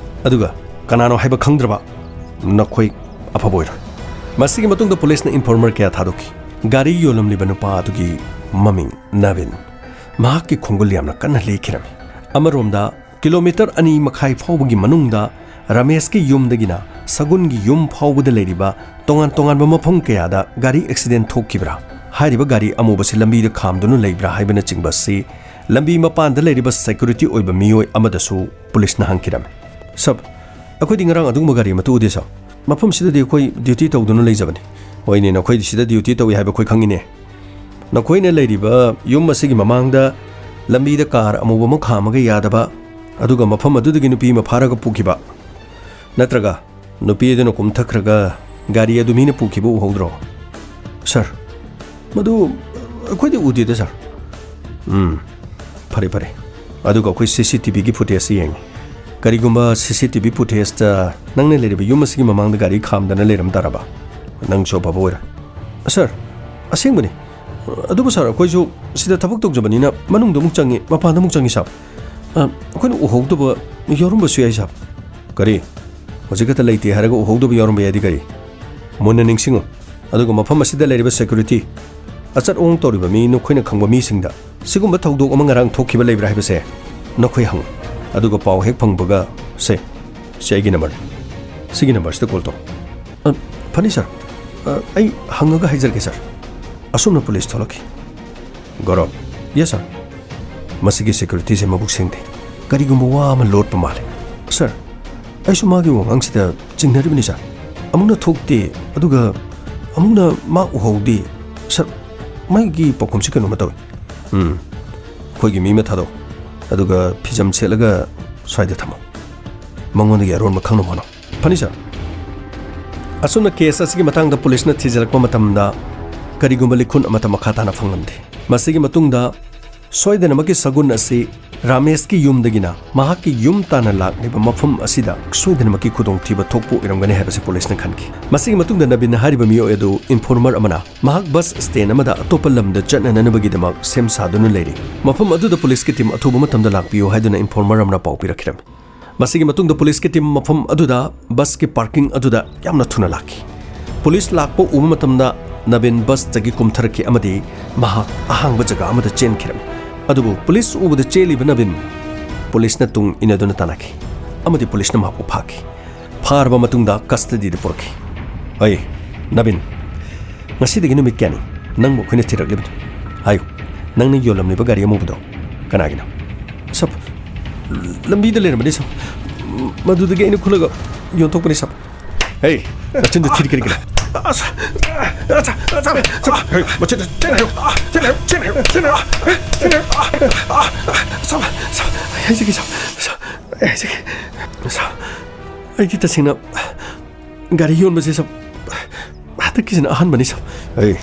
ꯑꯗꯨꯒ ꯀꯅꯥꯅꯣ ꯍꯥꯏꯕ ꯈꯪꯗ꯭ꯔꯕ ꯅꯈꯣꯏ ꯑꯐꯕ ꯑꯣꯏꯔꯣꯏ꯫ ꯃꯁꯤꯒꯤ ꯃꯇꯨꯡꯗ ꯄꯨꯂꯤꯁꯅ ꯏꯟꯐꯣꯔꯃꯔ ꯀꯌꯥ ꯊꯥꯗꯣꯛꯈꯤ꯫ ꯒꯥꯔꯤ ꯌꯣꯜꯂꯝꯂꯤꯕ ꯅꯨꯄꯥ ꯑꯗꯨꯒꯤ ꯃꯃꯤꯡ ꯅꯕꯤꯟ꯫ ꯃꯍꯥꯛꯀꯤ ꯈꯣꯡꯒꯨꯜ ꯌꯥꯝꯅ ꯀꯟꯅ ꯂꯦꯛꯈꯤꯔꯝꯃꯤ꯫ ꯑꯃꯔꯣꯝꯗ, ꯀꯤꯂꯣꯃꯤꯇꯔ ꯑꯅꯤ ꯃꯈꯥꯏ ꯐꯥꯎꯕꯒꯤ ꯃꯅꯨꯡꯗ ꯔꯃꯦꯁꯀꯤ ꯌꯨꯝꯗꯒꯤꯅ ꯁꯒꯨꯟꯒꯤ ꯌꯨꯝ ꯐꯥꯎꯕꯗ ꯂꯩꯔꯤꯕ ꯇꯣꯉꯥꯟ ꯇꯣꯉꯥꯟꯕ ꯃꯐꯝ ꯀꯌꯥꯗ ꯒꯥꯔꯤ ꯑꯦꯛꯁꯤꯗꯦꯟ ꯊꯣꯛꯈꯤꯕ꯭ꯔꯥ, ꯍꯥꯏꯔꯤꯕ ꯒꯥꯔꯤ ꯑꯃꯨꯕꯁꯤ ꯂꯝꯕꯤꯗ ꯈꯥꯝꯗꯨꯅ ꯂꯩꯕ꯭ꯔꯥ ꯍꯥꯏꯕꯅꯆꯤꯡꯕ ꯑꯁꯤ ꯂꯝꯕꯤ ꯃꯄꯥꯟꯗ ꯂꯩꯔꯤꯕ ꯁꯦꯀ꯭ꯌꯨꯔꯤꯇꯤ ꯑꯣꯏꯕ ꯃꯤꯑꯣꯏ ꯑꯃꯗꯁꯨ ꯄꯨꯂꯤꯁꯅ ꯍꯪꯈꯤꯔꯝꯃꯤ꯫ "ꯁꯕ, ꯑꯩꯈꯣꯏꯗꯤ ꯉꯔꯥꯡ ꯑꯗꯨꯒꯨꯝꯕ ꯒꯥꯔꯤ ꯑꯃꯠꯇ ꯎꯗꯦ, ꯁꯕ꯫ ꯃꯐꯝꯁꯤꯗꯗꯤ ꯑꯩꯈꯣꯏ ꯗ꯭ꯌꯨꯇꯤ ꯇꯧꯗꯨꯅ ꯂꯩꯖꯕꯅꯤ꯫" "ꯍꯣꯏꯅꯦ, ꯅꯈꯣꯏꯗꯤ ꯁꯤꯗ ꯗ꯭ꯌꯨꯇꯤ ꯇꯧꯏ ꯍꯥꯏꯕ ꯑꯩꯈꯣꯏ ꯈꯪꯉꯤꯅꯦ꯫ ꯅꯈꯣꯏꯅ ꯂꯩꯔꯤꯕ ꯌꯨꯝ ꯑꯁꯤꯒꯤ ꯃꯃꯥꯡꯗ ꯂꯝꯕꯤꯗ ꯀꯥꯔ ꯑꯃꯨꯕ ꯑꯃ ꯈꯥꯝꯃꯒ ꯌꯥꯗꯕ, ꯑꯗꯨꯒ ꯃꯐꯝ ꯑꯗꯨꯗꯒꯤ ꯅꯨꯄꯤ ꯑꯃ ꯐꯥꯔꯒ ꯄꯨꯈꯤꯕ, ꯅꯠꯇ꯭ꯔꯒ ꯅꯨꯄꯤ ꯑꯗꯨꯅ ꯀꯨꯝꯊꯈ꯭ꯔꯒ ꯒꯥꯔꯤ ꯑꯗꯨ ꯃꯤꯅ ꯄꯨꯈꯤꯕ ꯎꯍꯧꯗ꯭ꯔꯣ?" "ꯁꯥꯔ, ꯃꯗꯨ ꯑꯩꯈꯣꯏꯗꯤ ꯎꯗꯦꯗ, ꯁꯥꯔ꯫" "ꯎꯝ, ꯐꯔꯦ, ꯐꯔꯦ꯫ ꯑꯗꯨꯒ ꯑꯩꯈꯣꯏ ꯁꯤ ꯁꯤ ꯇꯤ ꯚꯤꯒꯤ ꯐꯨꯇꯦꯖꯁꯤ ꯌꯦꯡꯉꯤ꯫ ꯀꯔꯤꯒꯨꯝꯕ ꯁꯤ ꯁꯤ ꯇꯤ ꯚꯤ ꯐꯨꯇꯦꯖꯇ ꯅꯪꯅ ꯂꯩꯔꯤꯕ ꯌꯨꯝ ꯑꯁꯤꯒꯤ ꯃꯃꯥꯡꯗ ꯒꯥꯔꯤ ꯈꯥꯝꯗꯅ ꯂꯩꯔꯝ ꯇꯥꯔꯕ, ꯅꯪꯁꯨ ꯑꯐꯕ ꯑꯣꯏꯔꯣꯏ꯫" "ꯁꯥꯔ, ꯑꯁꯦꯡꯕꯅꯤ꯫ ꯑꯗꯨꯕꯨ ꯁꯥꯔ, ꯑꯩꯈꯣꯏꯁꯨ ꯁꯤꯗ ꯊꯕꯛ ꯇꯧꯖꯕꯅꯤꯅ ꯃꯅꯨꯡꯗ ꯑꯃꯨꯛ ꯆꯪꯉꯤ, ꯃꯄꯥꯟꯗ ꯑꯃꯨꯛ ꯆꯪꯉꯤ, ꯁꯥꯔ꯫ ꯑ, ꯑꯩꯈꯣꯏꯅ ꯎꯍꯧꯗꯕ ꯌꯥꯎꯔꯝꯕꯁꯨ ꯌꯥꯏ, ꯁꯥꯔ꯫" "ꯀꯔꯤ? ꯍꯧꯖꯤꯛ ꯈꯛꯇ ꯂꯩꯇꯦ ꯍꯥꯏꯔꯒ ꯎꯍꯧꯗꯕ ꯌꯥꯎꯔꯝꯕ ꯌꯥꯏꯗꯤ ꯀꯔꯤ? ꯃꯨꯟꯅ ꯅꯤꯡꯁꯤꯡꯉꯨ꯫ ꯑꯗꯨꯒ ꯃꯐꯝ ꯑꯁꯤꯗ ꯂꯩꯔꯤꯕ ꯁꯦꯀ꯭ꯌꯨꯔꯤꯇꯤ, ꯑꯆꯠ ꯑꯋꯣꯡ ꯇꯧꯔꯤꯕ ꯃꯤ ꯅꯈꯣꯏꯅ ꯈꯪꯕ ꯃꯤꯁꯤꯡꯗ ꯁꯤꯒꯨꯝꯕ ꯊꯧꯗꯣꯛ ꯑꯃ ꯉꯔꯥꯡ ꯊꯣꯛꯈꯤꯕ ꯂꯩꯕ꯭ꯔꯥ ꯍꯥꯏꯕꯁꯦ ꯅꯈꯣꯏ ꯍꯪꯉꯨ꯫ ꯑꯗꯨꯒ ꯄꯥꯎ ꯍꯦꯛ ꯐꯪꯕꯒ, ꯁꯦ, ꯁꯤ ꯑꯩꯒꯤ ꯅꯝꯕꯔꯅꯤ꯫ ꯁꯤꯒꯤ ꯅꯝꯕꯔꯁꯤꯗ ꯀꯣꯜ ꯇꯧꯔꯛꯎ꯫" "ꯑ, ꯐꯅꯤ, ꯁꯥꯔ꯫ ꯑ, ꯑꯩ ꯍꯪꯉꯒ ꯍꯥꯏꯖꯔꯛꯀꯦ, ꯁꯥꯔ꯫" ꯑꯁꯨꯝꯅ ꯄꯨꯂꯤꯁ ꯊꯣꯛꯂꯛꯈꯤ꯫ "ꯒꯧꯔꯕ꯫" "ꯌꯦꯁ, ꯁꯥꯔ꯫" "ꯃꯁꯤꯒꯤ ꯁꯦꯀ꯭ꯌꯨꯔꯤꯇꯤꯁꯦ ꯃꯕꯨꯛ ꯁꯦꯡꯗꯦ꯫ ꯀꯔꯤꯒꯨꯝꯕ ꯋꯥ ꯑꯃ ꯂꯣꯠꯄ ꯃꯥꯜꯂꯦ꯫" "ꯁꯥꯔ, ꯑꯩꯁꯨ ꯃꯥꯒꯤ ꯋꯥꯉꯥꯡꯁꯤꯗ ꯆꯤꯡꯅꯔꯤꯕꯅꯤ, ꯁꯥꯔ꯫ ꯑꯃꯨꯛꯅ ꯊꯣꯛꯇꯦ, ꯑꯗꯨꯒ ꯑꯃꯨꯛꯅ ꯃꯥ ꯎꯍꯧꯗꯦ꯫ ꯁꯥꯔ, ꯃꯥꯒꯤ ꯄꯥꯎꯈꯨꯝꯁꯤ ꯀꯩꯅꯣꯝꯃ ꯇꯧꯏ꯫" "ꯎꯝ, ꯑꯩꯈꯣꯏꯒꯤ ꯃꯤ ꯑꯃ ꯊꯥꯗꯣꯛ, ꯑꯗꯨꯒ ꯐꯤꯖꯝ ꯁꯦꯠꯂꯒ ꯁ꯭ꯋꯥꯏꯗ ꯊꯝꯃꯣ꯫ ꯃꯉꯣꯟꯗꯒꯤ ꯑꯔꯣꯟꯕ ꯈꯪꯅꯕ ꯍꯣꯠꯅꯧ꯫" "ꯐꯅꯤ, ꯁꯥꯔ꯫" ꯑꯁꯨꯝꯅ ꯀꯦꯁ ꯑꯁꯤꯒꯤ ꯃꯇꯥꯡꯗ ꯄꯨꯂꯤꯁꯅ ꯊꯤꯖꯤꯜꯂꯛꯄ ꯃꯇꯝꯗ ꯀꯔꯤꯒꯨꯝꯕ ꯂꯤꯈꯨꯟ ꯑꯃꯠꯇ ꯃꯈꯥ ꯇꯥꯅ ꯐꯪꯂꯝꯗꯦ꯫ ꯃꯁꯤꯒꯤ ꯃꯇꯨꯡꯗ ꯁꯣꯏꯗꯅꯃꯛꯀꯤ ꯁꯒꯨꯟ ꯑꯁꯤ ꯔꯥꯃꯦꯁꯀꯤ ꯌꯨꯝꯗꯒꯤꯅ ꯃꯍꯥꯛꯀꯤ ꯌꯨꯝ ꯇꯥꯟꯅ ꯂꯥꯛꯂꯤꯕ ꯃꯐꯝ ꯑꯁꯤꯗ ꯁꯣꯏꯗꯅꯃꯛꯀꯤ ꯈꯨꯗꯣꯡꯊꯤꯕ ꯊꯣꯛꯄ ꯑꯣꯏꯔꯝꯒꯅꯤ ꯍꯥꯏꯕꯁꯤ ꯄꯨꯂꯤꯁꯅ ꯈꯟꯈꯤ꯫ ꯃꯁꯤꯒꯤ ꯃꯇꯨꯡꯗ ꯅꯕꯤꯟ ꯍꯥꯏꯔꯤꯕ ꯃꯤꯑꯣꯏ ꯑꯗꯨ ꯏꯟꯐꯣꯔꯃꯔ ꯑꯃꯅ ꯃꯍꯥꯛ ꯕꯁ ꯁ꯭ꯇꯦꯟ ꯑꯃꯗ ꯑꯇꯣꯞꯄ ꯂꯝꯗ ꯆꯠꯅꯅꯕꯒꯤꯗꯃꯛ ꯁꯦꯝ ꯁꯥꯗꯨꯅ ꯂꯩꯔꯤ꯫ ꯃꯐꯝ ꯑꯗꯨꯗ ꯄꯨꯂꯤꯁꯀꯤ ꯇꯤꯝ ꯑꯊꯨꯕ ꯃꯇꯝꯗ ꯂꯥꯛꯄꯤꯌꯨ ꯍꯥꯏꯗꯨꯅ ꯏꯟꯐꯣꯔꯃꯔ ꯑꯃꯅ ꯄꯥꯎ ꯄꯤꯔꯛꯈꯤꯔꯝꯃꯤ꯫ ꯃꯁꯤꯒꯤ ꯃꯇꯨꯡꯗ ꯄꯨꯂꯤꯁꯀꯤ ꯇꯤꯝ ꯃꯐꯝ ꯑꯗꯨꯗ ꯕꯁꯀꯤ ꯄꯥꯔꯀꯤꯡ ꯑꯗꯨꯗ ꯌꯥꯝꯅ ꯊꯨꯅ ꯂꯥꯛꯈꯤ꯫ ꯄꯨꯂꯤꯁ ꯂꯥꯛꯄ ꯎꯕ ꯃꯇꯝꯗ ꯅꯕꯤꯟ ꯕꯁꯇꯒꯤ ꯀꯨꯝꯊꯔꯛꯈꯤ ꯑꯃꯗꯤ ꯃꯍꯥꯛ ꯑꯍꯥꯡꯕ ꯖꯒꯥ ꯑꯃꯗ ꯆꯦꯟꯈꯤꯔꯝꯃꯤ꯫ ꯑꯗꯨꯕꯨ ꯄꯨꯂꯤꯁ ꯎꯕꯗ ꯆꯦꯜꯂꯤꯕ ꯅꯕꯤꯟ ꯄꯨꯂꯤꯁꯅ ꯇꯨꯡ ꯏꯟꯅꯗꯨꯅ ꯇꯥꯟꯅꯈꯤ ꯑꯃꯗꯤ ꯄꯨꯂꯤꯁꯅ ꯃꯍꯥꯛꯄꯨ ꯐꯥꯈꯤ꯫ ꯐꯥꯔꯕ ꯃꯇꯨꯡꯗ ꯀꯁꯇꯗꯤꯗ ꯄꯨꯔꯛꯈꯤ꯫ "ꯑꯩ, ꯅꯕꯤꯟ, ꯉꯁꯤꯗꯒꯤ ꯅꯨꯃꯤꯠ ꯀꯌꯥꯅꯤ ꯅꯪꯕꯨ ꯑꯩꯈꯣꯏꯅ ꯊꯤꯔꯛꯂꯤꯕꯅꯤ꯫ ꯍꯥꯏꯌꯨ, ꯅꯪꯅ ꯌꯣꯜꯂꯝꯂꯤꯕ ꯒꯥꯔꯤ ꯑꯃꯨꯕꯗꯣ ꯀꯅꯥꯒꯤꯅꯣ?" "ꯁꯥꯕ, ꯂꯝꯕꯤꯗ ꯂꯩꯔꯝꯕꯅꯤ ꯁꯥꯕ꯫ ꯃꯗꯨꯗꯒꯤ ꯑꯩꯅ ꯈꯨꯜꯂꯒ ꯌꯣꯟꯊꯣꯛꯄꯅꯤ ꯁꯥꯕ꯫" "ꯍꯦ, ꯅꯆꯤꯟꯗꯣ ꯊꯤꯔꯤ ꯀꯔꯤꯒꯤꯅꯣ?" "ꯑꯁ, ꯑꯁ, ꯑꯁ, ꯑꯁ, ꯑꯁ, ꯍꯦ, ꯃꯆꯤꯟꯗꯣ ꯆꯦꯟ ꯍꯥꯏꯌꯨ, ꯆꯦꯟ ꯍꯥꯏꯌꯨ, ꯆꯦꯟ ꯍꯥꯏꯌꯨ, ꯆꯦꯟ ꯍꯥꯏꯌꯨ, ꯆꯦꯟ ꯍꯥꯏꯌꯨ, ꯁꯥꯕ, ꯁꯥꯕ, ꯑꯩ ꯍꯥꯏꯖꯒꯦ ꯁꯥꯕ, ꯁꯥꯕ, ꯑꯩ ꯍꯥꯏꯖꯒꯦ ꯁꯥꯕ꯫ ꯑꯩꯗꯤ ꯇꯁꯦꯡꯅ ꯒꯥꯔꯤ ꯌꯣꯟꯕꯁꯦ ꯁꯥꯕ, ꯍꯟꯗꯛꯀꯤꯁꯤꯅ ꯑꯍꯥꯟꯕꯅꯤ ꯁꯥꯕ꯫" "ꯑꯩ,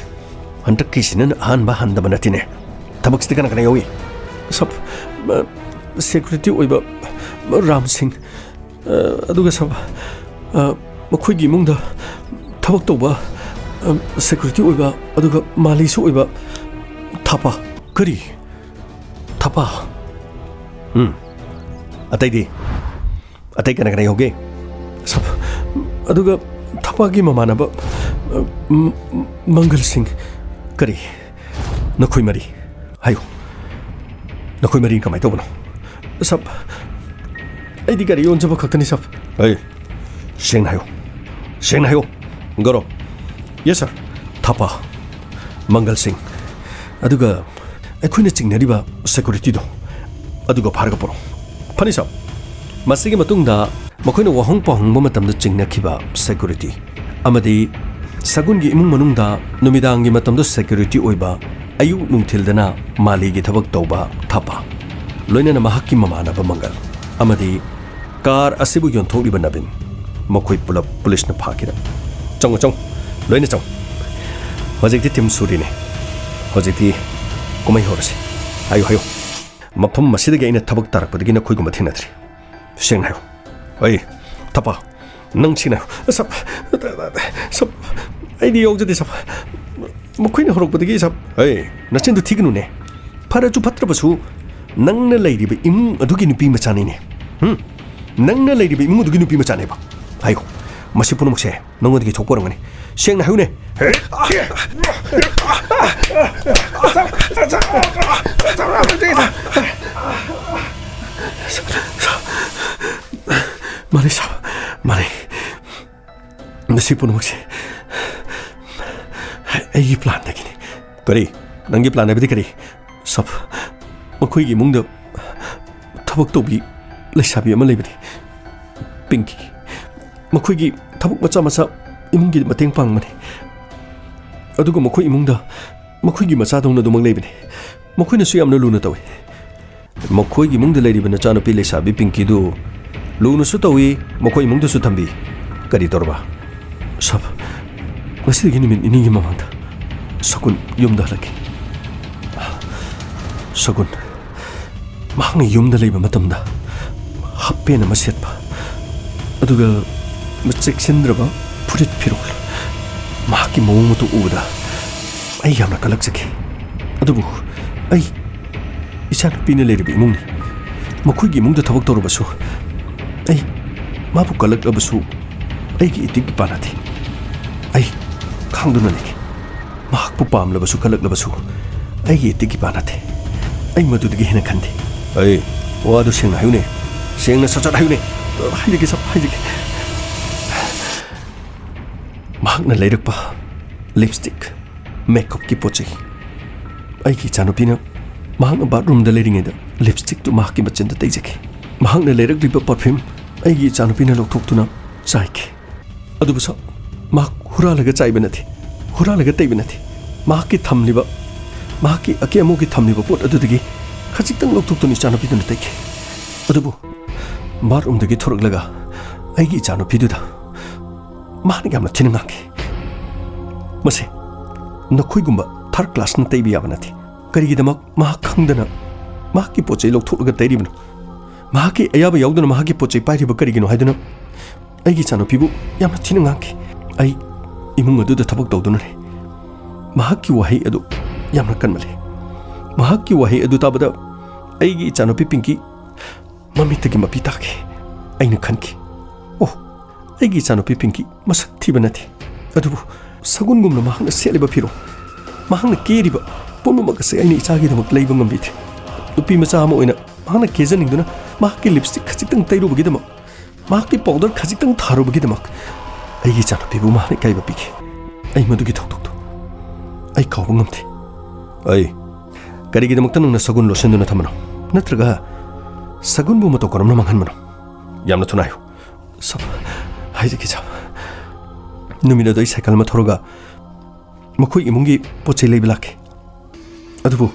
ꯍꯟꯗꯛꯀꯤꯁꯤꯅ ꯑꯍꯥꯟꯕ ꯍꯟꯗꯕ ꯅꯠꯇꯦꯅꯦ꯫ ꯊꯕꯛꯁꯤꯗꯤ ꯀꯅꯥ ꯀꯅꯥ ꯌꯥꯎꯏ?" "ꯁꯥꯕ, ꯁꯦꯀ꯭ꯌꯨꯔꯤꯇꯤ ꯑꯣꯏꯕ ꯔꯥꯝ ꯁꯤꯡ, ꯑ, ꯑꯗꯨꯒ ꯁꯥꯕ, ꯑ, ꯃꯈꯣꯏꯒꯤ ꯏꯃꯨꯡꯗ ꯊꯕꯛ ꯇꯧꯕ, ꯑ, ꯁꯦꯀ꯭ꯌꯨꯔꯤꯇꯤ ꯑꯣꯏꯕ, ꯑꯗꯨꯒ ꯃꯥꯂꯤꯁꯨ ꯑꯣꯏꯕ ꯊꯥꯄꯥ꯫" "ꯀꯔꯤ? ꯊꯥꯄꯥ?" "ꯎꯝ꯫ ꯑꯇꯩꯗꯤ? ꯑꯇꯩ ꯀꯅꯥ ꯀꯅꯥ ꯌꯥꯎꯒꯦ?" "ꯁꯥꯕ, ꯑꯗꯨꯒ ꯊꯥꯄꯥꯒꯤ ꯃꯃꯥꯟꯅꯕ, ꯑ, ꯃ-, ꯃꯪꯒꯜ ꯁꯤꯡ꯫" "ꯀꯔꯤ? ꯅꯈꯣꯏ ꯃꯔꯤ? ꯍꯥꯏꯌꯨ, ꯅꯈꯣꯏ ꯃꯔꯤ ꯀꯃꯥꯏꯅ ꯇꯧꯕꯅꯣ?" "ꯁꯥꯕ, ꯑꯩꯗꯤ ꯒꯥꯔꯤ ꯌꯣꯟꯖꯕ ꯈꯛꯇꯅꯤ ꯁꯥꯕ꯫" "ꯑꯩ, ꯁꯦꯡꯅ ꯍꯥꯏꯌꯨ, ꯁꯦꯡꯅ ꯍꯥꯏꯌꯨ, ꯒꯧꯔꯕ꯫" "ꯌꯦꯁ ꯁꯥꯔ꯫" "ꯊꯥꯄꯥ, ꯃꯪꯒꯜ ꯁꯤꯡ, ꯑꯗꯨꯒ ꯑꯩꯈꯣꯏꯅ ꯆꯤꯡꯅꯔꯤꯕ ꯁꯦꯀ꯭ꯌꯨꯔꯤꯇꯤꯗꯣ, ꯑꯗꯨꯒ ꯐꯥꯔꯒ ꯄꯨꯔꯛꯑꯣ꯫" "ꯐꯅꯤ ꯁꯥꯕ꯫" ꯃꯁꯤꯒꯤ ꯃꯇꯨꯡꯗ ꯃꯈꯣꯏꯅ ꯋꯥꯍꯪ ꯄꯥꯎꯍꯪꯕ ꯃꯇꯝꯗ ꯆꯤꯡꯅꯈꯤꯕ ꯁꯦꯀ꯭ꯌꯨꯔꯤꯇꯤ ꯑꯃꯗꯤ ꯁꯒꯨꯟꯒꯤ ꯏꯃꯨꯡ ꯃꯅꯨꯡꯗ ꯅꯨꯃꯤꯗꯥꯡꯒꯤ ꯃꯇꯝꯗ ꯁꯦꯀ꯭ꯌꯨꯔꯤꯇꯤ ꯑꯣꯏꯕ, ꯑꯌꯨꯛ ꯅꯨꯡꯊꯤꯜꯗꯅ ꯃꯥꯂꯤꯒꯤ ꯊꯕꯛ ꯇꯧꯕ ꯊꯥꯄꯥ, ꯂꯣꯏꯅꯅ ꯃꯍꯥꯛꯀꯤ ꯃꯃꯥꯟꯅꯕ ꯃꯪꯒꯜ ꯑꯃꯗꯤ ꯀꯥꯔ ꯑꯁꯤꯕꯨ ꯌꯣꯟꯊꯣꯛꯂꯤꯕ ꯅꯕꯤꯟ, ꯃꯈꯣꯏ ꯄꯨꯂꯞ ꯄꯨꯂꯤꯁꯅ ꯐꯥꯈꯤꯔꯦ꯫ "ꯆꯪꯉꯣ, ꯆꯪꯉꯣ, ꯂꯣꯏꯅ ꯆꯪꯉꯣ꯫ ꯍꯧꯖꯤꯛꯇꯤ ꯇꯤꯝ ꯁꯨꯔꯤꯅꯦ꯫ ꯍꯧꯖꯤꯛꯇꯤ ꯀꯨꯝꯍꯩ ꯍꯧꯔꯁꯤ꯫ ꯍꯥꯏꯌꯨ, ꯍꯥꯏꯌꯨ꯫" ꯃꯐꯝ ꯑꯁꯤꯗꯒꯤ ꯑꯩꯅ ꯊꯕꯛ ꯇꯥꯔꯛꯄꯗꯒꯤ ꯅꯈꯣꯏꯒꯨꯝꯕ ꯊꯦꯡꯅꯗ꯭ꯔꯤ꯫ ꯁꯦꯡꯅ ꯍꯥꯏꯌꯨ꯫ ꯑꯩ, ꯊꯄꯥ, ꯅꯪ ꯁꯦꯡꯅ ꯍꯥꯏꯌꯨ꯫ ꯁꯞ, ꯁꯞ, ꯑꯩꯗꯤ ꯌꯥꯎꯖꯗꯦ, ꯁꯞ꯫ ꯃꯈꯣꯏꯅ ꯍꯧꯔꯛꯄꯗꯒꯤ, ꯁꯞ꯫ ꯑꯩ, ꯅꯆꯤꯟꯗꯨ ꯊꯤꯒꯅꯨꯅꯦ꯫ ꯐꯔꯁꯨ ꯐꯠꯇ꯭ꯔꯕꯁꯨ, ꯅꯪꯅ ꯂꯩꯔꯤꯕ ꯏꯃꯨꯡ ꯑꯗꯨꯒꯤ ꯅꯨꯄꯤ ꯃꯆꯥꯅꯤꯅꯦ꯫ ꯍꯨꯝ? ꯅꯪꯅ ꯂꯩꯔꯤꯕ ꯏꯃꯨꯡ ꯑꯗꯨꯒꯤ ꯅꯨꯄꯤ ꯃꯆꯥꯅꯦꯕ꯫ ꯍꯥꯏꯌꯨ, ꯃꯁꯤ ꯄꯨꯝꯅꯃꯛꯁꯦ ꯅꯉꯣꯟꯗꯒꯤ ꯊꯣꯛꯄ ꯑꯣꯏꯔꯝꯒꯅꯤ꯫ ꯁꯦꯡꯅ ꯍꯥꯏꯌꯨꯅꯦ꯫ ꯃꯥꯅꯤ, ꯁꯥꯕ, ꯃꯥꯅꯤ꯫ ꯃꯁꯤ ꯄꯨꯝꯅꯃꯛꯁꯦ ꯑꯩꯒꯤ ꯄ꯭ꯂꯥꯟꯗꯒꯤꯅꯤ꯫ ꯀꯔꯤ? ꯅꯪꯒꯤ ꯄ꯭ꯂꯥꯟ ꯍꯥꯏꯕꯗꯤ ꯀꯔꯤ? ꯁꯞ, ꯃꯈꯣꯏꯒꯤ ꯏꯃꯨꯡꯗ ꯊꯕꯛ ꯇꯧꯕꯤ ꯂꯩꯁꯥꯕꯤ ꯑꯃ ꯂꯩꯕꯅꯤ, ꯄꯤꯡꯀꯤ꯫ ꯃꯈꯣꯏꯒꯤ ꯊꯕꯛ ꯃꯆꯥ ꯃꯆꯥ ꯏꯃꯨꯡꯒꯤ ꯃꯇꯦꯡ ꯄꯥꯡꯕꯅꯤ꯫ ꯑꯗꯨꯒ ꯃꯈꯣꯏ ꯏꯃꯨꯡꯗ ꯃꯈꯣꯏꯒꯤ ꯃꯆꯥꯗꯧꯅ ꯑꯗꯨꯃꯛ ꯂꯩꯕꯅꯤ꯫ ꯃꯈꯣꯏꯅꯁꯨ ꯌꯥꯝꯅ ꯂꯨꯅ ꯇꯧꯏ꯫ ꯃꯈꯣꯏꯒꯤ ꯏꯃꯨꯡꯗ ꯂꯩꯔꯤꯕ ꯅꯆꯥꯅꯨꯄꯤ ꯂꯩꯁꯥꯕꯤ ꯄꯤꯡꯀꯤꯗꯨ ꯂꯨꯅꯁꯨ ꯇꯧꯏ, ꯃꯈꯣꯏ ꯏꯃꯨꯡꯗꯁꯨ ꯊꯝꯕꯤ꯫ ꯀꯔꯤ ꯇꯧꯔꯕ? ꯁꯥꯕ, ꯉꯁꯤꯗꯒꯤ ꯅꯨꯃꯤꯠ ꯅꯤꯅꯤꯒꯤ ꯃꯃꯥꯡꯗ ꯁꯒꯨꯟ ꯌꯨꯝꯗ ꯍꯜꯂꯛꯈꯤ꯫ ꯁꯒꯨꯟ, ꯃꯍꯥꯛꯅ ꯌꯨꯝꯗ ꯂꯩꯕ ꯃꯇꯝꯗ ꯍꯥꯞꯄꯦꯟ ꯑꯃ ꯁꯦꯠꯄ, ꯑꯗꯨꯒ ꯆꯦꯛꯁꯤꯟꯗ꯭ꯔꯕ ꯐꯨꯔꯤꯠ ꯐꯤꯔꯣꯜ, ꯃꯍꯥꯛꯀꯤ ꯃꯑꯣꯡ ꯃꯇꯧ ꯎꯕꯗ ꯑꯩ ꯌꯥꯝꯅ ꯀꯂꯛꯆꯈꯤ꯫ ꯑꯗꯨꯕꯨ ꯑꯩ ꯏꯆꯥꯅꯨꯄꯤꯅ ꯂꯩꯔꯤꯕ ꯏꯃꯨꯡꯅꯤ꯫ ꯃꯈꯣꯏꯒꯤ ꯏꯃꯨꯡꯗ ꯊꯕꯛ ꯇꯧꯔꯕꯁꯨ ꯑꯩ ꯃꯥꯕꯨ ꯀꯂꯛꯂꯕꯁꯨ ꯑꯩꯒꯤ ꯏꯇꯤꯛ ꯏꯄꯥ ꯅꯠꯇꯦ꯫ ꯑꯩ ꯈꯥꯡꯗꯨꯅ ꯂꯩꯒꯦ꯫ ꯃꯍꯥꯛꯄꯨ ꯄꯥꯝꯂꯕꯁꯨ ꯀꯂꯛꯂꯕꯁꯨ ꯑꯩꯒꯤ ꯏꯇꯤꯛ ꯏꯄꯥ ꯅꯠꯇꯦ꯫ ꯑꯩ ꯃꯗꯨꯗꯒꯤ ꯍꯦꯟꯅ ꯈꯟꯗꯦ꯫ ꯑꯩ, ꯋꯥꯗꯨ ꯁꯦꯡꯅ ꯍꯥꯏꯌꯨꯅꯦ꯫ ꯁꯦꯡꯅ ꯁꯠ ꯁꯠ ꯍꯥꯏꯌꯨꯅꯦ꯫ ꯍꯥꯏꯖꯒꯦ, ꯁꯞ, ꯍꯥꯏꯖꯒꯦ꯫ ꯃꯍꯥꯛꯅ ꯂꯩꯔꯛꯄ ꯂꯤꯞꯁꯇꯤꯛ, ꯃꯦꯀꯞꯀꯤ ꯄꯣꯠ ꯆꯩ꯫ ꯑꯩꯒꯤ ꯏꯆꯥꯅꯨꯄꯤꯅ ꯃꯍꯥꯛꯅ ꯕꯥꯠꯔꯨꯝꯗ ꯂꯩꯔꯤꯉꯩꯗ ꯂꯤꯞꯁꯇꯤꯛꯇꯨ ꯃꯍꯥꯛꯀꯤ ꯃꯆꯤꯟꯗ ꯇꯩꯖꯈꯤ꯫ ꯃꯍꯥꯛꯅ ꯂꯩꯔꯛꯂꯤꯕ ꯄꯔꯐ꯭ꯌꯨꯝ ꯑꯩꯒꯤ ꯏꯆꯥꯅꯨꯄꯤꯅ ꯂꯧꯊꯣꯛꯇꯨꯅ ꯆꯥꯏꯈꯤ꯫ ꯑꯗꯨꯕꯨ ꯁꯥꯔ, ꯃꯍꯥꯛ ꯍꯨꯔꯥꯜꯂꯒ ꯆꯥꯏꯕ ꯅꯠꯇꯦ, ꯍꯨꯔꯥꯜꯂꯒ ꯇꯩꯕ ꯅꯠꯇꯦ꯫ ꯃꯍꯥꯛꯀꯤ ꯊꯝꯂꯤꯕ, ꯃꯍꯥꯛꯀꯤ ꯑꯀꯦ ꯑꯃꯧꯒꯤ ꯊꯝꯂꯤꯕ ꯄꯣꯠ ꯑꯗꯨꯗꯒꯤ ꯈꯖꯤꯛꯇꯪ ꯂꯧꯊꯣꯛꯇꯨꯅ ꯏꯆꯥꯅꯨꯄꯤꯗꯨꯅ ꯇꯩꯈꯤ꯫ ꯑꯗꯨꯕꯨ ꯕꯥꯠꯔꯨꯝꯗꯒꯤ ꯊꯣꯔꯛꯂꯒ ꯑꯩꯒꯤ ꯏꯆꯥꯅꯨꯄꯤꯗꯨꯗ ꯃꯍꯥꯛꯅ ꯌꯥꯝꯅ ꯊꯤꯅ ꯉꯥꯡꯈꯤ꯫ "ꯃꯁꯦ ꯅꯈꯣꯏꯒꯨꯝꯕ ꯊꯥꯔꯗ ꯀ꯭ꯂꯥꯁꯅ ꯇꯩꯕ ꯌꯥꯕ ꯅꯠꯇꯦ꯫ ꯀꯔꯤꯒꯤꯗꯃꯛ ꯃꯍꯥꯛ ꯈꯪꯗꯅ ꯃꯍꯥꯛꯀꯤ ꯄꯣꯠ ꯆꯩ ꯂꯧꯊꯣꯛꯂꯒ ꯇꯩꯔꯤꯕꯅꯣ? ꯃꯍꯥꯛꯀꯤ ꯑꯌꯥꯕ ꯌꯥꯎꯗꯅ ꯃꯍꯥꯛꯀꯤ ꯄꯣꯠ ꯆꯩ ꯄꯥꯏꯔꯤꯕ ꯀꯔꯤꯒꯤꯅꯣ ꯍꯥꯏꯗꯨꯅ ꯑꯩꯒꯤ ꯏꯆꯥꯅꯨꯄꯤꯕꯨ ꯌꯥꯝꯅ ꯊꯤꯅ ꯉꯥꯡꯈꯤ꯫ ꯑꯩ ꯏꯃꯨꯡ ꯑꯗꯨꯗ ꯊꯕꯛ ꯇꯧꯗꯨꯅ ꯂꯩ꯫ ꯃꯍꯥꯛꯀꯤ ꯋꯥꯍꯩ ꯑꯗꯨ ꯌꯥꯝꯅ ꯀꯟꯃꯜꯂꯤ꯫ ꯃꯍꯥꯛꯀꯤ ꯋꯥꯍꯩ ꯑꯗꯨ ꯇꯥꯕꯗ ꯑꯩꯒꯤ ꯏꯆꯥꯅꯨꯄꯤ ꯄꯤꯡꯀꯤ ꯃꯃꯤꯠꯇꯒꯤ ꯃꯄꯤ ꯇꯥꯈꯤ꯫ ꯑꯩꯅ ꯈꯟꯈꯤ, "ꯑꯣ, ꯑꯩꯒꯤ ꯏꯆꯥꯅꯨꯄꯤ ꯄꯤꯡꯀꯤ ꯃꯁꯛ ꯊꯤꯕ ꯅꯠꯇꯦ, ꯑꯗꯨꯕꯨ ꯁꯒꯨꯟꯒꯨꯝꯅ ꯃꯍꯥꯛꯅ ꯁꯦꯠꯂꯤꯕ ꯐꯤꯔꯣꯜ, ꯃꯍꯥꯛꯅ ꯀꯦꯔꯤꯕ ꯄꯨꯝꯅꯃꯛ ꯑꯁꯦ ꯑꯩꯅ ꯏꯆꯥꯒꯤꯗꯃꯛ ꯂꯩꯕ ꯉꯝꯕꯤꯗꯦ꯫ ꯅꯨꯄꯤ ꯃꯆꯥ ꯑꯃ ꯑꯣꯏꯅ ꯃꯍꯥꯛꯅ ꯀꯦꯖꯅꯤꯡꯗꯨꯅ ꯃꯍꯥꯛꯀꯤ ꯂꯤꯞꯁꯇꯤꯛ ꯈꯖꯤꯛꯇꯪ ꯇꯩꯔꯨꯕꯒꯤꯗꯃꯛ, ꯃꯍꯥꯛꯀꯤ ꯄꯥꯎꯗꯔ ꯈꯖꯤꯛꯇꯪ ꯊꯥꯔꯨꯕꯒꯤꯗꯃꯛ ꯑꯩꯒꯤ ꯏꯆꯥꯅꯨꯄꯤꯕꯨ ꯃꯍꯥꯛꯅ ꯏꯀꯥꯏꯕ ꯄꯤꯈꯤ꯫ ꯑꯩ ꯃꯗꯨꯒꯤ ꯊꯧꯗꯣꯛꯇꯨ ꯑꯩ ꯀꯥꯎꯕ ꯉꯝꯗꯦ꯫" "ꯑꯩ, ꯀꯔꯤꯒꯤꯗꯃꯛꯇ ꯅꯪꯅ ꯁꯒꯨꯟ ꯂꯣꯠꯁꯤꯟꯗꯨꯅ ꯊꯝꯕꯅꯣ? ꯅꯠꯇ꯭ꯔꯒ ꯁꯒꯨꯟꯕꯨ ꯃꯇꯧ ꯀꯔꯝꯅ ꯃꯥꯡꯍꯟꯕꯅꯣ? ꯌꯥꯝꯅ ꯊꯨꯅ ꯍꯥꯏꯌꯨ꯫" "ꯁꯥꯕ, ꯍꯥꯏꯖꯒꯦ ꯁꯥꯕ꯫ ꯅꯨꯃꯤꯠ ꯑꯗꯨ ꯑꯩ ꯁꯥꯏꯀꯜ ꯑꯃ ꯊꯧꯔꯒ ꯃꯈꯣꯏ ꯏꯃꯨꯡꯒꯤ ꯄꯣꯠ ꯆꯩ ꯂꯩꯕ ꯂꯥꯛꯈꯤ꯫ ꯑꯗꯨꯕꯨ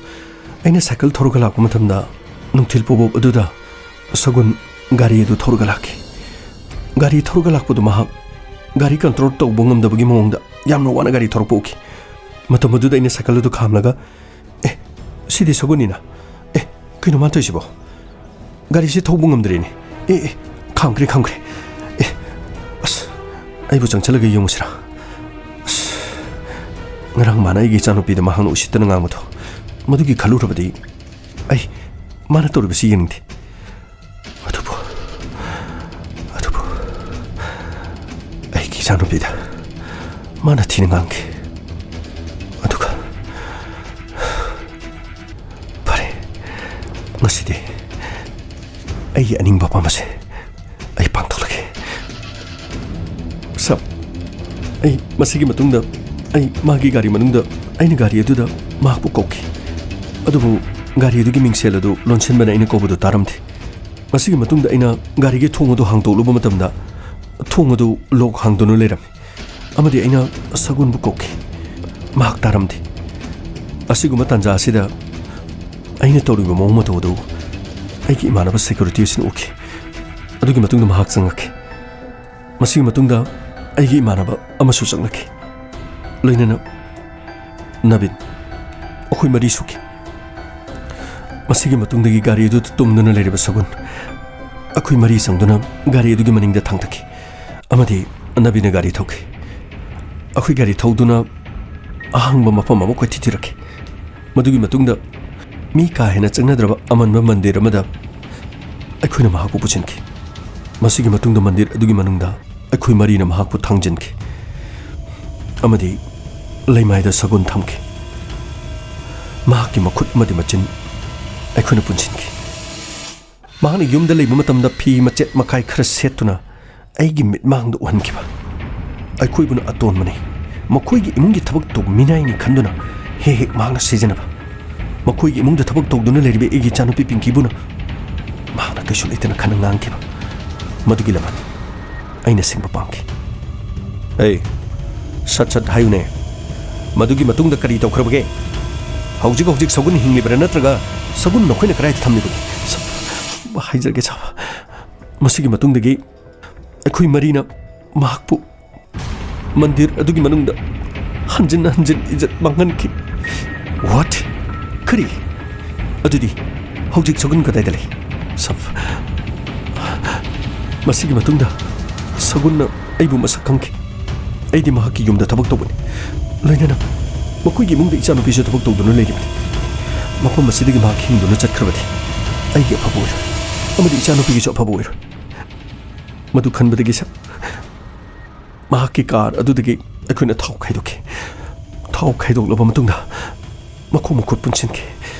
ꯑꯩꯅ ꯁꯥꯏꯀꯜ ꯊꯧꯔꯒ ꯂꯥꯛꯄ ꯃꯇꯝꯗ ꯅꯨꯡꯊꯤꯜ ꯄꯨꯡ ꯑꯗꯨꯗ ꯁꯒꯨꯟ ꯒꯥꯔꯤ ꯑꯗꯨ ꯊꯧꯔꯒ ꯂꯥꯛꯈꯤ꯫ ꯒꯥꯔꯤ ꯊꯧꯔꯒ ꯂꯥꯛꯄꯗꯨ ꯃꯍꯥꯛ ꯒꯥꯔꯤ ꯀꯟꯇ꯭ꯔꯣꯜ ꯇꯧꯕ ꯉꯝꯗꯕꯒꯤ ꯃꯑꯣꯡꯗ ꯌꯥꯝꯅ ꯋꯥꯅ ꯒꯥꯔꯤ ꯊꯧꯔꯛꯄ ꯎꯈꯤ꯫ ꯃꯇꯝ ꯑꯗꯨꯗ ꯑꯩꯅ ꯁꯥꯏꯀꯜ ꯑꯗꯨ ꯈꯥꯝꯂꯒ, 'ꯑꯦ, ꯁꯤꯗꯤ ꯁꯒꯨꯟꯅꯤꯅ꯫ ꯑꯦ, ꯀꯩꯅꯣ ꯃꯥꯅ ꯇꯧꯔꯤꯁꯤꯕꯣ? ꯒꯥꯔꯤꯁꯦ ꯊꯧꯕ ꯉꯝꯗ꯭ꯔꯦꯅꯦ꯫ ꯑꯦ, ꯑꯦ, ꯈꯥꯝꯈ꯭ꯔꯦ, ꯈꯥꯝꯈ꯭ꯔꯦ꯫ ꯑꯦ, ꯑꯁ, ꯑꯩꯕꯨ ꯆꯪꯁꯤꯜꯂꯒ ꯌꯦꯡꯉꯨꯁꯤꯔꯥ? ꯑꯁ, ꯉꯔꯥꯡ ꯃꯥꯅ ꯑꯩꯒꯤ ꯏꯆꯥꯅꯨꯄꯤꯗ ꯃꯍꯥꯛꯅ ꯎꯁꯤꯠꯇꯅ ꯉꯥꯡꯕꯗꯣ, ꯃꯗꯨꯒꯤ ꯈꯜꯂꯨꯔꯕꯗꯤ ꯑꯩ ꯃꯥꯅ ꯇꯧꯔꯤꯕꯁꯤ ꯌꯦꯡꯅꯤꯡꯗꯦ꯫ ꯑꯗꯨꯕꯨ, ꯑꯗꯨꯕꯨ ꯑꯩꯒꯤ ꯏꯆꯥꯅꯨꯄꯤꯗ ꯃꯥꯅ ꯊꯤꯅ ꯉꯥꯡꯈꯤ꯫ ꯑꯗꯨꯒ, ꯐꯔꯦ, ꯉꯁꯤꯗꯤ ꯑꯩꯒꯤ ꯑꯅꯤꯡꯕ ꯑꯄꯥꯝꯕꯁꯦ ꯑꯩ ꯄꯥꯡꯊꯣꯛꯂꯒꯦ꯫ ꯁꯥꯔ, ꯑꯩ ꯃꯁꯤꯒꯤ ꯃꯇꯨꯡꯗ ꯑꯩ ꯃꯥꯒꯤ ꯒꯥꯔꯤ ꯃꯅꯨꯡꯗ ꯑꯩꯅ ꯒꯥꯔꯤ ꯑꯗꯨꯗ ꯃꯍꯥꯛꯄꯨ ꯀꯧꯈꯤ꯫ ꯑꯗꯨꯕꯨ ꯒꯥꯔꯤ ꯑꯗꯨꯒꯤ ꯃꯤꯡꯁꯦꯜ ꯑꯗꯨ ꯂꯣꯟꯁꯤꯟꯕꯅ ꯑꯩꯅ ꯀꯧꯕꯗꯨ ꯇꯥꯔꯝꯗꯦ꯫ ꯃꯁꯤꯒꯤ ꯃꯇꯨꯡꯗ ꯑꯩꯅ ꯒꯥꯔꯤꯒꯤ ꯊꯣꯡ ꯑꯗꯨ ꯍꯥꯡꯗꯣꯛꯂꯨꯕ ꯃꯇꯝꯗ, ꯊꯣꯡ ꯑꯗꯨ ꯂꯣꯛ ꯍꯥꯡꯗꯨꯅ ꯂꯩꯔꯝꯃꯤ꯫ ꯑꯃꯗꯤ ꯑꯩꯅ ꯁꯒꯨꯟꯕꯨ ꯀꯧꯈꯤ꯫ ꯃꯍꯥꯛ ꯇꯥꯔꯝꯗꯦ꯫ ꯑꯁꯤꯒꯨꯝꯕ ꯇꯥꯟꯖꯥ ꯑꯁꯤꯗ ꯑꯩꯅ ꯇꯧꯔꯤꯕ ꯃꯑꯣꯡ ꯃꯇꯧ ꯑꯗꯨ ꯑꯩꯒꯤ ꯏꯃꯥꯟꯅꯕ ꯁꯦꯀ꯭ꯌꯨꯔꯤꯇꯤ ꯑꯁꯤꯅ ꯎꯈꯤ꯫ ꯑꯗꯨꯒꯤ ꯃꯇꯨꯡꯗ ꯃꯍꯥꯛ ꯆꯪꯂꯛꯈꯤ꯫ ꯃꯁꯤꯒꯤ ꯃꯇꯨꯡꯗ ꯑꯩꯒꯤ ꯏꯃꯥꯟꯅꯕ ꯑꯃꯁꯨ ꯆꯪꯂꯛꯈꯤ, ꯂꯣꯏꯅꯅ ꯅꯕꯤꯟ꯫ ꯑꯩꯈꯣꯏ ꯃꯔꯤ ꯁꯨꯈꯤ꯫ ꯃꯁꯤꯒꯤ ꯃꯇꯨꯡꯗꯒꯤ ꯒꯥꯔꯤ ꯑꯗꯨꯗ ꯇꯨꯝꯗꯨꯅ ꯂꯩꯔꯤꯕ ꯁꯒꯨꯟ ꯑꯩꯈꯣꯏ ꯃꯔꯤ ꯆꯪꯗꯨꯅ ꯒꯥꯔꯤ ꯑꯗꯨꯒꯤ ꯃꯅꯤꯡꯗ ꯊꯥꯡꯊꯈꯤ꯫ ꯑꯃꯗꯤ ꯅꯕꯤꯅ ꯒꯥꯔꯤ ꯊꯧꯈꯤ꯫ ꯑꯩꯈꯣꯏ ꯒꯥꯔꯤ ꯊꯧꯗꯨꯅ ꯑꯍꯥꯡꯕ ꯃꯐꯝ ꯑꯃ ꯀꯣꯏꯊꯤ ꯊꯤꯔꯛꯈꯤ꯫ ꯃꯗꯨꯒꯤ ꯃꯇꯨꯡꯗ ꯃꯤ ꯀꯥ ꯍꯦꯟꯅ ꯆꯪꯅꯗ꯭ꯔꯕ ꯑꯃꯟꯕ ꯃꯟꯗꯤꯔ ꯑꯃꯗ ꯑꯩꯈꯣꯏꯅ ꯃꯍꯥꯛꯄꯨ ꯄꯨꯁꯤꯟꯈꯤ꯫ ꯃꯁꯤꯒꯤ ꯃꯇꯨꯡꯗ ꯃꯟꯗꯤꯔ ꯑꯗꯨꯒꯤ ꯃꯅꯨꯡꯗ ꯑꯩꯈꯣꯏ ꯃꯔꯤꯅ ꯃꯍꯥꯛꯄꯨ ꯊꯥꯡꯖꯤꯟꯈꯤ ꯑꯃꯗꯤ ꯂꯩꯃꯥꯏꯗ ꯁꯒꯨꯟ ꯊꯝꯈꯤ꯫ ꯃꯍꯥꯛꯀꯤ ꯃꯈꯨꯠ ꯑꯃꯗꯤ ꯃꯆꯤꯟ ꯑꯩꯈꯣꯏꯅ ꯄꯨꯟꯁꯤꯟꯈꯤ꯫ ꯃꯍꯥꯛꯅ ꯌꯨꯝꯗ ꯂꯩꯕ ꯃꯇꯝꯗ ꯐꯤ ꯃꯆꯦꯠ ꯃꯀꯥꯏ ꯈꯔ ꯁꯦꯠꯇꯨꯅ ꯑꯩꯒꯤ ꯃꯤꯠꯃꯥꯡꯗ ꯎꯍꯟꯈꯤꯕ꯫ ꯑꯩꯈꯣꯏꯕꯨꯅ ꯑꯇꯣꯟꯕꯅꯤ꯫ ꯃꯈꯣꯏꯒꯤ ꯏꯃꯨꯡꯒꯤ ꯊꯕꯛ ꯇꯧꯕ ꯃꯤꯅꯥꯏꯅꯤ ꯈꯟꯗꯨꯅ ꯍꯦꯛ ꯍꯦꯛ ꯃꯍꯥꯛꯅ ꯁꯤꯖꯤꯟꯅꯕ꯫ ꯃꯈꯣꯏꯒꯤ ꯏꯃꯨꯡꯗ ꯊꯕꯛ ꯇꯧꯗꯨꯅ ꯂꯩꯔꯤꯕ ꯑꯩꯒꯤ ꯏꯆꯥꯅꯨꯄꯤ ꯄꯤꯡꯀꯤꯕꯨꯅ ꯃꯍꯥꯛꯅ ꯀꯩꯁꯨ ꯂꯩꯇꯅ ꯈꯟꯅ ꯉꯥꯡꯈꯤꯕ꯫ ꯃꯗꯨꯒꯤ ꯂꯃꯟ ꯑꯩꯅ ꯁꯤꯡꯕ ꯄꯥꯝꯈꯤ꯫ "ꯑꯩ, ꯁꯠ ꯁꯠ ꯍꯥꯏꯌꯨꯅꯦ, ꯃꯗꯨꯒꯤ ꯃꯇꯨꯡꯗ ꯀꯔꯤ ꯇꯧꯈ꯭ꯔꯕꯒꯦ? ꯍꯧꯖꯤꯛ ꯍꯧꯖꯤꯛ ꯁꯒꯨꯟ ꯍꯤꯡꯂꯤꯕ꯭ꯔꯥ, ꯅꯠꯇ꯭ꯔꯒ ꯁꯒꯨꯟ ꯅꯈꯣꯏꯅ ꯀꯗꯥꯏꯗ ꯊꯝꯂꯤꯕꯒꯦ?" "ꯁꯥꯕ, ꯍꯥꯏꯖꯔꯒꯦ, ꯁꯥꯕ, ꯃꯁꯤꯒꯤ ꯃꯇꯨꯡꯗꯒꯤ ꯑꯩꯈꯣꯏ ꯃꯔꯤꯅ ꯃꯍꯥꯛꯄꯨ ꯃꯟꯗꯤꯔ ꯑꯗꯨꯒꯤ ꯃꯅꯨꯡꯗ ꯍꯟꯖꯤꯟ ꯍꯟꯖꯤꯟ ꯏꯖꯠ ꯃꯥꯡꯍꯟꯈꯤ꯫" "What? ꯀꯔꯤ? ꯑꯗꯨꯗꯤ ꯍꯧꯖꯤꯛ ꯁꯒꯨꯟ ꯀꯗꯥꯏꯗ ꯂꯩ?" "ꯁꯥꯕ, ꯃꯁꯤꯒꯤ ꯃꯇꯨꯡꯗ ꯁꯒꯨꯟꯅ ꯑꯩꯕꯨ ꯃꯁꯛ ꯈꯪꯈꯤ꯫ ꯑꯩꯗꯤ ꯃꯍꯥꯛꯀꯤ ꯌꯨꯝꯗ ꯊꯕꯛ ꯇꯧꯕꯅꯤ꯫ ꯂꯣꯏꯅꯅ ꯃꯈꯣꯏꯒꯤ ꯏꯃꯨꯡꯗ ꯏꯆꯥꯅꯨꯄꯤꯁꯨ ꯊꯕꯛ ꯇꯧꯗꯨꯅ ꯂꯩꯔꯤꯕꯅꯤ꯫ ꯃꯐꯝ ꯑꯁꯤꯗꯒꯤ ꯃꯍꯥꯛ ꯍꯤꯡꯗꯨꯅ ꯆꯠꯈ꯭ꯔꯕꯗꯤ ꯑꯩꯒꯤ ꯑꯐꯕ ꯑꯣꯏꯔꯣꯏ, ꯑꯃꯗꯤ ꯏꯆꯥꯅꯨꯄꯤꯒꯤꯁꯨ ꯑꯐꯕ ꯑꯣꯏꯔꯣꯏ꯫" ꯃꯗꯨ ꯈꯟꯕꯗꯒꯤ ꯁꯥ-, ꯃꯍꯥꯛꯀꯤ ꯀꯥꯔ ꯑꯗꯨꯗꯒꯤ ꯑꯩꯈꯣꯏꯅ ꯊꯥꯎ ꯈꯥꯏꯗꯣꯛꯈꯤ꯫ ꯊꯥꯎ ꯈꯥꯏꯗꯣꯛꯂꯕ ꯃꯇꯨꯡꯗ ꯃꯈꯣꯡ ꯃꯈꯨꯠ ꯄꯨꯟꯁꯤꯟꯈꯤ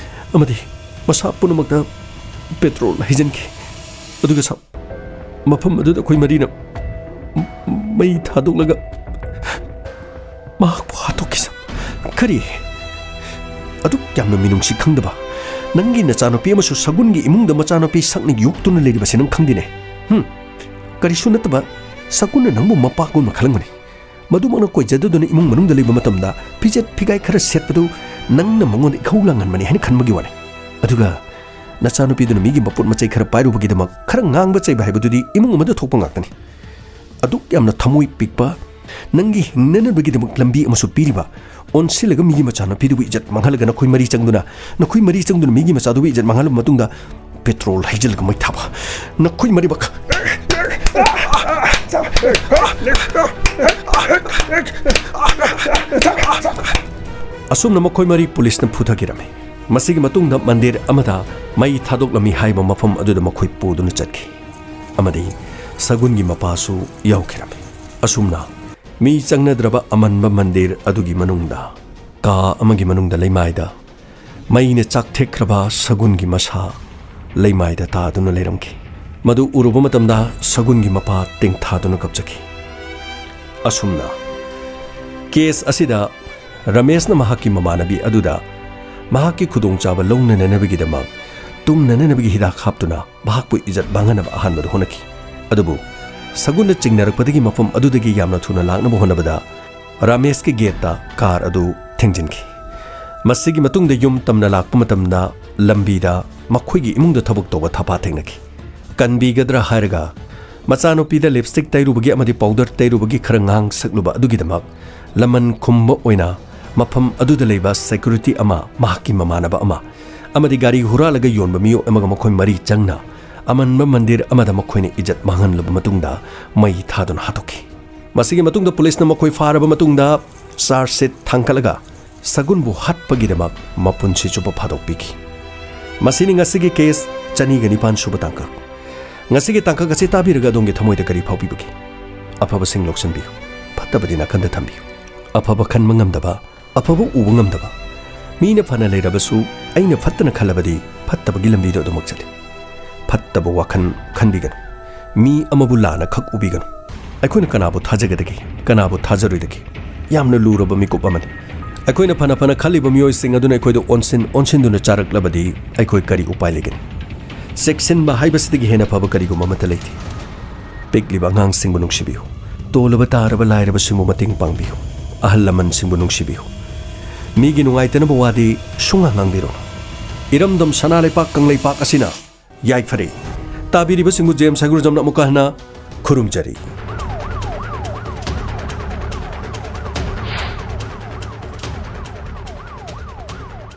ꯑꯃꯗꯤ ꯃꯁꯥ ꯄꯨꯝꯅꯃꯛꯇ ꯄꯦꯇ꯭ꯔꯣꯜ ꯍꯩꯖꯤꯟꯈꯤ꯫ ꯑꯗꯨꯒ ꯁꯥ-, ꯃꯐꯝ ꯑꯗꯨꯗ ꯑꯩꯈꯣꯏ ꯃꯔꯤꯅ ꯃꯩ ꯊꯥꯗꯣꯛꯂꯒ ꯃꯍꯥꯛꯄꯨ ꯍꯥꯠꯇꯣꯛꯈꯤ ꯁꯥ-, "ꯀꯔꯤ? ꯑꯗꯨꯛ ꯌꯥꯝꯅ ꯃꯤꯅꯨꯡꯁꯤ ꯈꯪꯗꯕ ꯅꯪꯒꯤ ꯅꯆꯥꯅꯨꯄꯤ ꯑꯃꯁꯨ ꯁꯒꯨꯟꯒꯤ ꯏꯃꯨꯡꯗ ꯃꯆꯥꯅꯨꯄꯤ ꯁꯛꯅ ꯌꯣꯛꯇꯨꯅ ꯂꯩꯔꯤꯕꯁꯤ ꯅꯪ ꯈꯪꯗꯦꯅꯦ? ꯍꯨꯝ? ꯀꯔꯤꯁꯨ ꯅꯠꯇꯕ ꯁꯒꯨꯟꯅ ꯅꯪꯕꯨ ꯃꯄꯥꯒꯨꯝꯅ ꯈꯜꯂꯝꯒꯅꯤ꯫ ꯃꯗꯨꯃꯛꯅ ꯀꯣꯏꯖꯗꯗꯨꯅ ꯏꯃꯨꯡ ꯃꯅꯨꯡꯗ ꯂꯩꯕ ꯃꯇꯝꯗ ꯐꯤꯖꯦꯠ ꯐꯤꯒꯥꯏ ꯈꯔ ꯁꯦꯠꯄꯗꯨ ꯅꯪꯅ ꯃꯉꯣꯟꯗ ꯏꯈꯧ ꯂꯥꯡꯍꯟꯕꯅꯤ ꯍꯥꯏꯅ ꯈꯟꯕꯒꯤ ꯋꯥꯅꯤ꯫ ꯑꯗꯨꯒ ꯅꯆꯥꯅꯨꯄꯤꯗꯨꯅ ꯃꯤꯒꯤ ꯃꯄꯣꯠ ꯃꯆꯩ ꯈꯔ ꯄꯥꯏꯔꯨꯕꯒꯤꯗꯃꯛ ꯈꯔ ꯉꯥꯡꯕ ꯆꯩꯕ ꯍꯥꯏꯕꯗꯨꯗꯤ ꯏꯃꯨꯡ ꯑꯃꯗ ꯊꯣꯛꯄ ꯉꯥꯛꯇꯅꯤ꯫ ꯑꯗꯨꯛ ꯌꯥꯝꯅ ꯊꯃꯣꯏ ꯄꯤꯛꯄ, ꯅꯪꯒꯤ ꯍꯤꯡꯅꯅꯕꯒꯤꯗꯃꯛ ꯂꯝꯕꯤ ꯑꯃꯁꯨ ꯄꯤꯔꯤꯕ, ꯑꯣꯟꯁꯤꯜꯂꯒ ꯃꯤꯒꯤ ꯃꯆꯥꯅꯨꯄꯤꯗꯨꯕꯨ ꯏꯖꯠ ꯃꯥꯡꯍꯜꯂꯒ ꯅꯈꯣꯏ ꯃꯔꯤ ꯆꯪꯗꯨꯅ, ꯅꯈꯣꯏ ꯃꯔꯤ ꯆꯪꯗꯨꯅ ꯃꯤꯒꯤ ꯃꯆꯥꯗꯨꯕꯨ ꯏꯖꯠ ꯃꯥꯡꯍꯜꯂꯕ ꯃꯇꯨꯡꯗ ꯄꯦꯇ꯭ꯔꯣꯜ ꯍꯩꯖꯤꯜꯂꯒ ꯃꯩ ꯊꯥꯕ꯫ ꯅꯈꯣꯏ ꯃꯔꯤꯃꯛ꯫ ꯑꯁꯨꯝꯅ ꯃꯈꯣꯏ ꯃꯔꯤ ꯄꯨꯂꯤꯁꯅ ꯐꯨꯊꯈꯤꯔꯝꯃꯤ꯫ ꯃꯁꯤꯒꯤ ꯃꯇꯨꯡꯗ ꯃꯟꯗꯤꯔ ꯑꯃꯗ ꯃꯩ ꯊꯥꯗꯣꯛꯂꯝꯃꯤ ꯍꯥꯏꯕ ꯃꯐꯝ ꯑꯗꯨꯗ ꯃꯈꯣꯏ ꯄꯨꯗꯨꯅ ꯆꯠꯈꯤ꯫ ꯑꯃꯗꯤ ꯁꯒꯨꯟꯒꯤ ꯃꯄꯥꯁꯨ ꯌꯥꯎꯈꯤꯔꯝꯃꯤ꯫ ꯑꯁꯨꯝꯅ ꯃꯤ ꯆꯪꯅꯗ꯭ꯔꯕ ꯑꯃꯟꯕ ꯃꯟꯗꯤꯔ ꯑꯗꯨꯒꯤ ꯃꯅꯨꯡꯗ, ꯀꯥ ꯑꯃꯒꯤ ꯃꯅꯨꯡꯗ ꯂꯩꯃꯥꯏꯗ ꯃꯩꯅ ꯆꯥꯛꯊꯦꯛꯈ꯭ꯔꯕ ꯁꯒꯨꯟꯒꯤ ꯃꯁꯥ ꯂꯩꯃꯥꯏꯗ ꯇꯥꯗꯨꯅ ꯂꯩꯔꯝꯈꯤ꯫ ꯃꯗꯨ ꯎꯔꯨꯕ ꯃꯇꯝꯗ ꯁꯒꯨꯟꯒꯤ ꯃꯄꯥ ꯇꯦꯡꯊꯥꯗꯨꯅ ꯀꯞꯆꯈꯤ꯫ ꯑꯁꯨꯝꯅ ꯀꯦꯁ ꯑꯁꯤꯗ ꯔꯃꯦꯁꯅ ꯃꯍꯥꯛꯀꯤ ꯃꯃꯥꯟꯅꯕꯤ ꯑꯗꯨꯗ ꯃꯍꯥꯛꯀꯤ ꯈꯨꯗꯣꯡꯆꯥꯕ ꯂꯧꯅꯅꯅꯕꯒꯤꯗꯃꯛ ꯇꯨꯝꯅꯅꯅꯕꯒꯤ ꯍꯤꯗꯥꯛ ꯍꯥꯞꯇꯨꯅ ꯃꯍꯥꯛꯄꯨ ꯏꯖꯠ ꯃꯥꯡꯍꯟꯅꯕ ꯑꯍꯥꯟꯕꯗ ꯍꯣꯠꯅꯈꯤ꯫ ꯑꯗꯨꯕꯨ ꯁꯒꯨꯟꯅ ꯆꯤꯡꯅꯔꯛꯄꯗꯒꯤ ꯃꯐꯝ ꯑꯗꯨꯗꯒꯤ ꯌꯥꯝꯅ ꯊꯨꯅ ꯂꯥꯛꯅꯕ ꯍꯣꯠꯅꯕꯗ ꯔꯥꯃꯦꯁꯀꯤ ꯒꯦꯠꯇ ꯀꯥꯔ ꯑꯗꯨ ꯊꯤꯡꯖꯤꯟꯈꯤ꯫ ꯃꯁꯤꯒꯤ ꯃꯇꯨꯡꯗ ꯌꯨꯝ ꯇꯝꯅ ꯂꯥꯛꯄ ꯃꯇꯝꯗ ꯂꯝꯕꯤꯗ ꯃꯈꯣꯏꯒꯤ ꯏꯃꯨꯡꯗ ꯊꯕꯛ ꯇꯧꯕ ꯊꯥꯄꯥ ꯊꯦꯡꯅꯈꯤ꯫ ꯀꯟꯕꯤꯒꯗ꯭ꯔꯥ ꯍꯥꯏꯔꯒ ꯃꯆꯥꯅꯨꯄꯤꯗ ꯂꯤꯞꯁꯇꯤꯛ ꯇꯩꯔꯨꯕꯒꯤ ꯑꯃꯗꯤ ꯄꯥꯎꯗꯔ ꯇꯩꯔꯨꯕꯒꯤ ꯈꯔ ꯉꯥꯡ ꯁꯛꯂꯨꯕ ꯑꯗꯨꯒꯤꯗꯃꯛ ꯂꯃꯟ ꯈꯨꯝꯕ ꯑꯣꯏꯅ ꯃꯐꯝ ꯑꯗꯨꯗ ꯂꯩꯕ ꯁꯦꯀ꯭ꯌꯨꯔꯤꯇꯤ ꯑꯃ, ꯃꯍꯥꯛꯀꯤ ꯃꯃꯥꯟꯅꯕ ꯑꯃ ꯑꯃꯗꯤ ꯒꯥꯔꯤ ꯍꯨꯔꯥꯜꯂꯒ ꯌꯣꯟꯕ ꯃꯤꯑꯣꯏ ꯑꯃꯒ ꯃꯈꯣꯏ ꯃꯔꯤ ꯆꯪꯅ ꯑꯃꯟꯕ ꯃꯟꯗꯤꯔ ꯑꯃꯗ ꯃꯈꯣꯏꯅ ꯏꯖꯠ ꯃꯥꯡꯍꯜꯂꯕ ꯃꯇꯨꯡꯗ ꯃꯩ ꯊꯥꯗꯨꯅ ꯍꯥꯠꯇꯣꯛꯈꯤ꯫ ꯃꯁꯤꯒꯤ ꯃꯇꯨꯡꯗ ꯄꯨꯂꯤꯁꯅ ꯃꯈꯣꯏ ꯐꯥꯔꯕ ꯃꯇꯨꯡꯗ ꯆꯥꯔꯖ ꯁꯤꯠ ꯊꯥꯡꯒꯠꯂꯒ ꯁꯒꯨꯟꯕꯨ ꯍꯥꯠꯄꯒꯤꯗꯃꯛ ꯃꯄꯨꯟꯁꯤ ꯆꯨꯞꯄ ꯐꯥꯗꯣꯛꯄꯤꯈꯤ꯫ ꯃꯁꯤꯅꯤ ꯉꯁꯤꯒꯤ ꯀꯦꯁ ꯆꯅꯤꯒ ꯅꯤꯄꯥꯟ ꯁꯨꯕ ꯇꯥꯡꯀꯛ꯫ ꯉꯁꯤꯒꯤ ꯇꯥꯡꯀꯛ ꯑꯁꯤ ꯇꯥꯕꯤꯔꯒ ꯑꯗꯣꯝꯒꯤ ꯊꯃꯣꯏꯗ ꯀꯔꯤ ꯐꯥꯎꯕꯤꯕꯒꯦ? ꯑꯐꯕꯁꯤꯡ ꯂꯧꯁꯤꯟꯕꯤꯌꯨ, ꯐꯠꯇꯕꯗꯤ ꯅꯥꯀꯟꯗ ꯊꯝꯕꯤꯌꯨ꯫ ꯑꯐꯕ ꯈꯟꯕ ꯉꯝꯗꯕ, ꯑꯐꯕ ꯎꯕ ꯉꯝꯗꯕ, ꯃꯤꯅ ꯐꯅ ꯂꯩꯔꯕꯁꯨ ꯑꯩꯅ ꯐꯠꯇꯅ ꯈꯜꯂꯕꯗꯤ ꯐꯠꯇꯕꯒꯤ ꯂꯝꯕꯤꯗ ꯑꯗꯨꯃꯛ ꯆꯠꯂꯤ꯫ ꯐꯠꯇꯕ ꯋꯥꯈꯜ ꯈꯟꯕꯤꯒꯅꯨ꯫ ꯃꯤ ꯑꯃꯕꯨ ꯂꯥꯟꯅ ꯈꯛ ꯎꯕꯤꯒꯅꯨ꯫ ꯑꯩꯈꯣꯏꯅ ꯀꯅꯥꯕꯨ ꯊꯥꯖꯒꯗꯒꯦ? ꯀꯅꯥꯕꯨ ꯊꯥꯖꯔꯣꯏꯗꯒꯦ? ꯌꯥꯝꯅ ꯂꯨꯔꯕ ꯃꯤꯀꯨꯞ ꯑꯃꯅꯤ꯫ ꯑꯩꯈꯣꯏꯅ ꯐꯅ ꯐꯅ ꯈꯜꯂꯤꯕ ꯃꯤꯑꯣꯏꯁꯤꯡ ꯑꯗꯨꯅ ꯑꯩꯈꯣꯏꯗ ꯑꯣꯟꯁꯤꯟ ꯑꯣꯟꯁꯤꯟꯗꯨꯅ ꯆꯥꯔꯛꯂꯕꯗꯤ ꯑꯩꯈꯣꯏ ꯀꯔꯤ ꯎꯄꯥꯏ ꯂꯩꯒꯅꯤ? ꯆꯦꯛꯁꯤꯟꯕ ꯍꯥꯏꯕꯁꯤꯗꯒꯤ ꯍꯦꯟꯅ ꯐꯕ ꯀꯔꯤꯒꯨꯝꯕ ꯑꯃꯠꯇ ꯂꯩꯇꯦ꯫ ꯄꯤꯛꯂꯤꯕ ꯑꯉꯥꯡꯁꯤꯡꯕꯨ ꯅꯨꯡꯁꯤꯕꯤꯌꯨ꯫ ꯇꯣꯜꯂꯕ ꯇꯥꯔꯕ ꯂꯥꯏꯔꯕꯁꯤꯡꯕꯨ ꯃꯇꯦꯡ ꯄꯥꯡꯕꯤꯌꯨ꯫ ꯑꯍꯜ ꯂꯃꯟꯁꯤꯡꯕꯨ ꯅꯨꯡꯁꯤꯕꯤꯌꯨ꯫ ꯃꯤꯒꯤ ꯅꯨꯡꯉꯥꯏꯇꯅꯕ ꯋꯥꯗꯤ ꯁꯨꯡꯉꯥꯡ ꯉꯥꯡꯕꯤꯔꯨꯅꯨ꯫ ꯏꯔꯝꯗꯝ ꯁꯅꯥ ꯂꯩꯄꯥꯛ ꯀꯪꯂꯩꯄꯥꯛ ꯑꯁꯤꯅ ꯌꯥꯏꯐꯔꯦ꯫ ꯇꯥꯕꯤꯔꯤꯕꯁꯤꯡꯕꯨ ꯖꯦꯝꯁ ꯍꯩꯒ꯭ꯔꯨꯖꯝꯅ ꯑꯃꯨꯛꯀ ꯍꯟꯅ ꯈꯨꯔꯨꯝꯖꯔꯤ꯫